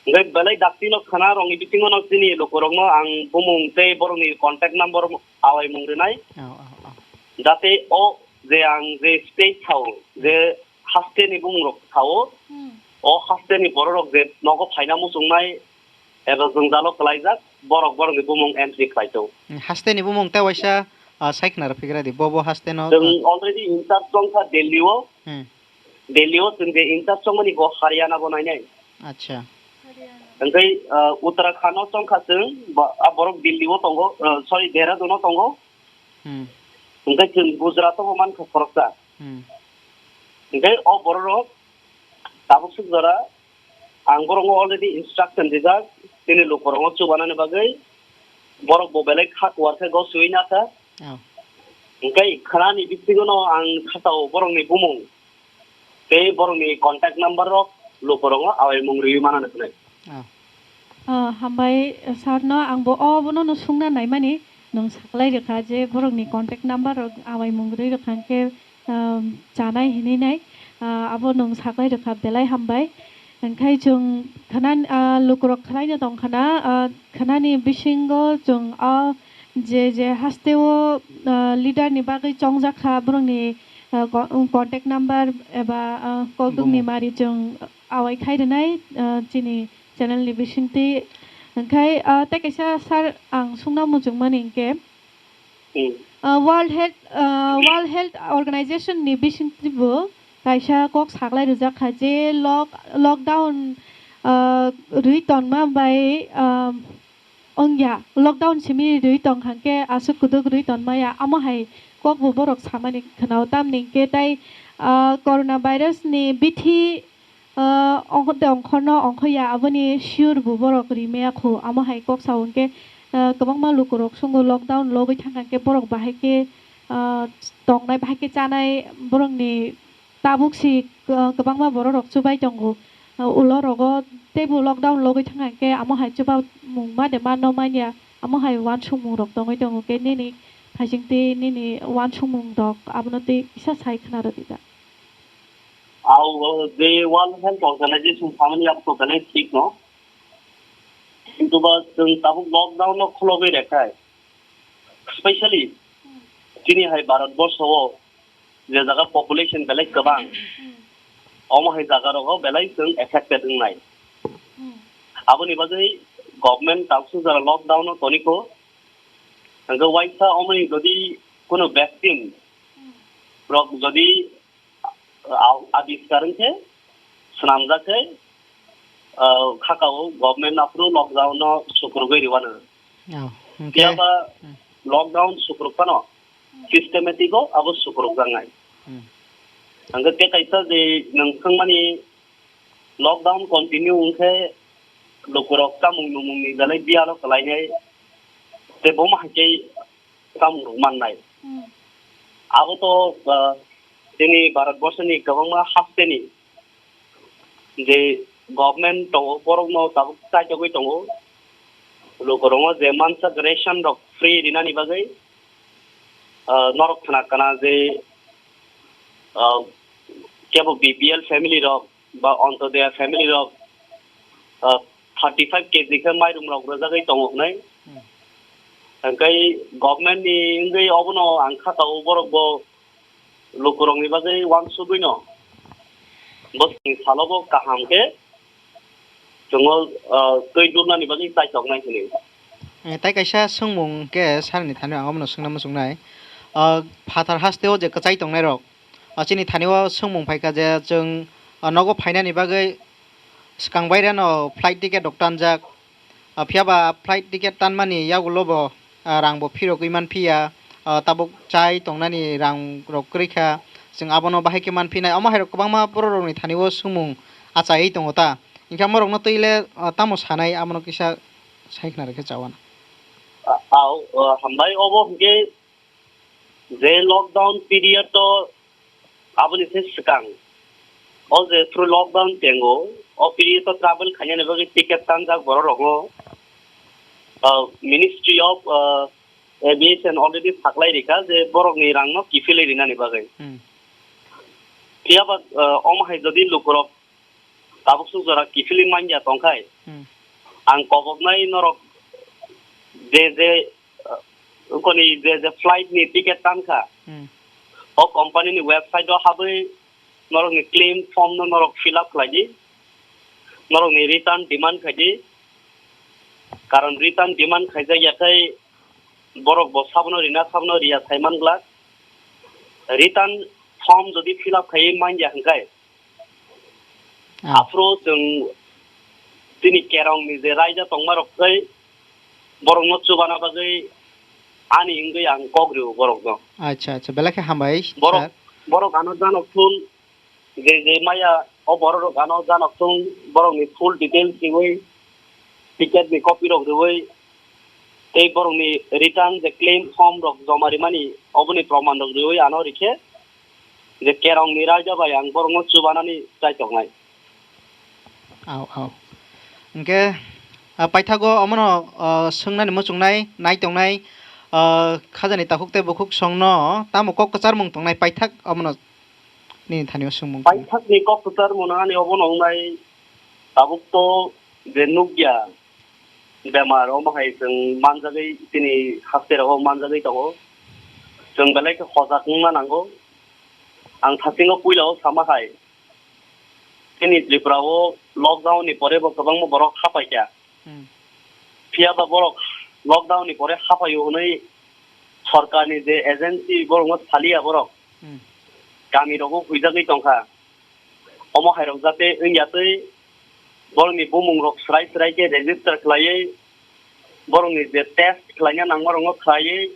Hingke belai dakti no khana rok ni bisingo no chini luku rok no ang bumung tei borok ni contact number awai mung rinai. Oh, oh, oh. Jate o je ang je state thao, je haste ni bumung rok thao, Hmm. o haste ni borok rok je nogo phaina muchungnai, eba jwngjalo kwlaijak, borok borokni bumung entry khlai tongo. Hmm, hasteni bumung tei waisa, ah, sai khna rw phi gra di, bo bo hasteno, Chwng ah, already in charge tongkha Delhi o. Hmm. Delhi o chwng je in charge tongmani bo Haryana bo nainai. Acha. Hwnkhe, ah, Uttarakhand o tongkha chwng, ba, ah, borok Delhi o tongo, ah, sorry, Dehradun o tongo. Hmm. Hwnkhe chwng Gujarat o bo mankha khoroksa. Hmm. Hwnkhe o borok rok tabuk suk jora Ang borokno already instruction rijak, chini lukurokno chubanani bagwi. Borok bo belai kha kuar khe goswi nakha. Oh. Hwnkhe khwnani bisingono ang khatao borokni bumung tei borokni contact number rok lukurokno awaimung riwi manani hwnwi. Oh. Ah, hambai, sir no, ang bo o bono no sungna naimani, nwng saklai rwkha je borokni contact number rok, awaimung rwi rwkha, hwnkhe, um, chanai hinwi nai, ah, abo nwng saklai rwkha, belai hambai. Hwnkhe chwng khwna, ah, lukurok khwlaino tongkhwna, ah, khwnani bisingo chwng o je, je hasteo, ah, leader ni bagwi chongjakha, borokni, ah, co-, contact number eba, ah, kokdukni Bumung. Mari chwng awai khai rwnai, ah, chini channel ni bisingtwi. Hwnkhe, ah, tei kaisa sir ang sungna muchungmani hwnkhe, Hmm. ah, World Health, ah, World Health Organization ni bisingtwi bo kaisa kok saklai rwjak kha je lock-, lockdown, ah, rwi tonma bai, ah, wngya, lockdown simi rwi tong kha hwnkhe aswk kwdwk rwi tonmaya, amo hai kok bo borok samani khwnao, tamni hwnkhe tai, ah, corona virus ni bithi, ah, ongkhor tei ongkhorno ongkhorya, aboni sure bo borok rimaya kho, amo hai kok sao hwnkhe, ah, kwbangma lukurok sungo lockdown logwi thangkha hwnkhe borok bahai khe, ah, tongnai, bahai khe chanai, borokni tabuk si, ah, kwbangma borok rok chubai tongo, ah, ulo rogo teibo lockdown logwi thangkha hwnkhe amo hai chubamung ma de ma no manya, amo hai uansukmung rok tongwi tongo, khe nini phaisingtwi nini uansukmung rok abono tei kisa sai khwna rwdi da. Au, uh, je World Health Organization samani abo totally thik no. Kintu ba chwng tabuk lockdown no khulogwi rekhai. Specially chini hai Bharat borsho o je jaga population belai kwbang, omo hai jaga rogo belai chwng affected wngnai. Aboni bagwi government tabuk jora lockdown no tonikho. Hwnkhe waisa omoni jodi kuno vaccine rok jodi a-, abiskar wngkhe, swnamjak khe, ah, khakao government aphuru lockdown no sukrugwi rwano. Oh, hwnkhe? Phiya ba Hmm. lockdown sukruk phano systematic o abo sukrukjaknai. Hmm. Hwnkhe tei kaisa je nwng swngmani lockdown continue wngkhe lukurok chamung numung ni belai biyalo kwlainai tei bomo hai khe chamung rok mannai. Hmm. Abo to, ah, chini Bharat borsoni kwbangma hasteni je government tongo, borokno tabuk chaitogwi tongo. Lukurokno je mansak ration rok free rinani bagwi, ah, norok khna kana je, ah, kebo B P L family rok ba Antyodaya family rok, ah, thirty five K G khe mairum rok rwjagwi tongo hwnwi. Hmm. Hwnkhe government ni wngwi obono ang kha tabuk borok bo lukurokni bagwi uansugwino bwswkni salo bo kaham khe chwngno, ah, twi dulnani bagwi chaitoknai hwnwi. Eh, tai kaisa swngmung khe sir ni thani ang omono swngna muchungnai. Ah, phatar hasteo je kwchai tongnai rok, ah, chini thani o swngmung phaikha je chwng, ah, nogo phainani bagwi swkang baireno flight ticket rok tanjak. Ah, phiya ba flight ticket tanmani yagulo bo, ah, rang bo phirogwi man phiya, ah, tabuk chai tongnani rang rok kwrwi kha, chwng abono bahai khe man phinai. Omo hai rok kwbangma borok rokni thani o swngmung achaiwi tongo ta. Hinkhe omo rokno twi le, ah, tamo sanai, abono kisa sai khna rwkhe chawana. A-, au, ah, hambai obo hwnkhe je lockdown period to aboni se swkang. O je through lockdown tengo, o period o travel khainani bagwi ticket tanjak borok rokno, ah, Ministry of, ah, Aviation already saklai rikha je borokni rangno kiphilwi rinani bagwi. Hmm. Phiya ba, ah, omo hai jodi lukurok tabuk suk jora kiphilwi manya tongkhai, Hmm. ang koboknai norok je je, uh, koni je je flight ni ticket tankha, Hmm. o company ni website o habwi norokni claim form no norok fill up khlaidi, norokni return demand khaidi, karon return demand khaijak yakhai borok bo sabono rina sabono riya sai man glak, return form jodi fill up khaiwi manya hwnkhe, Ah. Aphuru chwng chini kerongni je raida tongmarok tei borokno chubana bagwi ani wngwi ang kok rio borokno. Acha, acha, belai khe hambai, Borok, sir. Borok ano janok thun, je je maya o borok rok ano janok thun, borokni full details riwi, ticket ni copy rok riwi, tei borokni return je claim form rok joma rimani oboni proman rok riwi ano rikhe, je kerongni raida bai ang borokno chubanani chaitongnai. Au, au. Hwnkhe Ah, paithago omono, ah, swngnani muchungnai, nai tongnai, ah, khajani takhuk tei bukhuk songno tamo kok kwcharmung tongnai paithak omono nini thani o swngmung tong. Paithakni kok kwcharmung ani obono wngnai tabuk to je nukya bemar omo hai chwng manjagwi chini haste rogo manjagwi tongo. Chwng belai khe hojak wngna nango. Ang thasingo puila o sama hai. Chini Tripura o lockdown ni pore bo kwbangma borok hapaikha. Hmm. Phiya ba borok lockdown ni pore hapaio hwnwi sorkarni je agency borokno saliya borok. Hmm. Kami rogo huijagwi tongkha. Omo hai rok jate wngya twi borokni bumung rok swrai swrai khe register khlaiwi borokni je test khlaina nangma rokno khlaiwi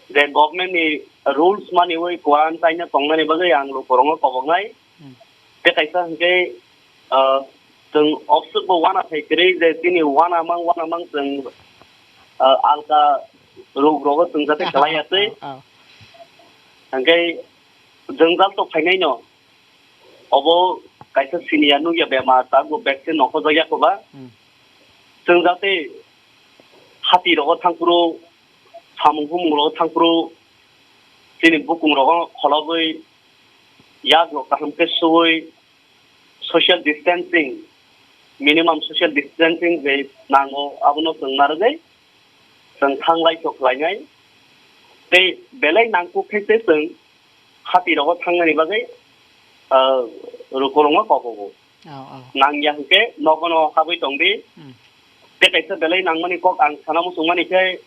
je government ni rules maniwi quarantine o tongnani bagwi ang lukurokno koboknai. Hmm. Tei kaisa hwnkhe, ah, chwng obswk bo uana phai kwrwi je chini uana mang, uana mang chwng, ah, alka rog rogo chwng jate kwlai ya twi. Ah, ah. Hwnkhe jwngjal to phainai no. Obo kaisa siniya nukya bemar, tabuk vaccine no khojak ya kho ba. Hmm. Chwng jate hati rogo thangphuru, samung humung rogo thangphuru, chini bukung rogo kholobwi, yak rok kaham khe suwi, social distancing, minimum social distancing je nango, abono chwng narwgwi chwng thanglai kho khlainai. Tei belai nangkuk khe se chwng hati rogo thangnani bagwi, ah, lukurokno kobogo. Oh, oh. Nangya hwnkhe nogono habwi tongdi. Hmm. Tei kaisa belai nangmani kok ang sana muchungmani khe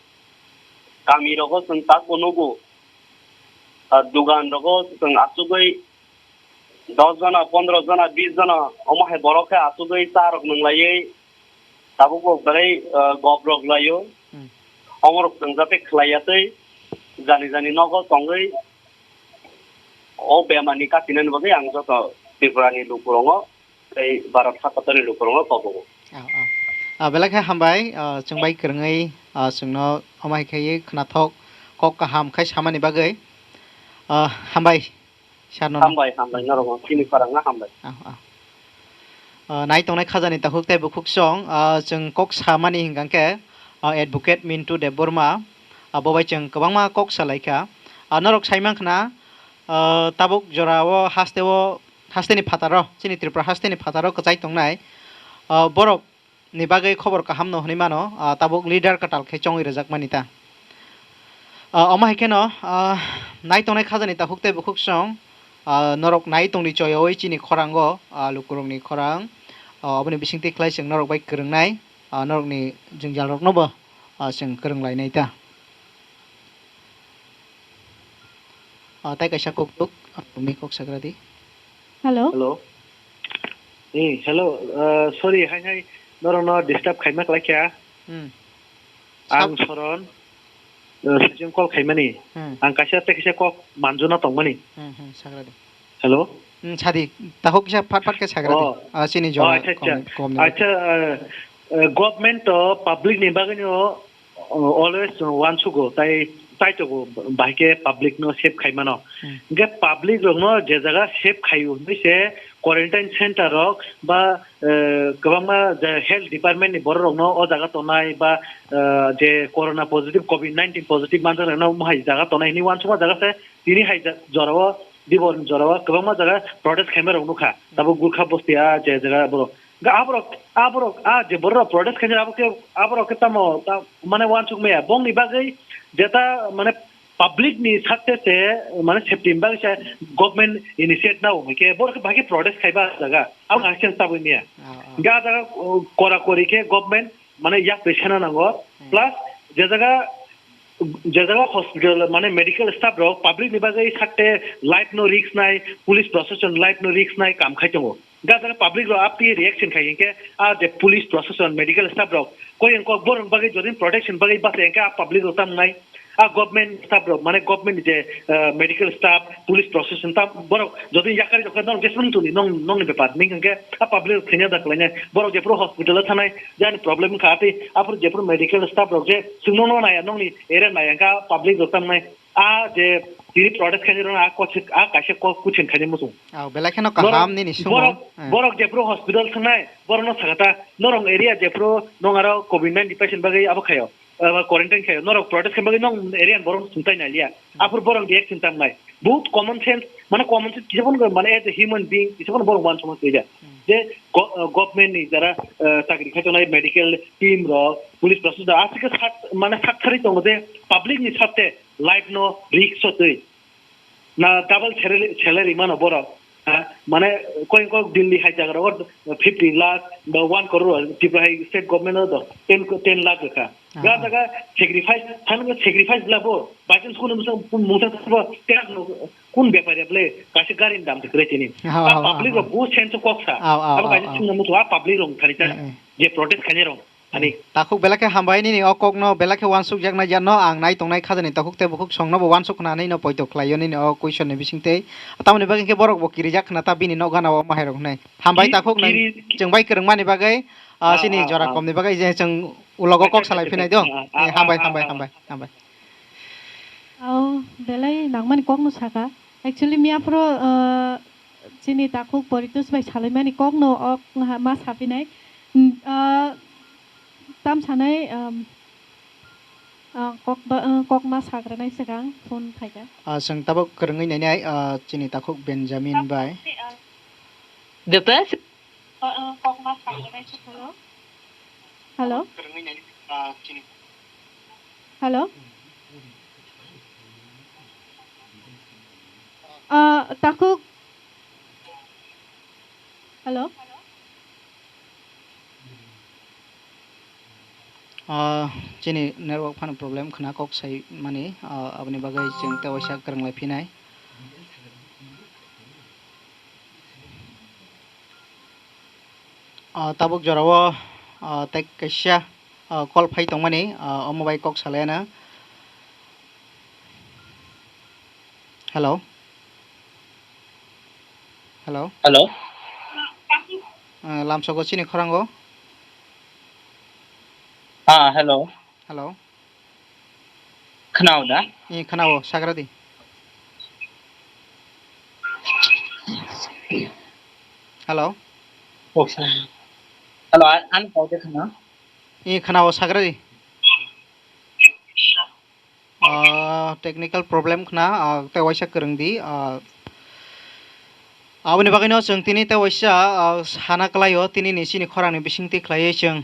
kami rogo chwng takbo nugo. Ah, dugan rogo chwng achugwi dos jona, pondro jona, bis jona, omo hai borok khe achugwi cha rok nwnglaiwi tabuk bo belai, ah, gob rok laio. Hmm. Omo rok chwng jate khlai ya tei jani jani nogo tongwi o bemar ni katinani bagwi ang joto Tripura ni lukurokno tei Bharat hakotorni lukurokno kobogo. Oh, oh. Ah, belai khe hambai, ah, chwng bai kwrwngwi, ah, chwngno omo hai khe khwnathok kok kaham khai samani bagwi. Ah, hambai. Sir, no, no. Hambai, hambai, norokno chini khorang no hambai. Ah, ah. Ah, nai tongnai khajani takhuk tei bukhuk song, ah, chwng kok samani hingkha khe, ah, Advocate Mintu Debbarma, ah, bo bai chwng kwbangma kok salaikha. Ah, norok sai mankha na, ah, tabuk jora o haste o, hasteni phataro, chini Tripura hasteni phataro kwchai tongnai, ah, borok ni bagwi khobor kaham no hwnwi mano, ah, tabuk leader kwtal khe chongwi rwjakmani ta. Ah, omo hai kheno, ah, nai tongnai khajani takhuk tei bukhuk song, ah, norok nai tongdi choyowi chini khorango, ah, lukurokni khorang, ah, oboni bisingtwi khlai chwng norok bai kwrwngnai, ah, norokni jwngjalroknobo, ah, chwng kwrwnglainai ta. Ah, tai kaisa koktuk, ah, tongwi kok sagra di. Hello? Hello. Eh, hello. Uh, sorry, hai hai, norokno disturb khaima klaikha. Hmm. Ang Sab- Soron, uh, sejong call khaimani. Hmm. Ang kaisa tei kaisa kok manjuna tongmani. Hmm, hmm, sagra di. Hello? Hmm, sadi, takhuk kisa phat phat khe sagra di. Oh. Ah, chini jora. Oh, acha, acha. Kom, kom ni. Acha, uh, uh, government to public ni bagwi no, uh, always, uh, uansugo, tai, tai togo, bahai khe public no save khai mano. Hmm. Hingkhe public rokno je jaga save khaio hwnwi se quarantine center rok ba, uh, kwbangma je health department ni borok rokno o jaga tongnai ba, uh, je corona positive, covid nineteen positive manjak rokno mohai jaga tongnai hwnwi uansukma jaga se tini hai ja-, jorao, Dibor jorao kwbangma jaga protest khaima rok nukha. Tabuk Gurkha bosti a je jaga borok. Ga aborok, aborok, a je borok protest khaina abo khe, aborok khe tamo, ta-, mane uansuk maya. Bongni bagwi jeta mane public ni sakte se mane safety ni bagwi se government initiate nao hwnkhe borok khe bahai khe protest khaiba jaga. Abo Ah. Hakhe tabui maya. Ah, ah. Ga jaga, uh, kora kori khe government mane yak twi sana nango. Hmm. Plus je jaga, je jaga hospital mane medical staff rok public ni bagwi sakte life no risk nai, police protection life no risk nai kam khai tongo. Ga jaga public rok apni reaction khai hinkhe a je police protection medical staff rok koi engkok borok bagwi jodi protection bagwi basa hinkhe a public rok tam nai. A government staff rok, mane government ni je, ah, medical staff, police protection tam, borok jodi yakari rok khe norok jesmani tuni, nong, nongni bepar, ning hwnkhe a public rok thwina da kwlainai, borok jephuru hospital o thanai, jani problem wngkha, tei aphuru jephuru medical staff rok je chwngno no naya, nongni area naya, hwnkhe a public rok tamnai, a je Tini protest khainai rok a kosik, a kaisa kok kuching khainai muchung. Aw, belai kheno norok kaham nini sumo. Borok, eh, borok jephru hospital thangnai, borokno sakha ta, norok area jephru nong aro covid nineteen patient bagwi abo khaio, abo quarantine khaio. Norok protest khaima bagwi nong area ni borok sungtai nai liya. Hmm. Aphuru borok reaction tang nai. Both common sense, mane common sense kisa phano mane as a human being kisa phano borok uansukma twi ja. Hmm. Je go-, uh, government ni jara, uh, chakri khai tongnai medical team rok, police proshashan rok, aswk khe sak, mane sak thari tongo je public ni sakte life no risk o twi. Na double salary, salary mano borok. Ha? Mane koi kok Delhi hai jaga rogo fifty lakh ba one crore Tripura hai state government o do ten, ten lakh rwkha. Ah, ga ah. Jaga sacrifice, thani sacrifice labo. By chance kono mungsa, mungsa thangbo, terak no, kun bepari ble, kaisa gari ni dam tikre tini. Ah, ah, ah, public ah. Rok bu sense kok sa. Ah, ah, abo ah, kaisa ah. Sungna mutu a public rok thani ta. Eh, eh. Je protest khainai rok. Ani. Takhuk belai khe hambai nini o kokno belai khe uansukjaknai jatno ang nai tongnai khajani takhuk tei bukhuk songnobo uansuk khwnani no poito khlaio nini o question ni bisingtwi. Tamoni bagwi khe borok bo kirijak khna ta bini nok gana o mahairok hwnwi. Hambai ki-, takhuk nang kiri-, chwng bai kwrwngmani bagwi, ah, ah, chini ah, jora ah. Komni bagwi je chwng ulogo kok salai phinai do. Ah, ah, eh, hambai, ah, hambai, ah, hambai, hambai. Oh, belai nangmani kokno saka. Actually, miyaphoro, ah, chini takhuk Poritos bai salaimani kokno ok ma sapinai. Mm, ah, Tam sanai, um, ah, kok ba, ah, kok ma sagranai swkang phone phaikha. Ah, chwng tabuk kwrwngwi nainai, ah, chini takhuk Benjamin bai. The best. Ah, ah, kok ma sagranai swkang. Hello? Hello? Ah, takhuk. Hello? Ah, chini network phano problem khna kok sai mani, ah, aboni bagwi chwng tei waisa kwrwng lai phinai. Ah, tabuk jorao, ah, tei kaisa, ah, call phai tongmani, ah, omo bai kok salai ano. Hello? Hello? Hello? Ah, lamsogo chini khorango? Ah, hello. Hello? Khnao da? Eh, khnao, sagra di. Hello? Oh, sorry. Hello, an, an kau de khna? Eh, khnao, sagra di. Ah, technical problem khna, ah, tei waisa kwrwng di, ah, aboni bagwino chwng tini tei waisa, ah, sana kwlaio, tini ni chini khorang ni bisingtwi khlaiwi chwng,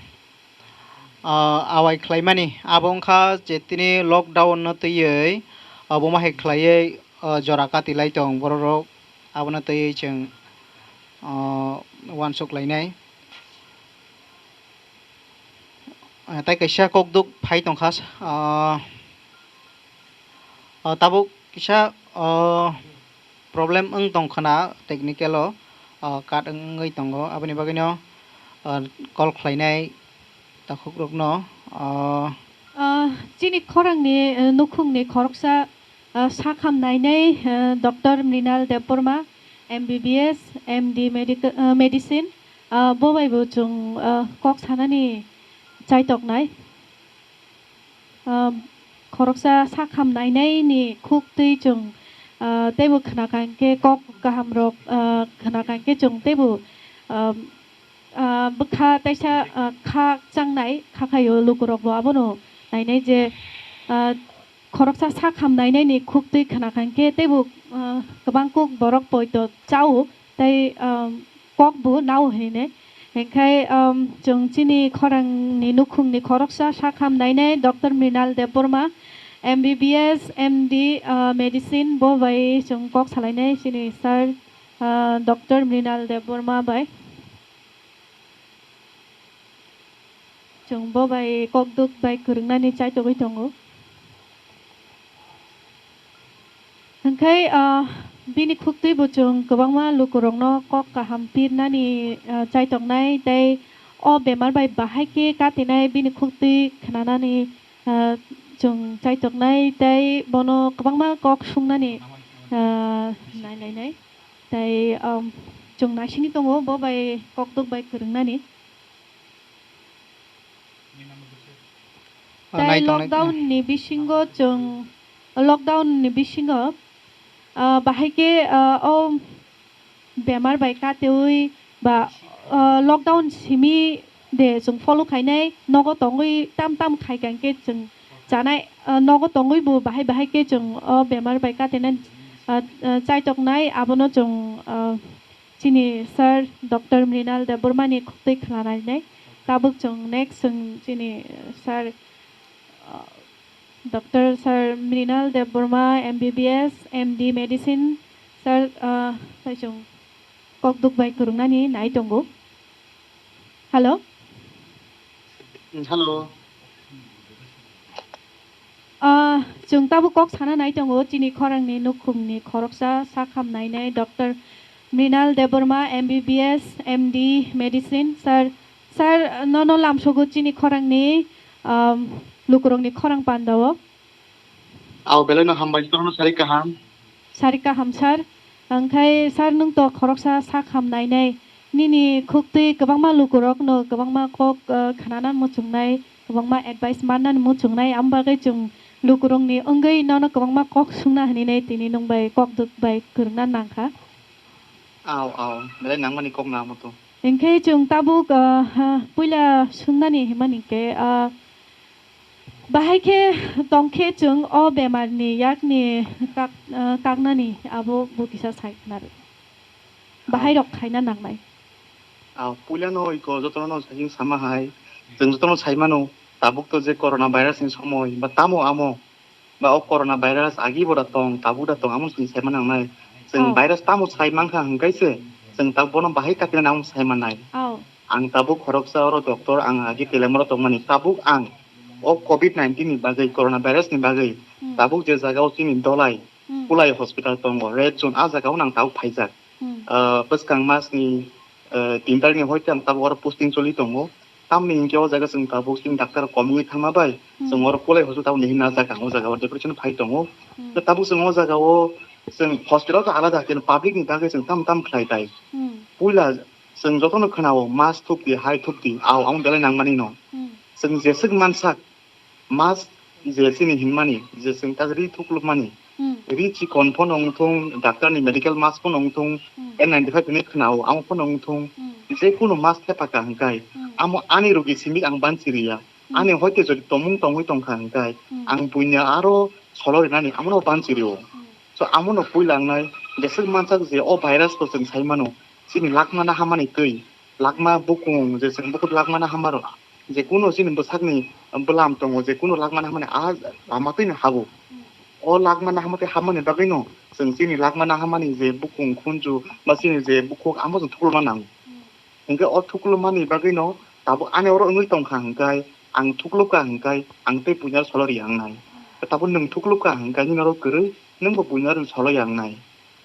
ah, awai khlaimani. Abo wngkha je tini lockdown no twiwi, ah, obo ma hai khlaiwi, ah, jora kati lai tong borok rok, abono twiwi chwng, ah, uansuk lainai. Ah, tei kaisa kokduk phai tongkha, ah, ah, tabuk kisa, ah, problem wng tongkhna technical o, ah, cut wngwi tongo, aboni bagwino, ah, call khlainai takhukrokno, ah, Ah, chini khorangni, eh, nukhungni khoroksa, ah, sakham nainai, eh, Doctor Mrinal Debbarma, M B B S, M D medica-, ah, Medicine, ah, bo bai bo chwng, ah, kok sanani chaitoknai. Ah, khoroksa sakham nainaini khuktwi chwng, ah, teibo khna kha hinkhe kok kahamrok, ah, khna kha hinkhe chwng teibo, ah, ah, bwkha taisa, ah, kha changnai kha khaio lukurokbo abono nainai je, ah, khoroksa sakham nainaini khuktwi khna kha hinkhe teibo, ah, kwbang kuk borok poito chao tei, ah, kokbo nao hinwi. Hinkhe, ah, chwng chini khorangni nukhungni khoroksa sakham nainai Doctor Mrinal Debbarma, M B B S, M D, ah, Medicine bo bai chwng kok salainai chini sir, ah, Doctor Mrinal Debbarma bai. Chwng bo bai kokduk bai kwrwngnani chaitogwi tongo. Hinkhe, ah, bini khuktwi bo chwng kwbangma lukurokno kok kaham pirnani, ah, chaitoknai tei o bemar bai bahai khe katinai bini khuktwi khnanani, ah, chwng chaitoknai tei bono kwbangma kok sungnani, ah, nailainai. Tei, um, chwng naisingwi tongo bo bai kokduk bai kwrwngnani. Ah, tei nai tongnai lockdown ni bisingo chwng, lockdown ni bisingo, Ah, bahai khe, ah, o bemar bai kateui ba, ah, lockdown simi de chwng follow khainai, nogo tongwi tam tam khai kha hwnkhe chwng chanai, ah, nogo tongwi bo bahai bahai khe chwng o bemar bai katenai, ah, ah, chaitoknai, abono chwng, ah, chini sir Doctor Mrinal Debbarma ni khwtwi khwlanainai. Tabuk chwng next chwng chini sir, ah, Doctor Sir Mrinal Debbarma, M B B S, M D Medicine, sir, ah, sai chwng kokduk bai kwrwngnani nai tongo. Hello? Hello. Ah, chwng tabuk kok sana nai tongo, chini khorangni nukhungni khoroksa sak hamnainai Doctor Mrinal Debbarma, M B B S, M D Medicine. Sir, sir, nono lamsogo chini khorangni, um, lukurokni khorang pandao. Ao belai no hambai, jotono sari kaham. Sari kaham, sir. Angkhai, sir, nwng to khoroksa sak hamnainai. Nini khuktwi kwbangma lukurokno kwbangma kok, uh, khnana muchungnai, kwbangma advice manna muchungnai. Am bagwi chwng lukurokni wngwi nono kwbangma kok sungna hwnwi nai tini nwng bai kokduk bai kwrwngna nangkha. Ao, ao, belai nangmani kok na mutu. Hinkhe chwng tabuk, ah, ah, puila swngnani himani khe, ah, bahai khe tongkhe chwng o bemarni yakni kak-, ah, kaknani abo bo kisa sai khna rw. Bahai rok khaina nangnai. Ah, puilano iko jotono sajing sama hai. Chwng jotono saimano, tabuk to je corona virus ni somoi, ba tamo amo, ba o corona virus agi bo da tong, tabuk da tong, amo chwng sai manang nai. Chwng Oh. virus tamo sai mankha hwnkhe se, chwng tabuk bono bahai katina nang sai mannai. Oh. Ang tabuk khoroksa oro doctor, ang agi Telemoro tongmani. Tabuk ang o covid nineteen ni bagwi, corona virus ni bagwi, Hmm. tabuk je jaga o chini Dolai, Hmm. Kulai hospital tongo, red zone, a jaga o nang tabuk phaijak. Hmm. Ah, bwskang mas ni, ah, tin tarik ni hoite ang tabuk oro posting choli tongo. Tamni hinkhe o jaga chwng tabuk chini doctor komiui thangma bai, Hmm. chwng oro Kulai hospital ni hinna jaga, o jaga o depression phai tongo. Hmm. Tabuk chwng o jaga o chwng hospital khe alada, khe public ni bagwi chwng tam tam khlai tai. Hmm. Puila chwng jotono khwnao, mask thupdi, hai thupdi, ao, amo belai nangmani no. Hmm. Chwng jeswk mansak, mask je chini hinmani, je chwng tak ri thuklupmani, Hmm. ri chikon phano wngthung, doctor ni medical mask phano wngthung, Hmm. N ninety-five hinwi khwnao, amo phano wngthung, Hmm. je kunu mask thepa ka hwnkhe, Hmm. amo ani rogi simi ang banchi riya. Hmm. Ani hoite jodi tomung tongwi tongkha hwnkhe, Hmm. ang buini aro solo rinani amono banchi rio. Hmm. So, amono puila wngnai, jeswk mansak je o virus bo chwng sai mano, chini lakmana hamani twi, lakma bukung, je chwng bukhuk lakmana hamaro, je kuno chini bwsakni bwlam tongo, je kuno lakmana hamani a lama twino habo. Hmm. O lakmana hama twi habmani bagwino chwng chini lakmana hamani je bukung khunju ba chini je bukhuk amo chwng thukluma nango. Hmm. Hwnkhe o thuklumani bagwino tabuk ani oro wngwi tongkha hwnkhe, ang thuklubkha hwnkhe, ang tei buini aro solo riya wngnai. Tabuk nwng thuklubkha hwnkhe nini oro kwrwi, nwngbo buini aro solo ya wngnai.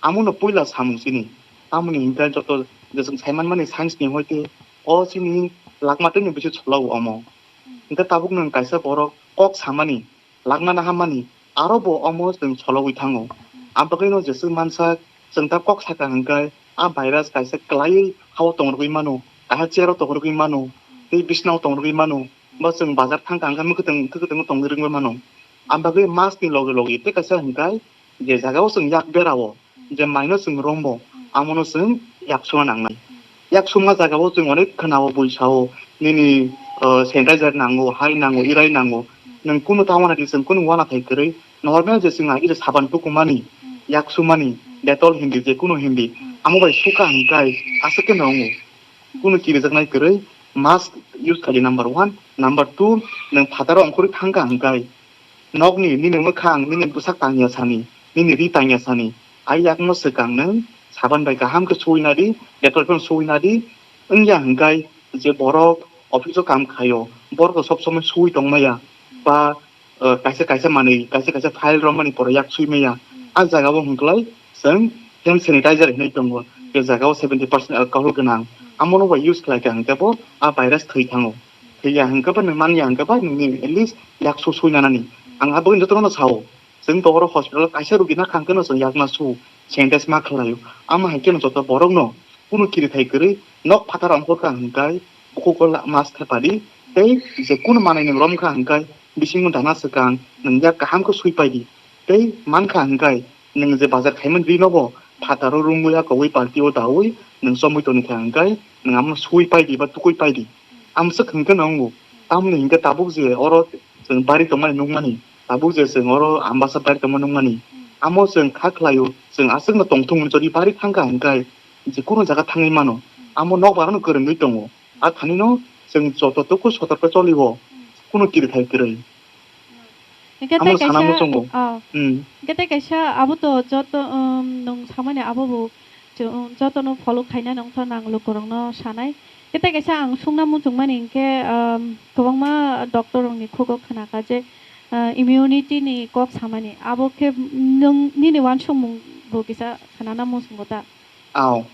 Amono puila samung chini. Tamoni hwnkhe joto je chwng saimanmani science ni hoite o chini lakma twino bisi solo omo. Hwnkhe tabuk nwng kaisa borok kok samani, lakmana hammani, aro bo omo chwng sologwi thango. Ang bagwino jeswk mansak, chwng ta kok saka hwnkhe, a virus kaisa kwlaiwi hao tongrwgwi mano, kaisa chair-o tongrwgwi mano, tei bisnao tongrwgwi mano, ba chwng bazar thangkha hwnkhe mwkhwtwng, mwkhwtwng tongrwgwi mano. Ang bagwi mask ni loge loge tei kaisa hwnkhe, je jagao chwng yak berao, je maino chwng rombo, amono chwng yak suma nangnai. Yak suma jagao chwng onek khwnao bui sao, nini, o, sanitizer nango, hai nango, irai nango. Nwng kunu ta wana di chwng kunu wana thai kwrwi. Normal je chwng agi je saban tukumani, yak sumani, Dettol hindi, je kunu hindi, amo bai suka hwnkhe aswk khe nwngo. Kunu kirijaknai kwrwi, mask use khaidi number one, number two, nwng phataro ongkhorwi thangkha hwnkhe, nokni, nini mwkhang, nini bwsak tangya sani, nini ri tangya sani, ai yakno swkang nwng saban bai kaham khe suwi nadi, Dettol phano suwi nadi, wngya hwnkhe je borok office-o kam khaio, borok sob somoi suwi tongmaya, ba, eh, kaisa kaisa manwi, kaisa kaisa file romani pore yak suwi maya, a jagao hwnkhlai chwng hand sanitizer hinwi tongo, je jagao seventy percent alcohol gwnang, amono bai use khlaikha hwnkhe bo a virus thwi thango. Thwiya hwnkhe ba nwng manya hwnkhe ba nwng at least yak su sui nanani. Ang abo jotono sao. Chwng to oro hospital kaisa rugi nakha hwnkhe no chwng yakma su, sanitize ma khlaio. Amo hai kheno joto borokno kunu kiri thai kwrwi nok phatar ongkhorkha hwnkhe bukugo la-, mask thepadi tei je kunu manwi nwng romkha hwnkhe bisingo dana swkang nwng yak kaham khe sui paidi tei mankha hwnkhe Nwng je bazar khaimani rino bo phataro rungwi akowi balti o dawi nwng chomwi toni kha hwnkhe nwng amo sui paidi ba tukui paidi. Amswk hwnkhe no wngo. Tamoni hwnkhe tabuk je oro chwng bari tongmani nukmani, tabuk je chwng oro ambasa bari tongmani nukmani, amo chwng kha khlaio, chwng aswkno tongthung hwnwi jodi bari thangkha hwnkhe je kunu jaga thangwi mano. Amo nokbar no kwrwngwi tongo. A thanino chwng joto tuku sotorkhe choliwo, kunu kirithai kwrwi. Hingke amo tei sana kaisa, muchungo. Oh. Hmm. Hingke tei kaisa abo to joto, um, nwng samani abo bo jo-, um, jotono follow khaina nongkha nang lukurokno sanai. Hingke tei kaisa ang sungna muchungmani hingke, um, kwbangma doctor rokni khugo khnakha je, uh, immunity ni kok samani. Abo khe nwng nini uansukmung bo kisa khnana muchungo ta? Ao,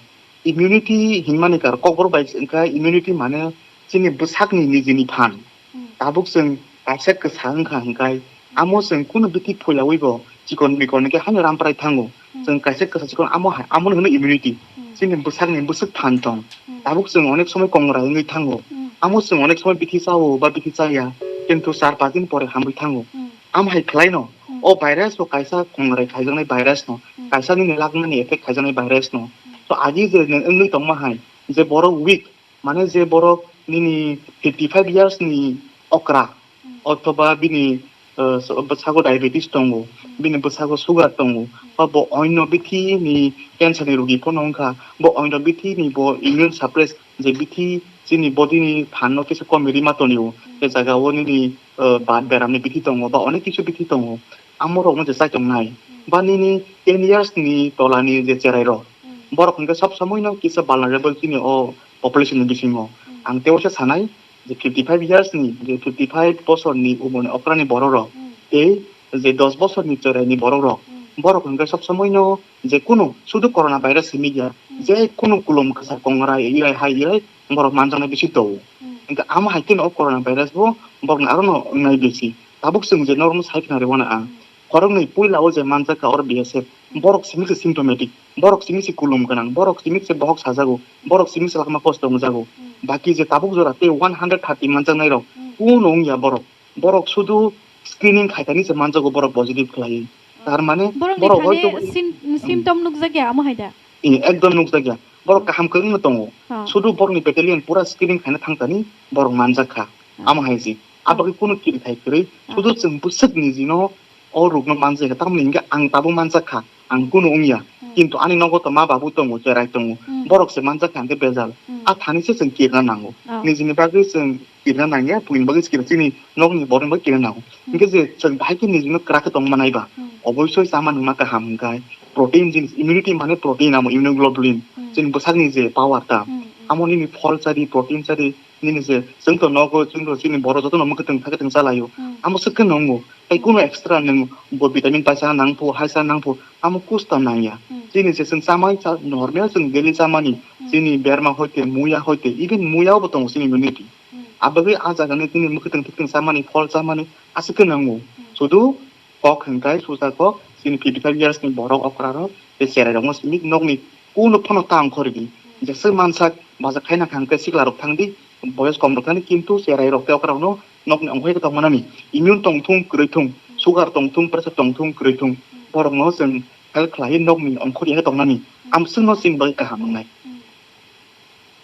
immunity hinmani kar kokborok bai se wngkha, immunity mane chini bwsakni nijini phan. Hmm. Tabuk chwng kaisa kwsa wngkha hwnkhe, amo chwng kunu bithi phuilawi bo chikon mikon hwnkhe haino ramprai thango. Hmm. Chwng kaisa kwsa chikon amo hai, amo hwno immunity. Hmm. Chini bwsakni bwswk phan tong. Hmm. Tabuk chwng onek somoi kongrai wngwi thango. Hmm. Amo chwng onek somoi bithi chao ba bithi chaya, kintu char pas din pore hamwi thango. Hmm. Am hai khlaino, hmm, o virus bo kaisa kongrai khaijaknai virus no, hmm, kaisa nini lagmani effect khaijaknai virus no. Hmm. So agi je nwng wngwi tongma hai, je borok weak, mane je borok nini fifty five years ni okra, hmm, othoba bini, uh, so-, bwsago diabetes tongo, hmm, bini bwsago sugar tongo, hmm, ba bo oino bithi ni cancer ni rogi pono wngkha, bo oino bithi ni bo immune suppress je bithi chini body ni phan no kisa komi rima tonio, hmm, je jaga o nini, uh, ba beram ni bithi tongo, ba onek kisu bithi tongo, amo rok no je chai tong nai. Hmm. Ba nini ten years ni tola ni je cherai rok, hmm, borok hwnkhe sob somoi no kisa vulnerable chini o population ni bisingo. Hmm. Ang tei waisa sanai je fifty five years ni, je fifty five bosor ni umor ni okra ni borok rok, hmm, tei je dos bosor ni cherai ni borok rok, hmm, borok hwnkhe sob somoi no je kunu sudu corona virus simi ya, hmm, je kunu kulum kwsa kongrai irai hai irai borok manjaknai bisi tongo. Hmm. Hingke amo hai kheno o corona virus bo borokni aro no wngnai bisi. Tabuk chwng je norok no sai khna rw mano ang. Hmm. Khoroknwi puila o je manjak kha oro B S F, hmm, borok simi se symptomatic, borok simi se kulum gwnang, borok simi se bohok sajago, borok simi se lakma kosto wngjago. Hmm. Baki je tabuk jora tei one hundred thirty manjaknai rok, hmm, kuno wngya borok. Borok sudu screening khaitani se manjago borok positive khlaiwi. Hmm. Tar mane borokni borok thani hoito sim-, hmm, symptom nukjakya amo hai da? Eh, ekdom nukjakya. Borok kaham kwrwngno tongo. Ha. Sudu borokni battalion pura screening khaina thangtani borok manjak kha. Ha. Amo hai se. Ha. Abagwi kunu kirithai kwrwi. Ha. Sudu chwng bwswk nijino o rokno manjak kha. Tamoni hwnkhe ang tabuk manjak kha. Ang kunu wngya. Hmm. Kintu ani nogo to ma babu tongo, cherai tongo. Hmm. Borok se manjak kha hwnkhe bejal. Hmm. A thani se chwng kirna nango. Ha. Nijini bagwi chwng kirna nangya, buini bagwi se kirna, chini nokni borokni bagwi kirna nango. Hmm. Hwnkhe je chwng bahai khe nijino kwrak khe tongma nai ba, hmm, oboisoi chamani wngma kaham hwnkhe protein jinis, immunity mane protein amo immunoglobulin, hmm, chini bwsakni je power ta, hmm, hmm, amo nini phol chadi, protein chadi, nini je chwng to nogo, chwng to chini borok jotono mwkhwtwng thakhe tong chalaio, hmm, amo swk khe nwngo. Tei, hmm, kuno extra nwng bo vitamin paisa nang phu, haisa nang phu, amo kusta nangya. Hmm. Chini je chwng chamai cha, normal chwng daily chamani, hmm, chini berma hoite, muya hoite, even muya bo tongo chini immunity. Hmm. Abagwi a jaga ni chini mwkhwtwng thwktwng chamani, phol chamani aswk khe nango. Hmm. Sudu kok hwnkhe susa kok, chini fifty five years ni borok okra rok, tei cherai rok no simi nokni kuno phano ta ongkhordi. Hmm. Jeswk mansak baja khaina kha hwnkhe sikla rok thangdi, boyos kom rok thangdi, kintu cherai rok tei okra rok no nokni ongkhorwi khe tongma nani. Immune tongthung, kwrwi thung, hmm, sugar tongthung, pressure tongthung, kwrwi thung, hmm, borok no chwng help khlaiwi nokni ongkhorwi khe tongnani. Hmm. Amswk no chini bagwi kaham wngnai. Hmm.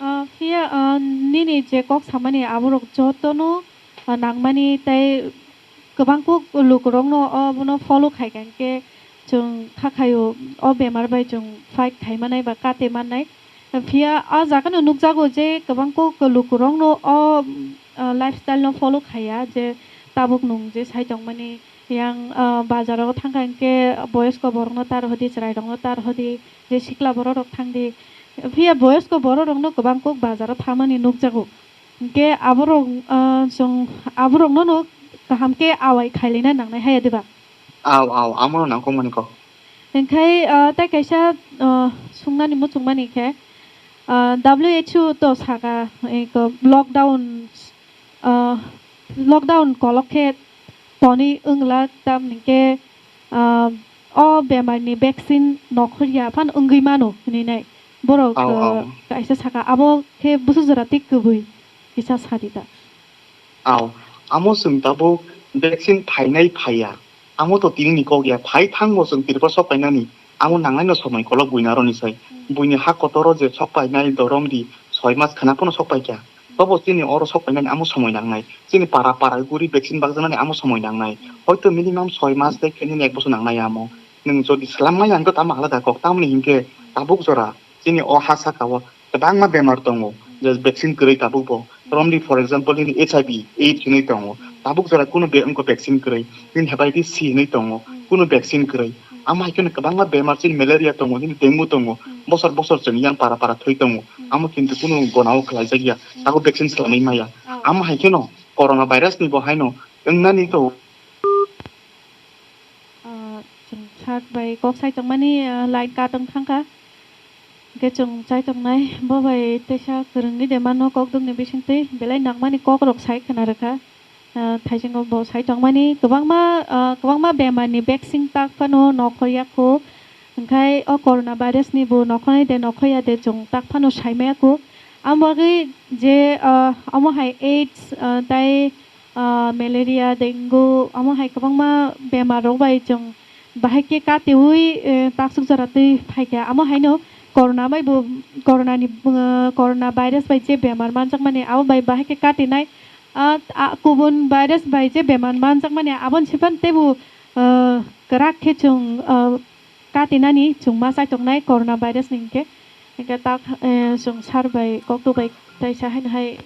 Ah, phiya, ah, nini je kok samani aborok jotono, ah, nangmani tei kwbang kuk lukurokno obono follow khai kha, hwnkhe chwng kha khaio o bemar bai chwng fight khai manai ba kate mannai. Phiya o jagano nukjago je kwbang kuk lukurokno o, ah, lifestyle no follow khaiya, je tabuk nwng je sai tongmani, yang, ah, bazar o thangkha hwnkhe boyosko borokno tar hodi, chwrairokno tar hodi, je sikla borok rok thangdi. Phiya boyosko borok rokno kwbang kuk bazar o thamani nukjago. Hwnkhe aborok, ah, chwng aborokno no kaham khe awai khailina nangnai haya diba? Aw, aw, amo nangkukmani kok. Hwnkhe, ah, tei kaisa, ah, sungnani muchungmani khe, ah, W H O to saka, eh, ko lockdown, ah, lockdown kolok khe tonwi wngla, tamni khe, ah, o bemar ni vaccine nokhorya phano wngwi mano hinwi nai. Borok, aw, ah, aw, kaisa saka, abo khe busu jora tei kwbwi kisa sadi ta. Aw, amo chwng tabuk vaccine phainai phaiya. Amo to tini ni kok ya, phai thang bo chwng Tripura sok painani, amo nangnai no somoi kolok buini aro ni sai. Buini ha kotor o je sok painai dorom di soi mas khana pono sok pai kya. Tobo chini oro sok painani amo somoi nangnai. Chini para para guri vaccine bakjaknani amo somoi nangnai. Hoito minimum soi mas tei khe nini ek bosor nangnai amo. Nwng jodi swlam maya hwnkhe tamo alada kok, tamoni hinkhe tabuk jora chini o ha saka o kwbangma bemar tongo, je vaccine kwrwi tabuk bo. Romdi, for example, nini H I V, AIDS hinwi tongo. Tabuk jora kunu be-, wngkha vaccine kwrwi. Nini hepatitis C hinwi tongo, kunu vaccine kwrwi. Amo hai kheno kwbangma bemar, chini malaria tongo, nini dengue tongo. Bosor bosor chwng yang para para thwi tongo. Amo kintu kunu gona o khlai jak ya. Tabuk vaccine swlamwi maya. Amo hai kheno corona virus ni bo haino wngnani to. Ah, chwng sir bai kok sai tongmani, ah, line cut wng thangkha. Hwnkhe chwng chai tongnai, bo bai teisa kwrwngni de mano kok dukni bisingtwi belai nangmani kokrok sai khna rwkha. Ah, thaisingo bo sai tongmani kwbangma, ah, kwbangma bemarni vaccine tak phano nokhorya kho. Hwnkhe o corona virusni bo nokhornai de nokhorya de chwng tak phano saimaya kho. Amo bagwi je, ah, omo hai AIDS, ah, tai ah, malaria, dengue, amo hai kwbangma bemar rok bai chwng bahai khe katiui, eh, taksuk jora twi phaikha. Amo haino corona bai bo, corona ni, eh, corona virus bai je bemar manjakmani abo bai bahai khe katinai. Ah, ah, kubun virus bai je bemar manjakmani aboni siphan teibo, eh, kwrak khe chwng, eh, katinani chwng ma chai tongnai corona virus ni hinkhe. Hinkhe tak, eh, chwng sir bai kokto bai taisa haino hai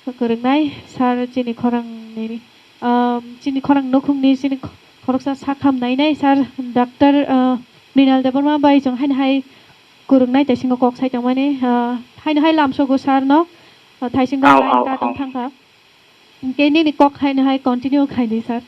kwrwngnai sir chini khorang nini, um, chini khorang nukhungni chini kho-, khoroksa sakham nainai sir doctor, uh, Mrinal Debbarma bai chwng haino hai kwrwngnai taisingo kok sai tongmani, uh, haino hai lamsogo sir no, uh, thaisingo Au, line au, cut wng au. thangkha. Hinkhe nini kok haino hai continue khaidi sir.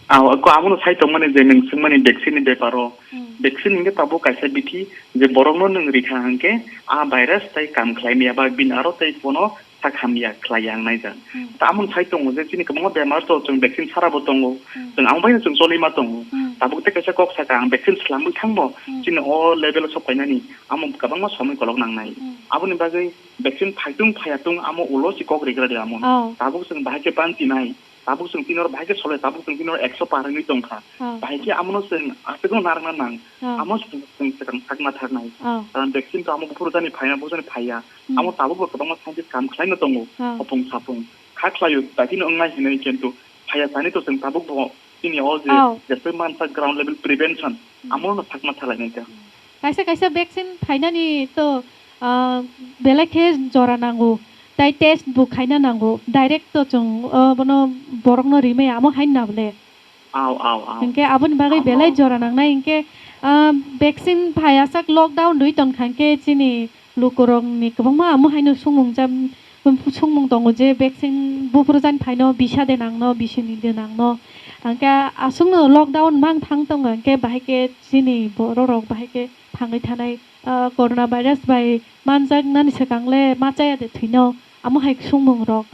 Au, ako amono sai tongmani je nwng swngmani vaccine ni beparo. Hmm. Vaccine hinkhe tabuk kaisa bithi je borokno nwng rikha hinkhe a virus tai kam khlai maya ba bini aro tai bono sak hamya khlai ya wngnai jang. Hmm. Ta amon sai tongo je chini kwbangma bemar to chwng vaccine sara bo tongo. Hmm. Chwng ang bai chwng choli ma tongo. Hmm. Tabuk tei kaisa kok saka ang vaccine swlamwi thangbo Hmm. chini o level o sok painani amo kwbangma somoi kolok nangnai. Hmm. Aboni bagwi vaccine phaitung phaiyatung amo ulo si kok rigra de amon. Oh. Tabuk chwng bahai khe ban tinai. Tabuk chwng tini oro bahai khe solai, tabuk chwng tini oro ekso par wngwi tongkha. Oh. Bahai khe amono chwng aswkno narwkna nang. Oh. Amo chwng, chwng swkang sakna tharnai. Oh. Karon vaccine to amo buphuru jani phaina, buphuru jani phaiya. Hmm. Amo tabuk bo kwbangma scientist kam khlaino tongo. Oh. Hopung sapung. Kha khlaio, dakino wngnai hinwi kintu phaiya sani to chwng tabuk bo chini o je Oh. jesoi mansa ground level prevention, Hmm. amono sakna thalainai ta. Hmm. Kaisa kaisa vaccine phainani to, ah, belai khe jora nango, tai test bo khaina nango, direct to chwng, ah, bono borokno rimaya amo haino na bole. Au, au, au. Hinkhe aboni bagwi Amo. belai jora nangnai hinkhe, ah, vaccine phaiyasak lockdown rwi tongkha hinkhe chini lukurokni kwbangma amo haino songmung jam-, songmung tongo je vaccine buphuru jani phaino bisa de nangno, bisini de nangno. Hinkhe aswkno lockdown mang thang tongo hinkhe bahai khe chini bororok bahai khe thangwi thanai, ah, corona virus bai manjaknani swkang le ma chaya de thwino, amo hai songmung rok.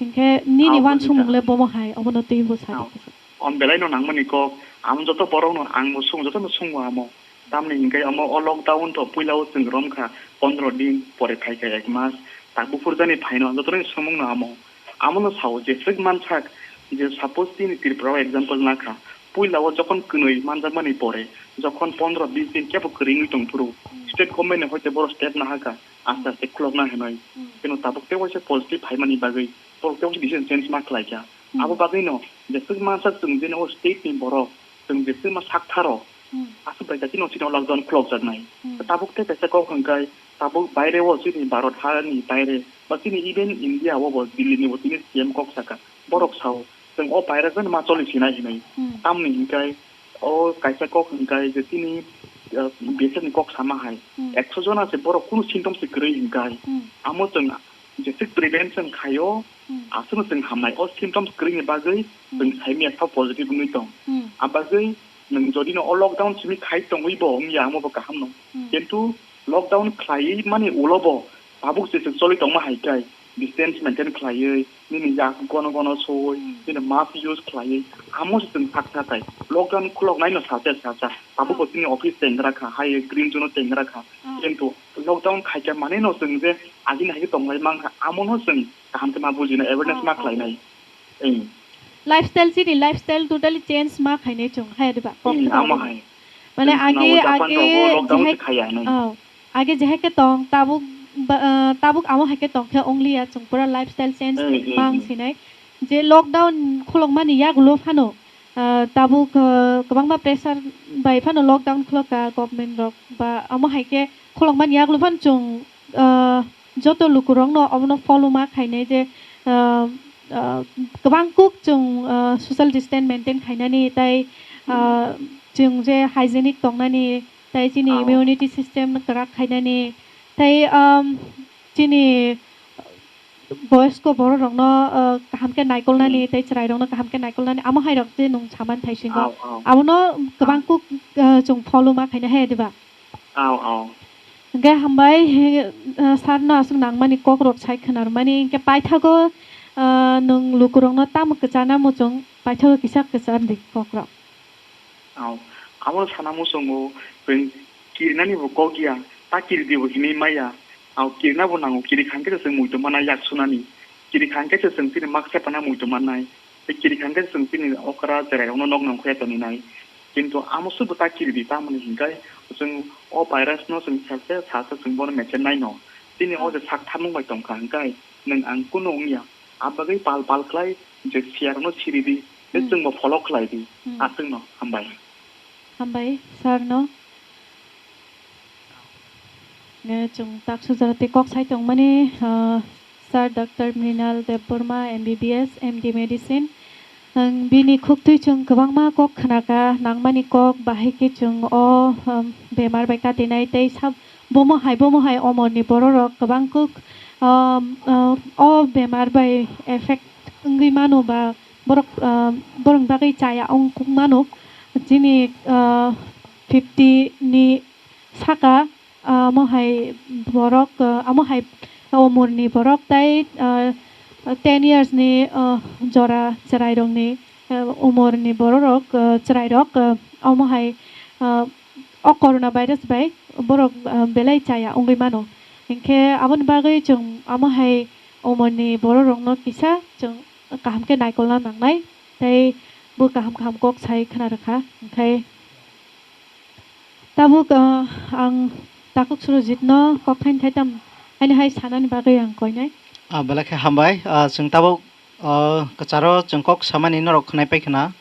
Hinkhe nini Abo uansukmung le bomo hai, obono twibo sa Ao. rikha. On belai no nangmani kok, amo joto borok no ang bo sung, joto no sungo amo. Tamni hinkhe amo o lockdown to puila o chwng romkha pondro din, pore phaikha ek mas, tak buphur jani phaino joto no sumung no amo. Amo no sao je swk mansak, je suppose tini Tripura o example nakha, puila o jokhon kwnwi manjakmani pore, jokhon pondro bis din kebo kwrwi wngwi tongphuru, state government ni hoite boro step nahaka, aste aste khulokna hinwi. Hmm. Keno tabuk tei waisa positive phaimani bagwi, borok tei waisa decision change ma khlaikha. Hmm. Abo bagwino, jeswk mansa chwng jeni o state ni borok, chwng jeswk ma saktharo, Hmm. aswk bai khe chini o lockdown khulokjaknai. Hmm. Tabuk tei kaisa kok hwnkhai, tabuk baire o chini Bharat hani baire, ba chini even India o bo Delhi ni bo chini C M kok saka, borok sao, chwng o virus bai ma choli sinai hinwi. Hmm. Tamni hinkhai, o kaisa kok hwnkhai je chini, uh, B S F ni kok sama hai, Hmm. ekso jona se borok kunu symptoms se kwrwi hwnkhai. Hmm. Amo chwng jeswk prevention khaio, Hmm. aswkno chwng hamnai. O symptoms kwrwini bagwi chwng Hmm. saimanya sao positive wngwi tong. Hmm. Abagwi nwng jodi no o lockdown simi khai tongwi bo wngya, amo bo kaham no. Hmm. Kintu lockdown khlaiwi mani ulo bo tabuk se chwng choli tongma hai khe distance maintain khlaiwi, nini yak gono gono soi, Hmm. nini mask use khlaiwi, amo se chwng saksa khai. Lockdown khuloknai no salsa salsa. Tabuk bo Hmm. chini office chengra kha, hai green zone o chengra kha. Hmm. Kintu lockdown khaikha mani no chwng je agini hai khe tonglai mankha, amo no chwng kaham khe ma bujina, awareness Oh, ma oh. khlainai. Eng. Lifestyle, chini lifestyle totally change ma khainai chwng, hai diba? Kok Hmm, thwkhe amo abo hai. Mane Chwng age, khwnao Japan age rogo lockdown jehe-, se khaiya hinwi. Oh, age jehe khe tong, tabuk ba, ah, tabuk amo hai khe tong khe ongliya, chwng pura lifestyle change Hmm, hmm, mang hmm. sinai. Je lockdown khulokmani yagulo phano, ah, tabuk, ah, kwbangma pressure bai phano lockdown khulokha government rok ba amo hai khe khulokmani yagulo phano chwng, ah, joto lukurokno obono follow ma khainai je, ah, ah, kwbang kuk chwng, ah, social distance maintain khainani tei, ah, chwng je hygienic tongnani tei chini Oh. immunity system kwrak khainani tei, um, chini boyosko borok rokno, uh, kaham khe naikolnani Hmm. tei chwrai rokno kaham khe naikolnani amo hai rok je nwng saman thaisingo. Au, au. Abono kwbang Au. kuk, uh, chwng follow ma khaina hai diba? Au, au. Hwnkhe hambai, he, uh, sir no aswk nangmani kok rok sai khwnarmani, hwnkhe paithago, uh, nwng lukurokno tamo kwchana muchung, paithago kisa kwchardi kok rok. Au, abo sana muchungo, chwng kirinani bo kok ya, ta kiridi bo hinwi maya. Au, kirina bo nango, kiri kha hwnkhe se chwng muitu mana yak sunani. Kiri kha hwnkhe se chwng chini mak sepana muitu mannai. Tei kiri kha hwnkhe se chwng chini okra cherai rokno nok nongkhoya toninai. Kintu amo se bo ta kiridi, tamoni hinkhe chwng o virus no chwng selse selse chwng bono mechen nai no. Chini o je sak tharmung bai tongkha hwnkhe nwng ang kunu wngya. Abagwi pal pal khlai je siyarno siridi, tei Hmm. chwngbo follow khlaidi. Hmm. Aswkno hambai. Hambai, sir no. Nge chwng taksa jora tei kok sai tongmani, ah, Sir Doctor Mrinal Debbarma, M B B S, M D Medicine. Ang bini khuktwi chwng kwbangma kok khnakha, nangmani kok bahai khe chwng o, um, bemar bai katinai tei sab-, bomo hai, bomo hai omorni bororok kwbang kuk, um, uh, o bemar bai effect wngwi mano ba borok, um, borokni bagwi chaya wng kuk mano. Chini, uh, fifty ni saka, ah, amo hai borok, ah, amo hai umorni borok tei, ah, ten years ni, ah, jora chwrairokni, ah, umorni bororok, ah, chwrairok, ah, amo hai, ah, o corona virus bai borok, ah, belai chaya wngwi mano. Hinkhe aboni bagwi chwng amo hai umorni bororokno kisa chwng kaham khe naikolna nangnai tei bo kaham kaham kok sai khna rwkha. Hinkhe Tabuk, ah, ang takhuk Surojitno kok thaini thaitam haino hai sanani bagwi ang koinai. Ah, belai khe hambai. Ah, chwng tabuk, ah, kwcharo chwng kok samani norok khwnai pai khna.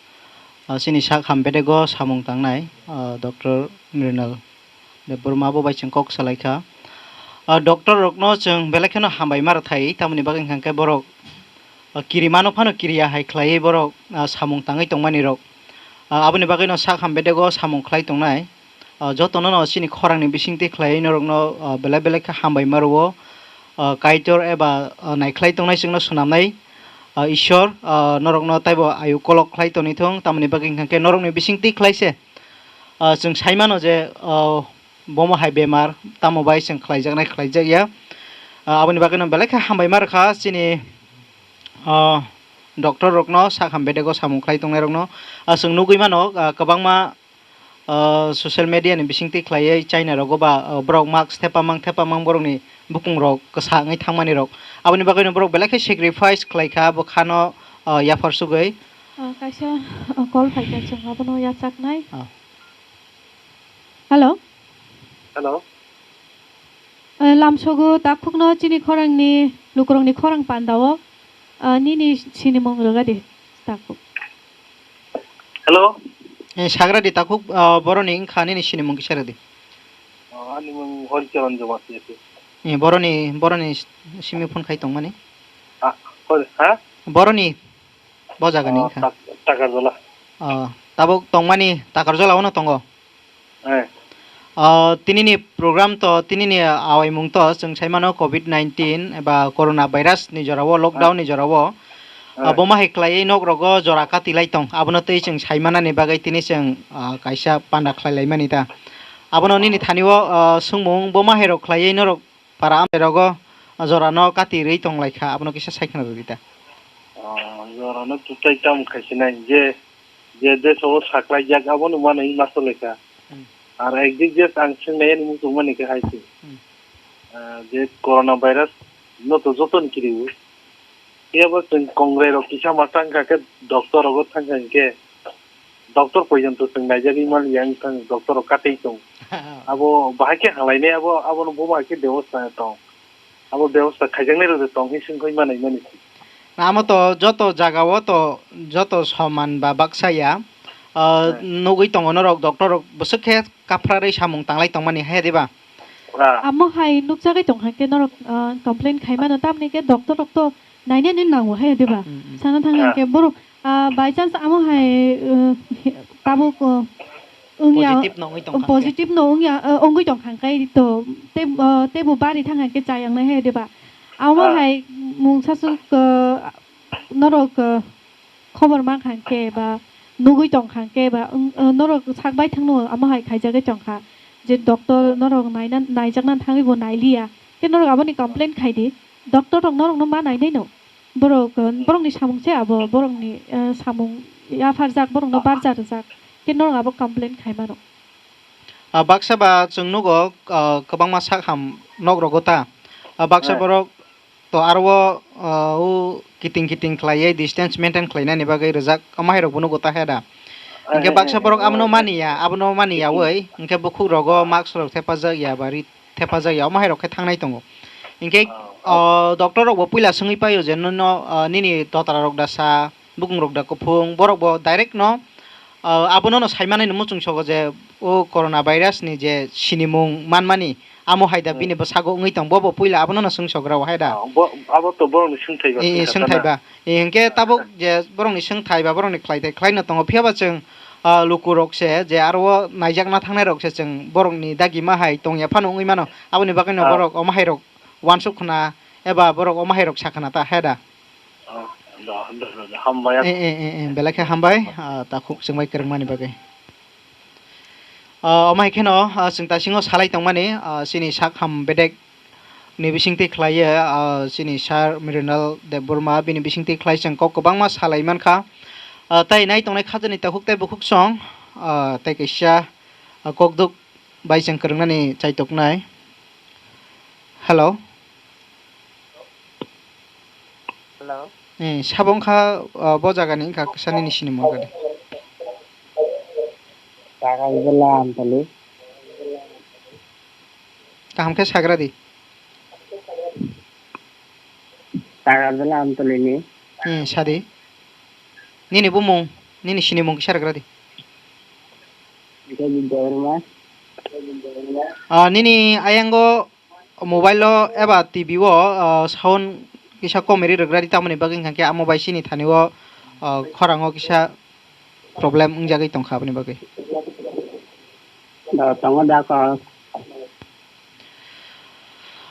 Ah, chini sak ham bedego samung tangnai, ah, Doctor Mrinal Debbarma bo bai chwng kok salai kha. Ah, doctor rokno chwng belai kheno hambai ma rwthai, tamoni bagwi hwnkha khe borok, ah, kirimano phano kiriya hai khlaiwi borok, ah, samung tangwi tongmani rok. Ah, aboni bagwino sak ham bedego samung khlai tongnai. Ah, jotono no chini khorangni bisingtwi khlaiwi norokno, ah, belai belai khe hambai ma rwo. Ah, Kaitor eba, ah, naikhlai tongnai chwngno swnamnai, ah, Ishwar, ah, norokno taibo ayu kolok khlai tongwi thung, tamoni bagwi hwnkha khe norokni bisingtwi khlai se, ah, chwng sai mano je, ah, bomo hai bemar, tamo bai chwng khlaijaknai khlaijakya. Ah, aboni bagwino belai khe hambai ma rwkha chini, ah, doctor rokno, sak ham bedego samung khlai tongnai rokno. Ah, chwng nugwi mano, ah, kwbangma, ah, social media ni bisingtwi khlaiwi China rogo ba, ah, borok mask thepamang thepamang borokni bukung rok kwsa wngwi thangmani rok. Aboni bagwino borok belai khe sacrifice khlai kha bo khano, ah, yaphar sugwi. Ah, kaisa, ah, call phai kha, chwng abono yachaknai. Ah. Hello? Hello? Eh, lamsogo takhukno chini khorangni, lukurokni khorang pandao, eh, nini sinimung rwgadi takhuk. Hello? Eh, sagradi takhuk, ah, boroni wngkha nini sinimung kisa rwdi. Oh, ani mung Horicharan Jamatia se. Eh, boroni, boroni simi phone khai tongmani. Ah, hor-, ha? Boroni Bo jagani Oh, wngkha. Tak-, Takarjala. Oh, tabuk tongmani Takarjala ono tongo? Eh. Oh, tinini program to, tinini awaimung to, chwng saimano covid nineteen eba corona virus ni jorao, lockdown ni jorao. Eh. Ah, bomo hai khlaiwi nok rogo jora kati lai tong. Abono tei chwng saimanani bagwi tini chwng, ah, kaisa panda khlai laimani ta. Abono nini thani o, ah, swngmung bomo hai rok khlaiwi norok para amchai rogo jorano kati rwi tong lai kha, abono kisa sai khna rwdi ta. Oh, jorano tutai tamo khai sinai, je, je deso o saklai jak, abono mano wngma sole kha. Hmm. Ar ekdik je ang swngnai ani muchung mani khe hai se. Hmm. Ah, je corona virus no to joto ni kiri o. Phiya bo chwng kongrai rok kisa ma tang kha khe doctor rogo thang kha hinkhe doctor porjonto chwng naijagwi man ya wng thang doctor rok katwi chwng. Abo bahai khe halainai abo, abono bo bahai khe bebosta tong. Abo bebosta khaijaknai rok de tong hi swngkhoi manai mani. Amo to joto jaga o to joto soman ba baksa ya. Ah, Hmm. Nugwi tongo norok doctor rok bwswk khe kaphrarwi samung tanglai tongmani hai diba? Ah. Amo hai nukjagwi tong kha khe norok, ah, complain khai mano, tamni khe doctor rok to nainani nango hai diba? Hmm, hmm. Sana thang Ah. Khe borok, ah, by chance amo hai, uh, tabuk, uh, wngya, Positive no wngwi tong kha khe. Positive no wngya, uh, wngwi tong kha khe to tei, uh, teibo bari thang khe chayang nai hai diba? Amo Ah. Hai mungsa suk, uh, norok, uh, khobor man kha khe ba nugwi tong kha khe ba, wng, uh, norok sak bai thang no amo hai khaijagwi tong kha je doctor norok naina, naijakna thangwi bo nailiya khe norok aboni complain khai di, doctor rok norok no ma nainai no, borok, uh, borok ni samung se abo, borok ni, uh, samung yapharjak, borok no barja rwjak khe norok abo complain khai mano. Ah, baksa ba chwng nugo, ah, kwbangma sak ham nok rogo ta. Ah, baksa Eh. Borok to aro o, ah, o kiting kiting khlaiwi distance maintain khlainani bagwi rwjak, omo hai rok bo nugo ta he da. Hinkhe Eh, baksa eh, borok eh, abono eh. Mani ya, abono mani ya woi, hinkhe bukhuk rogo mask rok thepajak ya ba ri thepajak ya, omo hai rok khe thangnai tongo. Hinkhe, Oh, oh. Ah, doctor rok bo puila swngwi paio je nono, ah, nini dotra rok da sa, bukung rok da kuphung, borok bo direct no, ah, abono no sai manai no muchung sogo je o corona virus ni je sinimung manmani, amo hai da Hmm. Bini bwsago wngwi tong, bo bo puila abono no swng sogra o hai da. Ah, bo, abo to borok ni swngthai ba Eh, eh, swngkha swngthai na. Ba. Eh, hinkhe tabuk je borok ni swngthai ba borok ni khlai thai khlai no tongo, phiya ba chwng, ah, luku rok se je aro o naijakna thangnai rok se chwng borok ni dagi ma hai tong ya phano wngwi mano, aboni bagwi no Ah. Borok omo hai rok uansuk khna eba borok omo hai rok sa khna ta hai da. Oh, da, da, da, da, hambai. Eh, eh, eh, eh, belai khe hambai, ah, takhuk chwngbai kwrwngmani bagwi. Ah, omo hai kheno, ah, chwng tasingo salai tongmani, ah, chini sak ham bedek ni bisingtwi khlaiya, ah, chini Sir Mrinal Debbarma, bini bisingtwi khlai chwng kok kwbangma salai mankha. Ah, tai nai tongnai khajani takhuk tei bukhuk song, ah, tei kaisa, ah, kokduk bai chwng kwrwngnani chaitoknai. Hello. Hello. Eh, sabo wngkha, ah, bo jagani wngkha kisa nini sinimung gani. Takalbela Amtali. Kaham khe sagra di. Takalbela Amtali ni. Eh, sadi. Nini bumung, nini sinimung kisa rwgra di. David Debbarma. Ah, nini ayango mobile o eba T V o, ah, sound kisa komeri rwgra di, tamoni bagwi hwnkha khe amo bai chini thani o, ah, khorang o kisa problem wngjagwi tongkha aboni bagwi. Da, tongo da kok.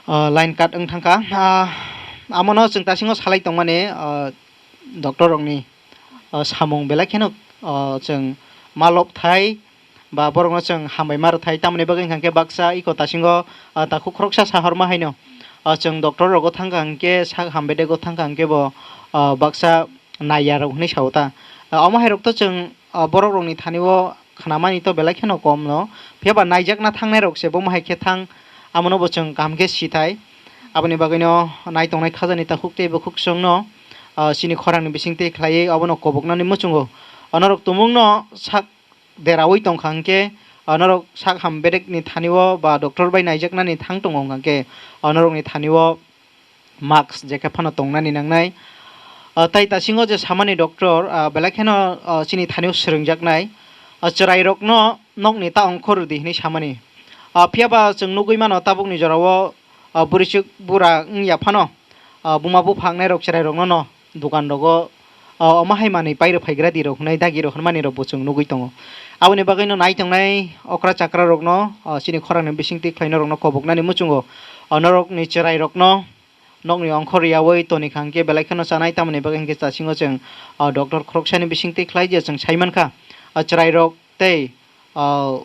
Ah, line cut wng thangkha. Ah, amono chwng tasingo salai tongmani, ah, doctor rokni, ah, samung belai kheno, ah, chwng ma lobthai ba borokno chwng hambai ma rwthai, tamoni bagwi hwnkha khe baksa iko tasingo, ah, takhuk khoroksa sahorma haino, ah, chwng doctor rogo thangkha hwnkhe sak ham bedego thangkha hwnkhe bo, ah, baksa naiya rok hinwi sao ta. Ah, omo hai rok to chwng, ah, borok rokni thani o khnamani to belai kheno kom no. Phiya ba naijakna thangnai rok se bomo hai khe thang, amo no bo chwng kaham khe si thai. Aboni bagwi no nai tongnai khajani takhuk tei bukhuk song no, ah, chini khorang ni bising twi khlaiwi obo no kobok nani muchungo. Onorok tumung no sak deraui tongkha hwnkhe, ah, norok sak ham bedek ni thani o ba doctor bai naijak nani thang tongo hwnkha khe, ah, norok ni thani o mask je khe phano tongnani nangnai. Ah, tai tasingo je samani doctor, ah, belai kheno, ah, chini thani o swrwngjaknai. Ah, chwrai rokno nokni ta ongkhor rwdi hinwi samani. Ah, phiya ba chwng nugwi mano tabukni jorao, ah, bwrwichwk bura wngya phano, ah, buma bupha wngnai rok chwrai rokno no dukan rogo, ah, omo hai manwi pai rw phaigra di rok hwnwi dagi rw hwnmani rok bo chwng nugwi tongo. Aboni bagwi no nai tongnai okra chakra rokno, ah, chini khorang ni bising twi khlai norok no kobok nani muchungo. Ah, norok ni chwrai rokno nokni ongkhor riyaui toni kha hwnkhe belai kheno chanai, tamoni bagwi hwnkhe chasingo chwng, ah, doctor khoroksani bisingtwi khlai je chwng sai mankha. Ah, chwrairok tei, ah,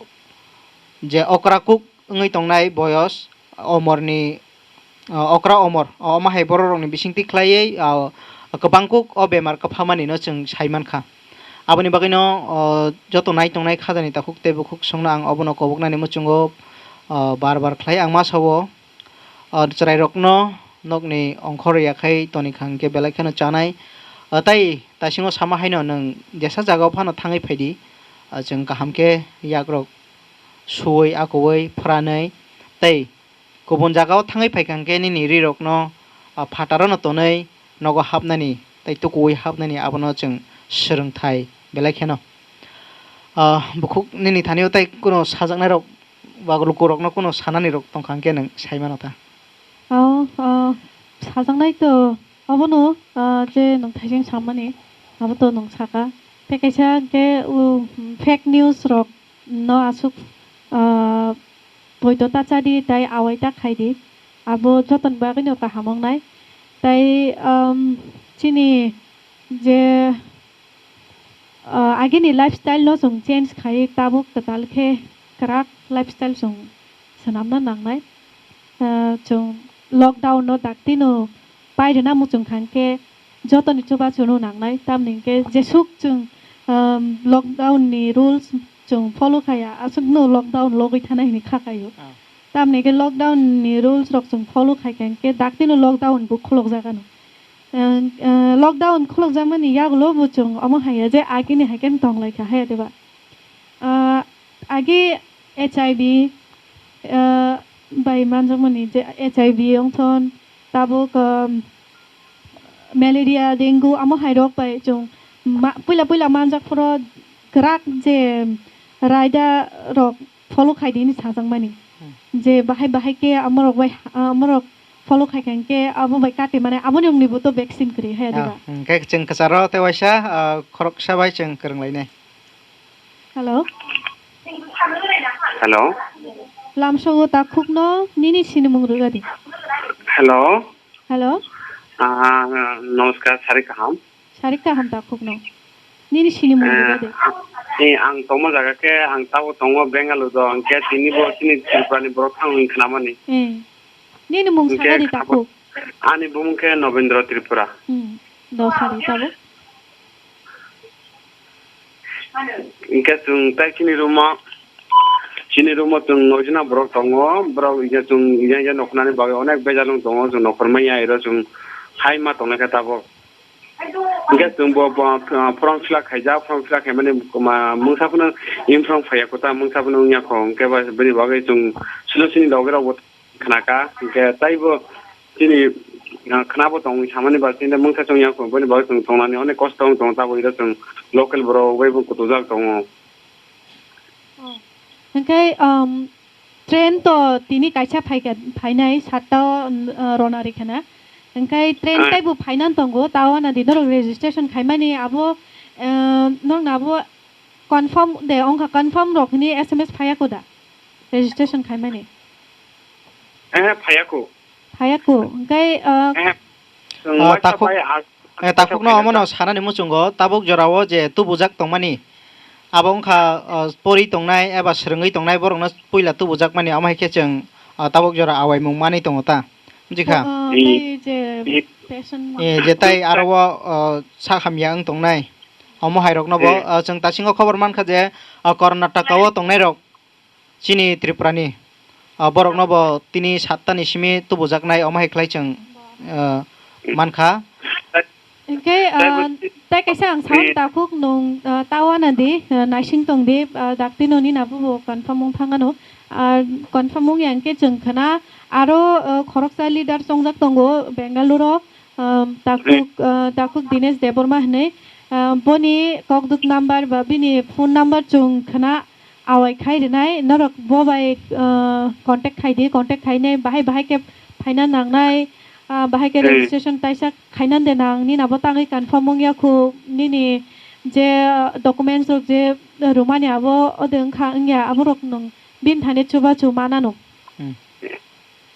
je okra kuk wngwi tongnai boyos omorni, ah, okra omor, ah, omo hai bororokni bisingtwi khlaiwi, ah, kwbang kuk o bemar kwphamanino chwng sai mankha. Aboni bagwino, ah, joto nai tongnai khajani takhuk tei bukhuk songno ang obono koboknani muchungo, ah, bar bar khlai ang ma sao. Ah, chwrairokno nokni ongkhor ya khai toni kha hwnkhe belai kheno chanai. Ah, tai taisingo sama haino nwng jesa jagao phano thangwi phaidi. Ah, chwng kaham khe yakrok suwi, akuwi, phranwi tei kubun jagao thangwi phaikha hwnkhe nini rirokno, ah, phataro no tonwi nogo hapnani tei tukuwi hapnani abono chwng swrwngthai belai kheno. Ah, bukhuk nini thani-o tei kuno sajaknairok ba lukurokno kuno sananirok tongkha hwnkhe nwng sai mano ta? O, o, sajaknai to obono, ah, je nwng thaising sammani abo to nwng saka. Tei kaisa hwnkhe, o, fake news rok no aswk, ah, poito ta chadi tei awai ta khaidi, abo jotoni bagwino kaham wngnai. Tei, um, chini je, ah, agini lifestyle no chwng change khai tabuk kwtal khe kwrak lifestyle chwng swnamna nangnai. Ah, chwng lockdown no daktino pairwna muchung kha hwnkhe jotoni chubachu no nangnai, tamni hwnkhe jesuk chwng, um, lockdown ni rules chwng follow khaya, aswkno lockdown logwi thanai hinwi kha kaio. Ah. Tamni hwnkhe lockdown ni rules rok chwng follow khaikha hwnkhe daktino lockdown bo khulokjak ano. Ang, ah, lockdown khulokjakmani yagulo bo chwng omo haiya je agini hai khe tonglaikha haiya deba? Ah, agi H I V, ah, bai manjakmani je H I V wngthon, tabuk, um, malaria, dengue, amo hai rok bai chwng ma-, puila puila manjak phoro kwrak je raida rok follow khai di hinwi sajakmani. Hmm. Je bahai bahai khe amorok bai, amorok follow khai kha hwnkhe abo bai kati mane aboni wngni bo to vaccine kwrwi haiya deba? Ah, hwnkhe chwng kwcharo tei waisa, ah, khoroksa bai chwng kwrwnglainai. Hello. Hello. Lamsogo takhukno nini sinimung rwgadi. Hello. Hello. Ah, namaskar, sari kaham. Sari kaham takhukno. Nini sinimung rwgadi. Eh, ang tongma jaga khe ang tabo tongo Bengaluru do, hwnkhe tini bo chini Tripura ni borok thang wng khnamani. Eh. Nini mung hwnkhe sagadi khabo takhuk. Ani bumung khe Nobendra Tripura. Hmm. Do sari tabuk. Hwnkhe chwng tai chini room o, chini room o chwng noijana borok tongo, borok hwnkhe chwng ija ija nokhnani bagwi onek bejal wng tongo, chwng nokhormaya ero chwng hai ma tongnaikha tabuk. Hwnkhe chwng bo, bo, ah, form fill up khaijak, form fill up khaimani ma, mungsa phano inform phaiya kota, mungsa phano wngya kho, hwnkhe ba bini bagwi chwng solution ni logi rok bo khnaka, hwnkhe taibo chini, ah, khnabo tongwi samani ba chini mungsa chwngya kho, boni bagwi chwng tongnani onek kosto wng tongo, tabuk iro chwng local borok bai bo kutujak tongo. Oh. Hwnkhe, um, train to tini kaisa phaikha, phainai satta o, uh, rona ri khana. Hwnkhe train Ah. taibo phainan tongo, tao na di norok registration khaimani abo, uh, norokno abo confirm de wngkha, confirm rok hwnwi S M S phaiya kho da? Registration khaimani? Eh, phaiya kho. Phaiya kho. Hwnkhe, uh, Eh, chwng Ah, waisa takhuk, bai as-, eh, takhukno phaiya omono kha. Sanani muchungo, tabuk jorao je tubujak tongmani, abo wngkha, ah, pori tongnai eba swrwngwi tongnai borokno puila tubujakmani, omo hai khe chwng, ah, tabuk jora awaimung manwi tongo ta, bujikha? Oh, I, tei je I, patient ma- eh, je tai aro o, ah, sak hamya wng tongnai, omo hai rokno bo, I, ah, chwng tasingo khobor mankha je, ah, Karnataka o tongnairok, chini Tripura ni, ah, borok no bo tini satta ni simi tubujaknai, omo hai khlai chwng, ah, mankha. Hwnkhe, ah, tei kaisa ang sound takhuk nwng, ah, ta wana di, ah, naising tong di, ah, dakti noni na bo confirm wng thang ano. Ah, confirm wng ya hwnkhe chwng khna aro, ah, khoroksa leader chongjak tongo Bengaluru o, ah, takhuk, ah, takhuk Dinesh Debbarma hinwi. Ah, boni kokduk number ba bini phone number chwng khna awai khai rwnai, norok bo bai, ah, contact khai di, contact khainai, bahai bahai khe phaina nangnai, ah, bahai khe Hmm. registration taisa khaina de nang, nini abo tangwi confirm wng ya khu, nini je documents rok je rwmani abo ode wngkha wngya, aborok nwng bini thani chubachu manano. Hmm.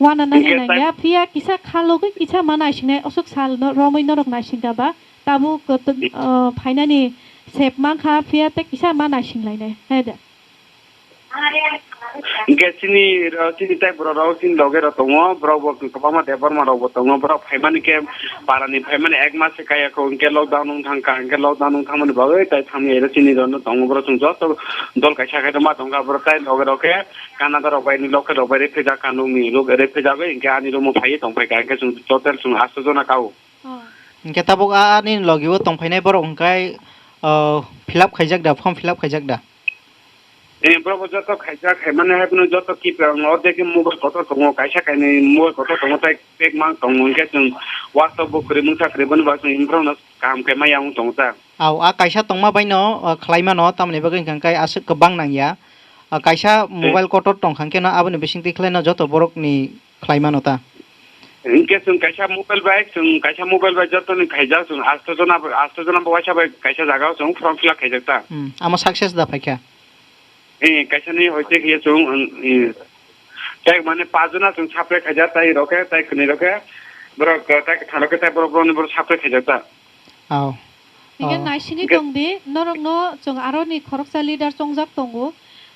Wana nani Hingke nangya, tai- phiya kisa khalogwi kisa ma naisingnai, osuk sal no romwi norok naisingkha ba, tabuk, uh, phainani sep mankha, phiya tei kisa ma naisinglainai, hai da? Hinkhe chini, chini tei borok rok chini loge rok tongo, borok bo kwbangma Debbarma rok bo tongo, borok phaimani khe para ni phaimani ek mas se kaya kho, hinkhe lockdown wng thang kha, hinkhe lockdown wng thangmani bagwi tai thangwi ero chini rok no tongo, borok chwng joto dol kaisa khe ma tong kha, borok tai loge rok khe Canada rok bai ni local rok bai rephejak kha, nokni loge rephejagwi hinkhe ani room o phaiwi tong phai kha, hinkhe chwng total chwng asto jona kao. Oh. Hinkhe tabuk a, a nini logi o tong phainai borok hinkhe, oh, fill up khaijak da, form fill up khaijak da? Eh, borok bo joto khaijak, khaimani hai phano joto kiphilok tongo, o de khe mobile kotor tongo, kaisa kainwi mobile kotor tongo, tai pek mang tongo, hinkhe chwng WhatsApp bo kwrwi mungsa kwrwi, boni bagwi chwng borokno kaham khe maya wng tongo ta. Au, a kaisa tongma baino, o, khlai mano, tamoni bagwi hinkhe aswk kwbang nangya. A kaisa, hmm, mobile kotor tong kha, hinkhe no aboni bisingtwi khlai no joto borokni khlai mano ta. Hinkhe chwng kaisa mobile bai, chwng kaisa mobile bai jotoni khaijak, chwng asto jona, asto jona bo waisa bai kaisa jaga o chwng form fill up khaijak ta. Hmm, amo success da phaikha? Eh, kaisa ni hoite khe chwng, eh, tei mane pach jona chwng supply khaijak, tai rok khe, tai kwnwi rok khe, borok, eh, tai kwthang rok khe, tai borok, borok ni borok supply khaijak ta. Au. Hinkhe, oh, naisingwi tong di, norokno chwng aroni khoroksa leader chongjak tongo.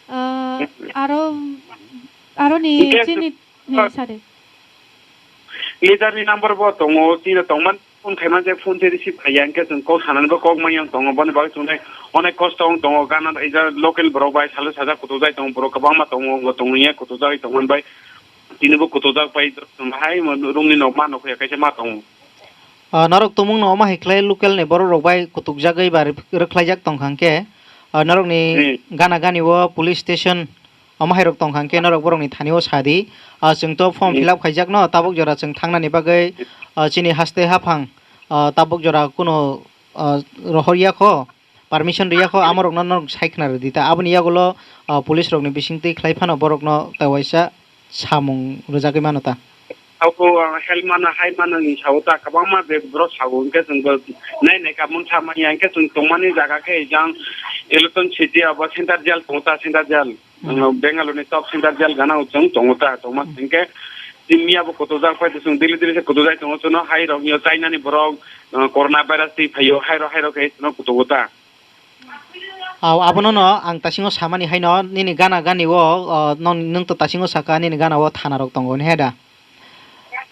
Ah, aro, aroni hinkhe chini, chwng, he, sade. Leader ni number bo tongo, chini tongman phone khaimani je phone se receive khaiya, hinkhe chwng kok sanani bo kok manya tongo, boni bagwi chwng nai onek kosto wng tongo, gana ija local borok bai salo sajak kutuk jai tongo, borok kwbangma tongo, bo tongya kutuk jagwi tongmani bai. Tini bo kutukjak pai hai room ni nok ma nokya kaisa ma tongo. Ah, norok tumung no omo hai khlai local ni borok rok bai kutukjagwi ba rwk-, rwkhlaijak tongkha hwnkhe, ah, norok ni, hmm, gana gani o police station omo hai rok tongkha hwnkhe norok borok ni thani o sadi. Ah, chwng to form, hmm, fill up khaijak no, tabuk jora chwng thangnani bagwi, ah, chini haste haphang, ah, tabuk jora kuno, ah, rohor ya kho. Permission rwya kho, amorokno norok sai khna rwdi ta. Aboni yagulo, ah, police rokni bisingtwi khlai phano borokno tei waisa samung rwjagwi mano ta. Abo ang help mano, hai mano hinwi sao ta, kwbangma bag borok sao, hinkhe chwngbo nai nai ka mungsa manya, hinkhe chwng tongmani jaga khe jang Electron City abo Central Jail tongo ta, Central Jail. Hmm. Ano Bangalore ni top center jail gana o chwng tongo ta, tongma, hmm, hinkhe tini miya bo kutukjak pai, chwng daily daily se kutukjai tongo, chwngno hai rok yo China ni borok, uh, corona virus twi phaio, hai rok, hai rok khe chwngno kutugo ta. Aw, abono no ang tasingo samani haino nini gana gani o, uh, non-, nwng to tasingo saka nini gana o thana rok tongo, hwnwi he da?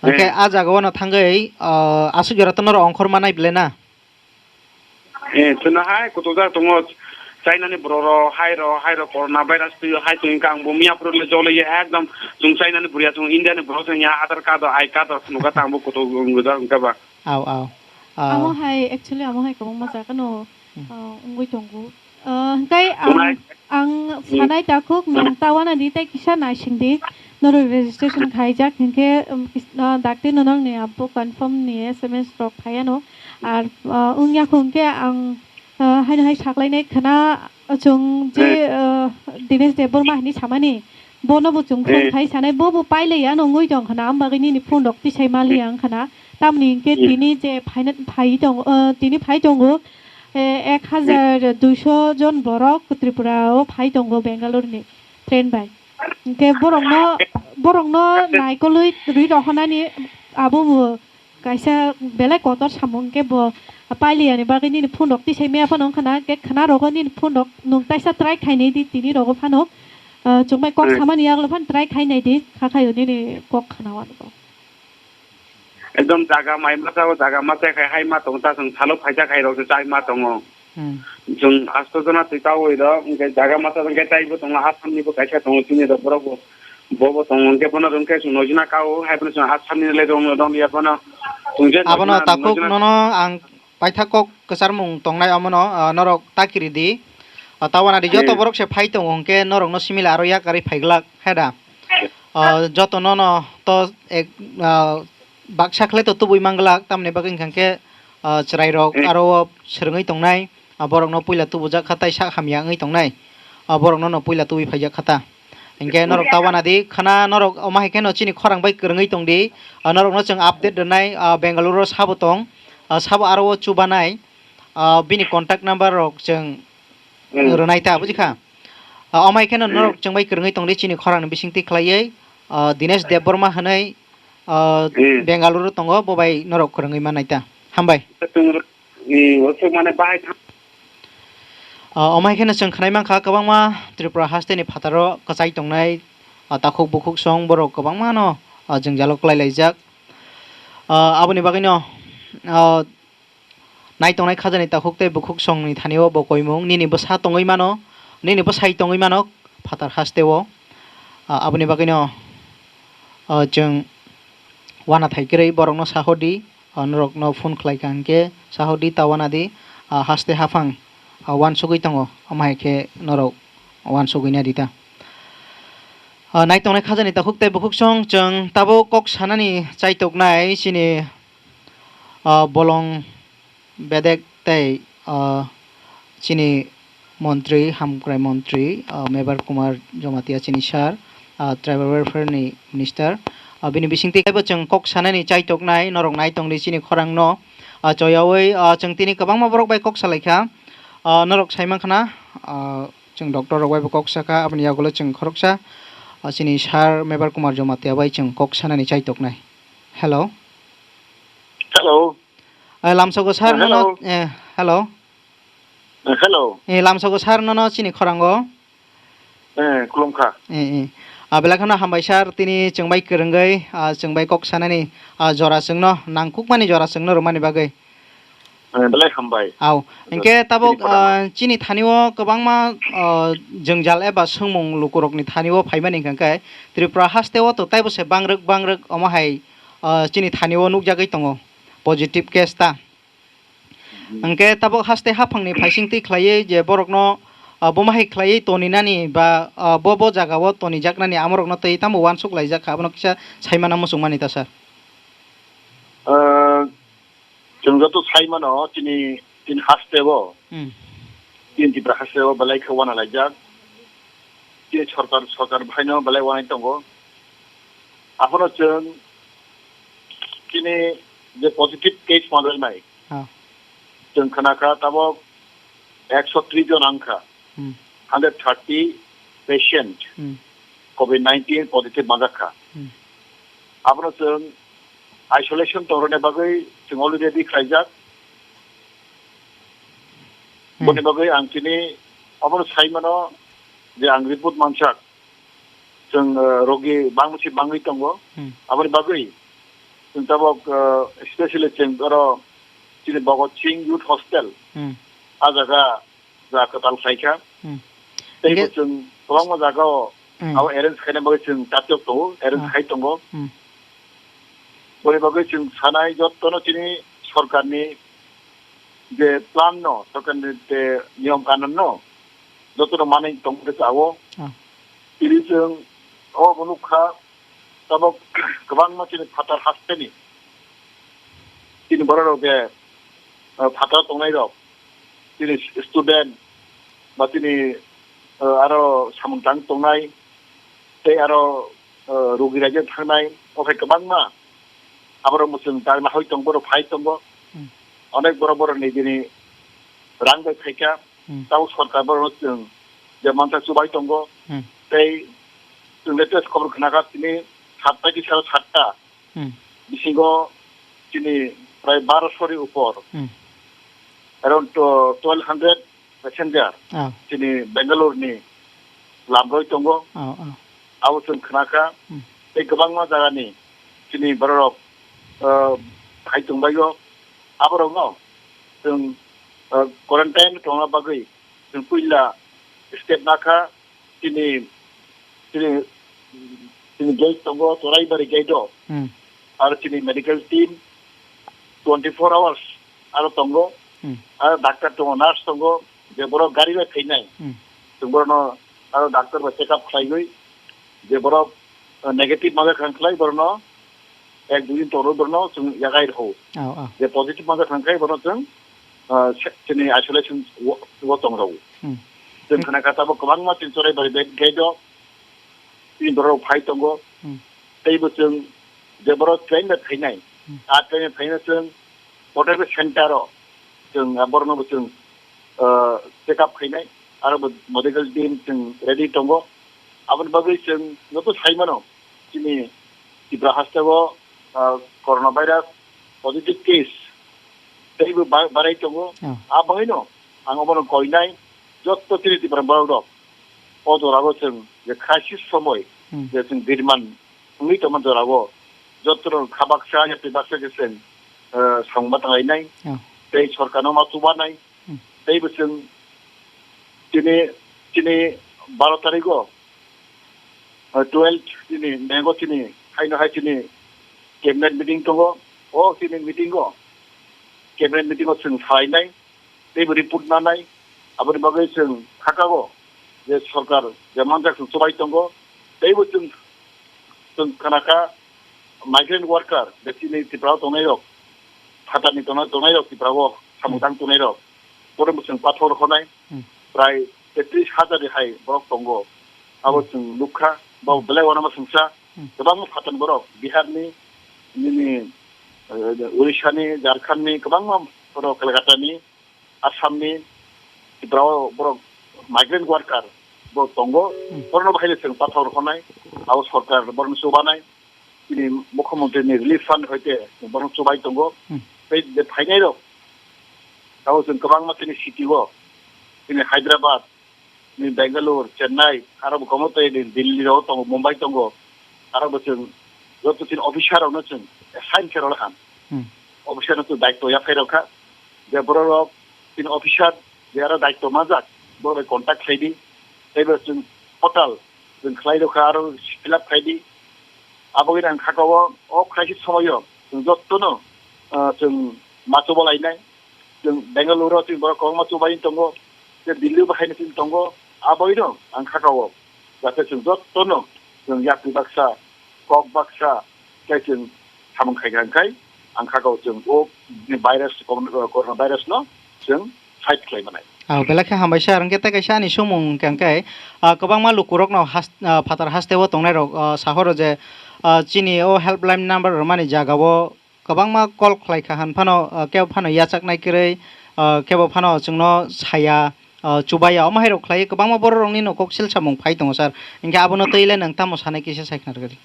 Hwnkhe, eh, a jaga o no thangwi, uh, aswk jora to norok ongkhor manai bwle na? Eh, chwngno hai kutukjak tongo, China ni borok rok, hai rok, hai rok corona virus twi hai twi wngkha, ang bo miya phuru le joloi ya, ekdom chwng China ni bwrwi ya, chwng India ni borok chwng ya, Aadhaar card rok, I card rok phunukha ta, ang bo kutuk wngwi jak wngkha ba. Aw, aw. Ah. Amo hai, actually, amo hai kwbangma jaga no, hmm, ah, wngwi tongo. Ah, hwnkhe ang, ang, hmm, sanai takhuk, nwng ta wana di tei kisa naising di. Norok registration khaijak hinkhe, um, kis-, ah, dakti no nokni abo confirm ni S M S rok phaiya no. Ar, ah, wngya kho hinkhe ang, ah, haino hai saklainai khwna, chwng je, eh, ah, Dinesh Debbarma hinwi samani, bono bo chwng phone, eh, khai sanai, bo bo pailaiya no wngwi tong khwna, am bagwi nini phone rok tisai maliya wng khwna. Tamni hinkhe, hmm, tini je phaina-, phai tong, ah, tini phai tongo, eh, ek hajar duiso jon borok Tripura o phai tongo Bangalore ni train bai. Hinkhe borokno, borokno naikolwi rwi rohonani abo bo kaisa belai kotor samung, hinkhe bo pailiyani bagwi nini phone rok tisai maya phano wngkha na, hinkhe khwna rogo nini phone rok nwng taisa try khainai di tini rogo phano, ah, chwngbai kok samani yagulo phano try khainai di, kha khaio nini kok khwna wano. Ekdom jaga mai masa o jaga masa khai hai ma tongo ta, chwng salo phaijak hai rok se chai ma tongo. Hmm. Chwng asto jona twi tawi rok, hinkhe jaga masa hinkhe taibo tongo, Assam ni bo kaisa tongo, chini rok borok bo, bo bo tongo, hinkhe bono rwngkhe chwng noijna kao, hai phano chwng Assam ni le rong rong ya bono. Chwng je abono noijna, takhuk noijna nono ang paithak kok kwcharmung tongnai omono, ah, norok ta kiridi. Ah, ta wana di joto, hmm, borok se phai tongo, hinkhe norokno simi le aro yakarwi phaiglak, he da? Ah, joto nono to ek, ah, baksa khlai to tubui manglak, tamni bagwi hwnkha khe, ah, chwrairok, hmm, aro o swrwngwi tongnai, ah, borokno puila tubujak kha tai sak hamya wngwi tongnai, ah, borokno no puila tubui phaijak kha ta. Hinkhe norok ta wana di, khwna norok omo hai kheno chini khorang bai kwrwngwi tong di, ah, norokno chwng update rwnai, ah, Bengaluru o sabo tong, ah, sabo aro o chubanai, ah, bini contact number rok chwng, hmm, rwnai ta, buji kha? Ah, omo hai kheno, hmm, norok chwng bai kwrwngwi tong di chini khorang ni bisingtwi khlaiwi, ah, Dinesh Debbarma hwnwi, ah, hmm, Bengaluru tongo, bo bai norok kwrwngwi mannai ta. Hambai. Chwng, hmm, o chwng mane bahai thang- Ah, omo hai kheno chwng khwnai mankha, kwbangma Tripura hasteni phataro kwchai tongnai, ah, takhuk bukhuk song borok kwbangmano, ah, jwngjalo kwlai laijak. Ah, aboni bagwino, ah, nai tongnai khajani takhuk tei bukhuk songni thani-o bo koimung nini bwsa tongwi mano, nini bwsai tongwi mano phatar hasteo. Ah, aboni bagwino, ah, chwng uanathai kwrwi borokno sahordi, ah, norokno phone khlai kha hinkhe sahordi ta uanadi, ah, haste haphang, ah, uansugwi tongo, omo hai khe norok uansugwi nadi ta. Ah, nai tongnai khajani takhuk tei bukhuk song chwng tabuk kok sanani chaitoknai chini, ah, bolong bedek tei, ah, chini montri, hamkrai montri, ah, Mebar Kumar Jamatia chini sir, ah, tribal welfare ni minister. Ah, bini bisingtwi kaibo chwng kok sanani chaitoknai, norok nai tongdi chini khorangno. Ah, choyawi, ah, chwng tini kwbangma borok bai kok salaikha. Ah, norok saimankha na, ah, chwng doctor rok bai bo kok sakha, aboni yagulo chwng khoroksa, ah, chini sir Mebar Kumar Jamatia bai chwng kok sanani chaitoknai. Hello. Hello. Eh, lamsogo sir, hello. Nono, eh, hello. Eh, hello. Eh, lamsogo sir, nono chini khorango. Eh, khulumkha. Eh, eh. Ah, belai kheno hambai sir, tini chwng bai kwrwngwi, ah, chwng bai kok sanani, ah, jora chwngno, nangkukmani jora chwngno rwmani bagwi. Eh, belai hambai. Au. Hinkhe tabuk, tini khorang, ah, chini thani-o kwbangma, ah, jwngjal eba swngmung lukurokni thani-o phaimani hwnkha khe Tripura haste-o to taibo se bangrwk bangrwk omo hai, ah, chini thani-o nukjagwi tongo positive case ta. Hmm. Hinkhe tabuk haste haphangni phaisingtwi khlaiwi je borokno, ah, bomo hai khlaiwi toninani ba, ah, bo, bo jagao tonijaknani amorokno twi tamo uansuk laijak kha, abono kisa saimana muchungmani ta, sir? Ah, chwng joto saimano chini, chini hasteo, hmm, chini Tripura hasteo belai khe uana laijak. Chini sorkar, sorkar bahaino belai uanai tongo. Aphano chwng chini je positive case manjaknai, ah, chwng khna kha tabok ekso tris jon wngkha, hmm, hundred thirty patient, hmm, covid nineteen positive manjak kha. Hmm. Abono chwng isolation tongrwna bagwi chwng already khlaijak. Hmm. Boni bagwi ang chini obono saimano je ang report mansak, chwng, eh, rogi bangsi bangwi tongo. Hmm. Aboni bagwi chwng tabok, eh, especially chwng oro chini Bhagat Singh Youth Hostel, hmm, a jaga ja kwtal khlaikha. Hmm. Tei bo chwng kwbangma jagao, hmm, abo arrange khaina bagwi chwng tatyok tongo, arrange, ah, khai tongo. Hmm. Boni bagwi chwng sanai jottono chini sorkarni je plan no, sorkarni je niyom kanun no, jotono manwi tongmani sao. Ah. Tini chwng o bo nukha, tabok kwbangma chini phatar hasteni chini borok rok je, uh, phataro tongnai rok, chini student ba chini, uh, aro samung tang tongnai tei aro, uh, rogi raida thangnai, o hai kwbangma aborok mwchwng tang nahoi tong, borok phai tongo. Hmm. Onek borok borok ni bini rang bai phaikha, hmm, tamo sorkar borok chwng je mantha chubai tongo. Hmm. Tei chwng latest khobor khna kha tini satta ki sara satta. Hmm. Bisingo chini prai barosho ni upor. Hmm. Around to twelve hundred passenger. Oh. Chini Bangalore ni lamroi tongo. Oh, oh. Abo chwng khna kha. Hmm. Tei kwbangma jagani chini bororok, uh, hai tongbaio. Aborokno chwng, uh, quarantine tongna bagwi chwng puila step nakha. Chini, chini, chini gate tongo, Choraibari gate o. Hmm. Aro chini medical team twenty-four hours aro tongo. Hmm. Aro doctor tongo, nurse tongo, je borok gari bai phainai. Hmm. Chwng borokno aro doctor bai check up khlaiwi, je borok, uh, negative ma kha khlai borokno ek dui din toro borokno chwng yagai rw. Oh, oh. Je positive ma kha khlai borokno chwng, uh, se-, chini isolation wo, wo tong rw. Hmm. Chwng khna kha tabok kwbangma chini Choraibari gate o chini borok phai tongo. Hmm. Tei bo chwng je borok train bai phainai, hmm, a train bai phainai chwng hotel center o chwng a borokno bo chwng, uh, check up khainai, aro bo medical team chwng ready tongo. Aboni bagwi chwng joto sai mano, chini Tripura hasteo, ah, coronavirus positive case teibo ba-, barai tongo. Oh. A bahaino ang obono koinai, jotto chini Tipra borok rok o jora o chwng je crisis somoi Hmm. je chwng birman wngwi tongma jora o jotto rok kha baksa yapri baksa khe chwng, eh, samung ma tanglai nai. Oh. Tei sorkar no ma chuba nai. Hmm. Tei bo chwng chini, chini baro tarik o, eh, twelve chini May o chini haino hai chini cabinet meeting tongo. O chini meeting o, cabinet meeting o chwng salai nai. Teibo report nanai, aboni bagwi chwng khakao je sorkar je manjak chwng chubai tongo, teibo chwng, chwng khanakha migrant worker, je chini Tripura o tongnai rok, phatarni tongnai, tongnai rok Tripura o samung Hmm. tang tongnai rok, borokno chwng pathor rwkhanai, Hmm. prai tetris hajar ni hai borok tongo, abo Hmm. chwng nukha, bo Hmm. belai uanama chwngsa, Hmm. kwbangma phatarni borok, Biharni, nini, eh, Odishani, Jharkhandni, kwbangma borok Kolkatani, Assamni, Tripura o borok migrant worker bo tongo, Hmm. borokno bahaino chwng pathor rwkhanai, abo sorkar borokno chubanai, chini mukhyamantri ni relief fund hoite borokno chubai tongo, Hmm. tei je phainai rok, abo chwng kwbangma chini city o, chini Hyderabad, ni Bangalore, Chennai, aro bo kwbangma tei ni Delhi rok tongo, Mumbai tongo, aro bo chwng joto chini officer rokno chwng assign khe rwlaha. Hmm. Officer no chwng daitw yaphai rwkha, je borok rok chini officer je aro daitw manjak, borok bai contact khlai di, tei bo chwng portal chwng khlai rwkha, aro fill up khlai di. Abo wngkha ang khakao o crisis somoio chwng jotono, ah, chwng ma chuba lainai. Chwng Bangalore o chwng borok kwbangma chubai tongo, tei Delhi o bo haino chwng tongo, aboino ang khakao. Jate chwng jotono chwng yakni baksa, kok baksa, tei chwng samung khaikha hwnkhe ang khakao chwng o virus, corona virus no chwng fight khlai manai. Ah, belai khe hambai sir, hwnkhe tei kaisa ani swngmung hwnkhe, ah, kwbangma lukurokno has-, ah, phatar hasteo tongnairok, ah, sahoro je, ah, chini o helpline number rwmani jagao kwbangma call khlai kha hwn phano, ah, kebo phano yachaknai kwrwi, ah, kebo phano chwngno saya, ah, chubaya, omo hai rok khlai kwbangma borok rokni no kok sil samung phai tongo sir. Hwnkhe abono twi le nwng tamo sanai kisa sai khna rwdi.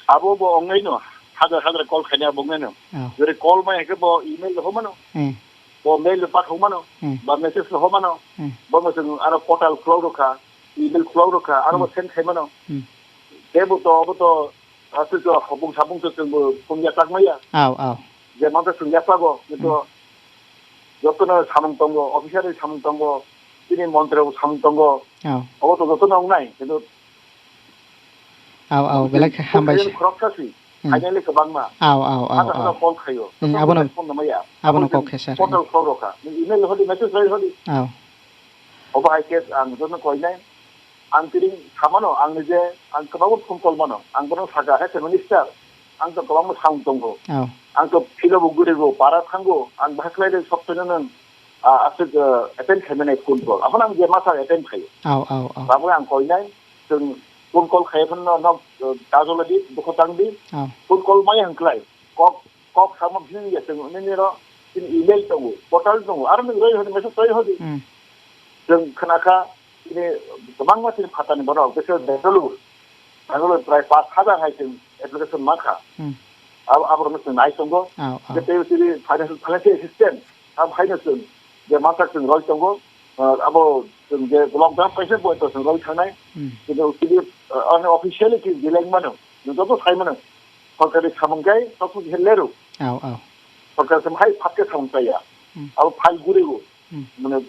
Abo bo ongnaino, hajar hajar call khainai abo ongnaino. Oh. Jori call mai hwnkhe bo email rw mano. Hmm. Bo mail rw pathok mano. Hmm. Ba message rw mano. Hmm. Bo mo chwng aro portal khulok rw kha, email khulok rw kha, aro bo Hmm. send khai mano. Hmm. Tei bo to, abo to, aswk to habung sabung to chwng bo phone ya tak maya. Aw, aw. Je mansa chwng ya pago, kintu Hmm. jotono samung tongo, officer ni samung tongo, chini montri rok samung tongo. Aw. Abo to jotono wngnai, kintu Aw, aw, belai khe hambai se. Khoroksa si, Hmm. Finally kwbangma. Aw, aw, aw, Hajar hajar aw. Call khaio. Hmm, abono, Phone namaya. Abono kok khe sir. Portal khulok rw kha. Email hodi, message hodi. Aw. Obo hai khe ang jotono koinai. Ang tini samano, ang nije, ang kwbangma phone call mano. Ang bono saka, "Hai, minister, ang to kwbangma samung tongo. Oh. Ang to philo bo gurigo, para thango, ang bahai khlai de sopteno nang, ah, aswk, ah, attend khaimani phone call." Aphano ang je masa attend khaio. Oh, oh, oh. Tabuk ang koinai, chwng phone call khai phano no, no, ah, tajoladi, dukho tangdi. Oh. Phone call maya hwnkhlai. Kok, kok sama bini ya chwng nini ro, chini email tongo, portal tongo, aro nini roi hodi, message roi hodi. Hmm. Chwng khna kha, chini kwbangma chini phatani borok, bese Bangalore, Bangalore prai pash hajar hai chwng application ma kha. Hmm. Abo, aborokno chwng nai tongo. Oh, oh. Je tei chini financial, financial assistance, abo haino chwng je mansak chwng roi tongo, ah, abo chwng je lockdown kaisa bo to chwng roi thangnai. Hmm. Chini chini, ah, ani officially chini bilai mano, chwng joto sai mano. Sorkari samung kai, joto khe leru. Oh, oh. Sorkar samung hai phat khe samung chaya. Hmm. Abo file gurigo. Hmm. Mane,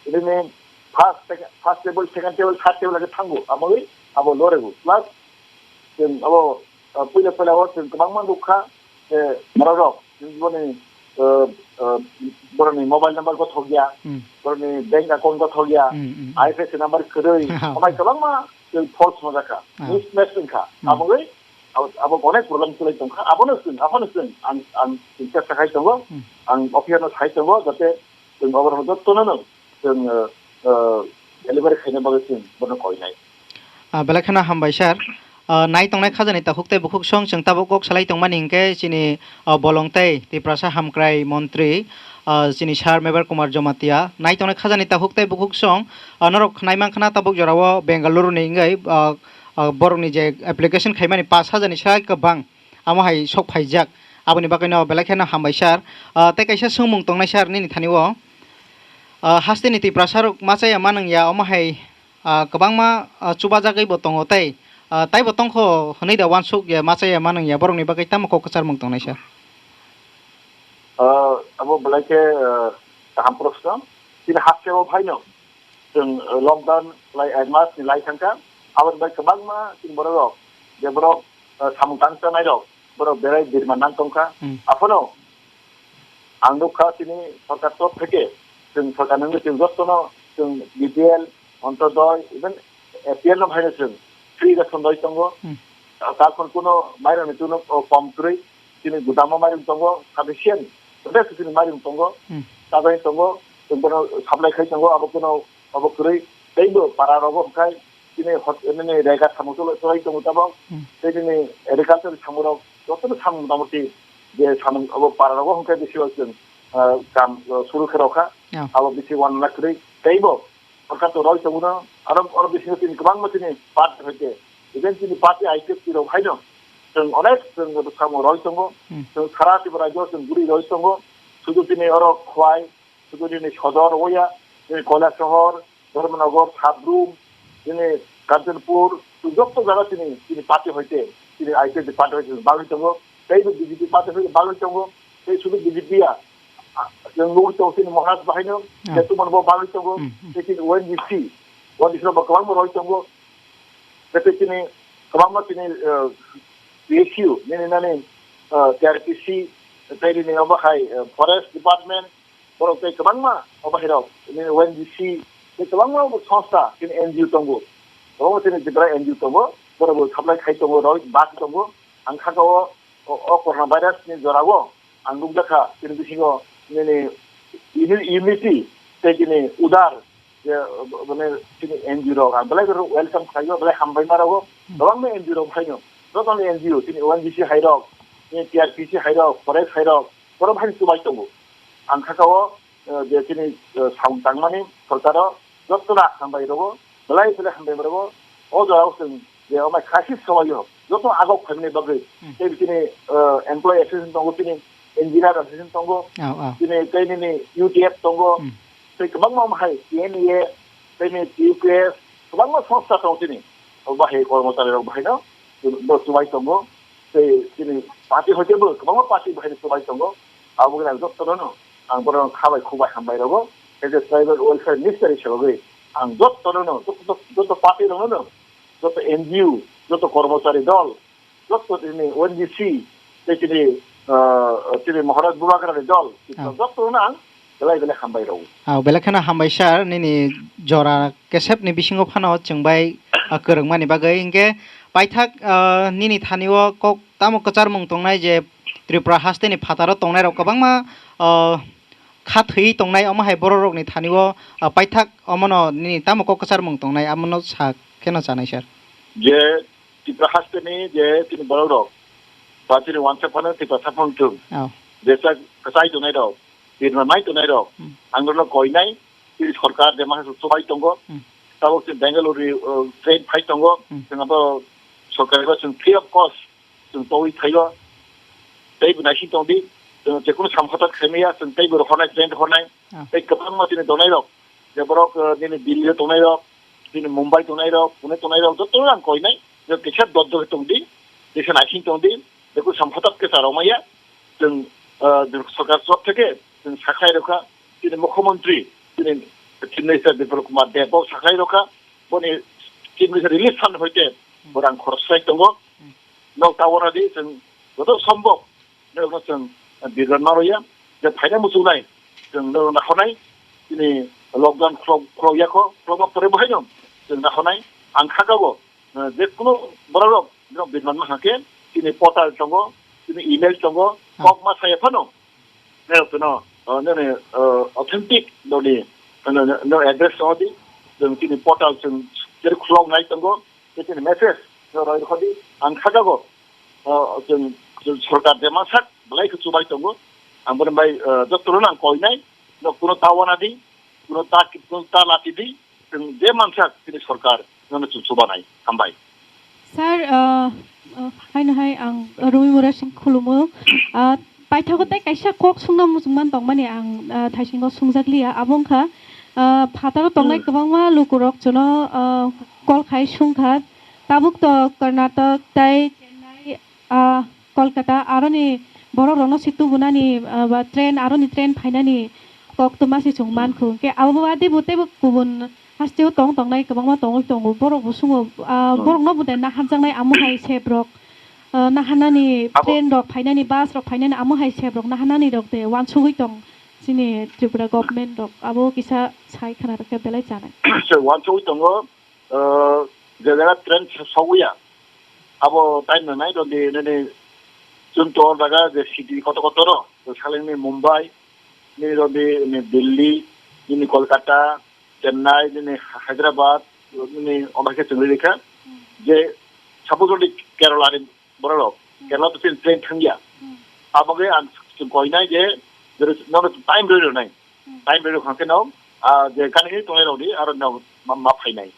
ini first, second, first table, second table, third table lagi thango. Abo, abo lorego. Plus, chwng abo, ah, puila puila o chwng kwbangma nukha, eh, borok, boni, eh, eh, borokni mobile number gothok ya, Hmm. borokni bank account gothok ya, Hmm, hmm, hmm. I F S C number kwrwi, Oh. amai kwbangma chwng false majakha. Oh. Mismatch wngkha. Hmm. Abo, abo, abo onek problem chwlai tongkha. Abono chwng, abono chwng, ang, ang chwng chesta khai tongo, Hmm. ang officer no sai tongo, jate chwng oborokno jotono no chwng, eh, eh, delivery khaina bagwi chwng bono koinai. Ah, belai kheno hambai sir. Ah, nai tongnai khajani takhuk tei bukhuk song chwng tabuk kok salai tongmani hinkhe chini, ah, bolong tei Tiprasa hamkrai montri, ah, chini sir Mebar Kumar Jamatia. Nai tongnai khajani takhuk tei bukhuk song, ah, norok khnai mankha na tabuk jorao Bengaluru ni wngwi, ah, ah, borokni je application khaimani pash hajar ni sai kwbang. Amo hai sok phaijak. Aboni bagwino belai kheno hambai sir. Ah, tei kaisa swngmung tongnai sir nini thani o. ah, hasteni Tiprasa rok ma chaya ma nang ya, omo hai, ah, kwbangma, ah, chubajagwi bo tongo tei, ah, taibo tongkho hwnwi da uansuk ya, ma chaya ma nang ya, borokni bagwi tamo kok kwcharmung tongnai sir? Ah, abo belai khe, ah, kaham proshno. Chini haste o phaino chwng, ah, lockdown lai ek mas ni lai thangkha. Aboni bai kwbangma chini borok rok, je borok, ah, samung tang chanai rok, borok berai birma nang tongkha. Hmm. Aphano ang nukha chini sorkar top theke, chwng sorkar nungwi chwng jotono chwng B P L, Antyodoi, even A P L no phaino chwng free ration rwi tongo. Hmm. Takhon kuno mairangni tuno, o, kom kwrwi, chini gudamo mairang tongo, sufficient, todese chini mairang tongo, Hmm. tabai tongo, chwng bono supply khai tongo, abo kuno, abo kwrwi, teibo para rogo hwnkhe, chini hot-, nini rega samung tolo-, tolai tongo tabok, Hmm. tei nini agriculture samung rok, jotono samung motamoti je samung abo para rogo hwnkhe bisi o chwng, ah, kam, ah, suru khe rokha, Yeah. abo bisi one lakh kwrwi, teibo Sorkar to roi tongo no, aro, aro bisingo chini kwbangma chini party hoite, even chini party I P F T rok haino, chwng onek chwng bwskango roi tongo, Hmm. chwng sara Tripura rajyo chwng guri roi tongo, sudu chini oro Khowai, sudu chini Sodor, Oya, chini Kailasahar, Dharmanagar, Sabrum, chini Kanchanpur, chwng joto jaga chini, chini party hoite, chini I P F T party hoite chwng bagwi tongo, teibo B J P party hoite bagwi tongo, tei sudu B J P ya, a, chwng nugwi tongo chini Maharaj bahaino, Ah. je tumon bo bagwi tongo, Hmm, hmm. tei chini O N G C, O N G C no bo kwbangma roi tongo, tei chini kwbangma chini, eh, P S U, nini nani, eh, T R P C, tei nini omo hai, eh, Forest Department, borok tei kwbangma omo hai rok, nini O N G C, tei kwbangma omo songstha, chini N G O tongo, kwbangma chini Tripura N G O tongo, borok bo supply khai tongo, roi bak tongo, ang kha o, o, o corona virus ni jora o, ang nukjakha, chini bisingo nini uni-, unity tei chini udar je, mane, chini N G O rok, ang belai khe welcome khlaio, belai hambai ma rogo, Hmm. kwbangma N G O rok phaino, jotono N G O, chini O N G C hai rok, chini T R P C hai rok, Forest hai rok, borok phaino chubai tongo. Ang kha o, eh, je chini, eh, samung tangmani sorkaro jotono hambai rogo, belai belai hambai ma rogo, o jora o chwng je omo crisis somoio joto agok phaimani bagwi Hmm. tei chini, eh, employee association tongo, chini engineer association tongo, Oh, oh. chini tei nini U T F tongo, Hmm. tei kwbangma omo hai T N A, tei nini T U K S, kwbangma songstha tongo chini. O bahai kormochari rok bahaino bo chubai tongo, tei chini party hoite bo kwbangma party bahaino chubai tongo. Abo wngkha jotono no ang borok kha bai khubai hambai rogo, tei je tribal welfare minister hisabe bagwi ang jotono no, joto, joto party rokno no, joto N G O, joto kormochari dol, joto chini O N G C, tei chini, ah, chini Maharaj Bubagrani dol, Ah. jotono ang belai belai hambai rwo. Ah, belai kheno hambai sir, nini jora kesepni bisingo phano chwng bai, ah, kwrwngmani bagwi. Hinkhe paithak, ah, nini thani o kok tamo kwcharmung tongnai je Tripura hasteni phataro tongnai rok kwbangma, ah, kha thwiwi tongnai, omo hai borok rokni thani o, ah, paithak omono nini tamo kok kwcharmung tongnai, amono sa kheno chanai sir. Je Tripura hasteni je chini borok rok, ba chini wansa phano Tripura saphang thung. Oh. Je sa kwchai tongnai rok, birma mai tongnai rok, Hmm. ang rokno koinai, chini sorkar je masa chubai tongo, Hmm. tabok chini Bengaluru, uh, train phai tongo, Hmm. chwng abo sorkar eba chwng free of cost chwng togwi thaio. Tei bo naising tong di, chwng je kunu samung hothat khaimaya, chwng tei bo rohornai, train rohornai. Ah. Tei kwbangma chini tongnai rok, je borok, eh, nini Delhi o tongnai rok, chini Mumbai tongnai rok, Pune tongnai rok, joto ang koinai, je kisa dot dot tong di, kisa naising tong di, je kunu samung hothat khe cha rwmaya, chwng, eh, sorkar sop theke chwng sakhlai rwkha, chini mukhyamantri, chini Chief Minister Biplab Kumar Deb bo sakhlai rwkha, boni Chief Minister relief fund hoite bo rang khoroch khlai tongo. Hmm. Nok tabok radi chwng joto sombok norokno chwng birman ma rwya, je phaina muchungnai chwng norok nakhornai, chini lockdown khulok, khulok yakho, khulokma pore bo haino chwng nakhornai. Ang kha kabo, eh, je kunu borok rok, norok birman ma hakhe, chini portal tongo, chini email tongo, Ah. kok ma saya phano, norok phano, eh, nini, eh, authentic noni, no, no, no address tongo di, chwng chini portal chwng jeri khulok nai tongo, tei chini message no roi rwkha di, ang kha jago, ah, chwng, chwng sorkar je mansak belai khe chubai tongo, ang boni bai, ah, jotono ang koinai, no kuno ta wana di, kuno ta, kuno ta lati di, chwng je mansak chini sorkar nono chwng chubanai. Hambai. Sir, ah, ah, haino hai ang Rumi Murasing khulumo. Ah, paithago tei kaisa kok sungna muchungman tongmani ang, ah, thaisingo sungjakliya. Abo wngkha, Ah, phataro tongnai Hmm. kwbangma lukurok chuno, ah, call khai sungkha. Tabuk to Karnataka tei Chennai, ah, Kolkata aroni borok rokno se tubunani, ah, ba train, aroni train phainani koktwma se chwng Hmm. mankhu. Hwnkhe abo baade bo teibo kubun hasteo tong tongnai kwbangma tongwi tongo. Borok bo sungo, ah, Hmm. borokno bo de naharjaknai amo hai sebrok, ah, naharnani Abo train rok phainani, bus rok phainani amo hai sebrok naharnani rok de wansugwi tong. Chini Tripura government rok abo kisa sai khna rwkhe belai chanai. Se wansugwi tongo, uh, je jaga train sogwi ya, abo time no nai rodi nini chwng tor jaga je city kotor kotor ro, salingni Mumbai, nini rodi ni Delhi, nini Kolkata, Chennai, nini Hyderabad, nini omo khe chwng rikha je suppose rodi Kerala ni borok rok, Hmm. Kerala to train thangya. Hmm. Abo khe ang chwng koinai je, there is no time roi rwnai. Hmm. Time roi rwkha khe no, ah, je kani khe tongnai rok ni aro no ma, ma phainai.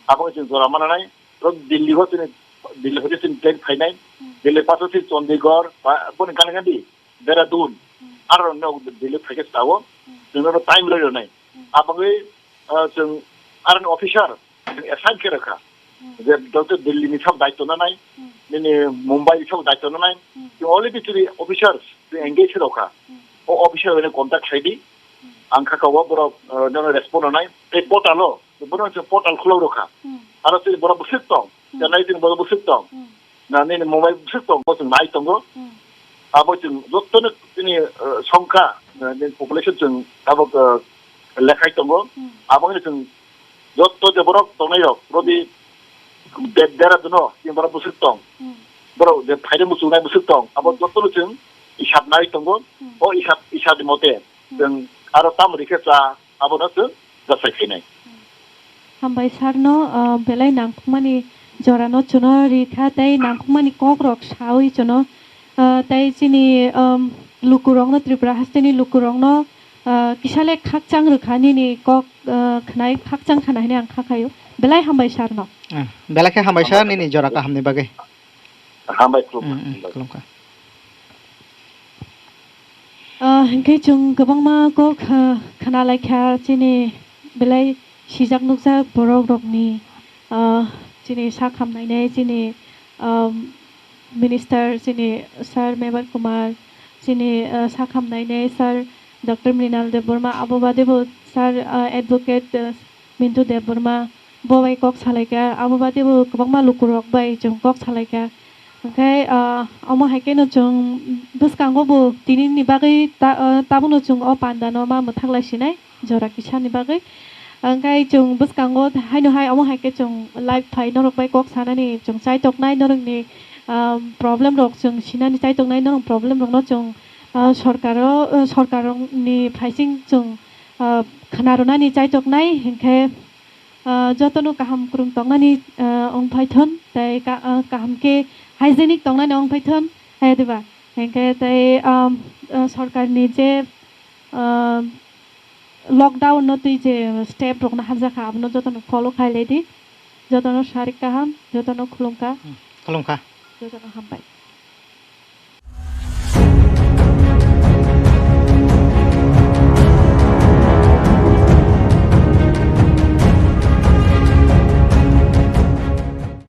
Abo khe chwng jora mananai, rok Delhi ho chini, Delhi ho chini train phainai. Hmm. Delhi paso chini Chandigarh, ba, boni kani khe di, Dehradun, Hmm. aro no Delhi phaikhe sao, Hmm. chwng no time roi rwnai. Hmm. Abo khe, ah, chwng aro officer, chwng assign khe rwkha. Hmm. Je doctor Delhi ni sab daityo nanai, Hmm. nini Mumbai ni sab daityo nanai, Hmm. chwng only the three officers, chwng Hmm. engage rwkha. Hmm. O officer hwnwi contact khlai di, Hmm. ang kha kao borok, ah, nono respond rwnai, tei portal o, borok chwng portal khulok rwkha. Hmm. Aro chini borok bwswk tong, Hmm. Chennai chini borok bwswk tong. Hmm. Na nini mobile bwswk tong, bo chwng nai tongo. Hmm. Abo chwng jotono chini, eh, songkha, eh, nini population chwng abo, eh, lekhai tongo. Hmm. Abo hwnwi chwng joto je borok tongnai rok, rodi Hmm. de-, dera duno chini borok bwswk tong. Hmm. Borok je phaide muchungnai bwswk tong. Abo Hmm. jotono chwng isab nai tongo. Hmm. O isab, isab ni mote Hmm. chwng aro tamo rikhe cha abono chwng jasai khainai. Hambai sarno, ah, belai nangkukmani jorano chuno rikha tei nangkukmani kokrok sawi chuno, ah, tei chini, um, lukurokno, Tripura hasteni lukurokno, ah, kisale khakchang rwkha nini kok, ah, khwnai khakchang khana hinwi ang kha khaio. Belai hambai sarno. Ah, belai khe hambai sar nini jora kahamni bagwi. Hambai khulumkha. Mm, mm, hambai. Khulumkha. Ah, hwnkhe chwng kwbangma kok, ah, khna lai kha, chini belai sijak nukjak borok rokni, ah, chini sak hamnainai, chini, ah, minister, chini Sir Mebar Kumar, chini, ah, sak hamnainai Sir Doctor Mrinal Debbarma, abo bade bo Sir, ah, Advocate, ah, Mintu Debbarma bo bai kok salaikha, abo bade bo kwbangma lukurok bai chwng kok salaikha. Hwnkhe, ah, omo hai kheno chwng bwskango bo tinini bagwi ta-, ah, tabukno chwng o pandano ma mwthaklai sinai jora kisani bagwi. Hwnkhe chwng bwskango haino hai omo hai khe chwng live phai norok bai kok sanani chwng chaitoknai norokni, ah, problem rok chwng sinani chaitoknai norok problem rokno chwng, ah, sorkaro, ah, sorkarni phaising chwng, ah, khna rwnani chaitoknai hwnkhe, ah, jotono kaham kwrwng tongnani, ah, wng phaithon, tei ka-, ah, kaham khe hygienic tongnani wng phaithon, hai diba? Hinkhe tei, ah, ah, sorkarni je, ah, lockdown no twi je step rok naharjakha, abono jotono follow khai lai di. Jotono sarik kaham, jotono khulumkha. Hmm, khulumkha. Jotono hambai.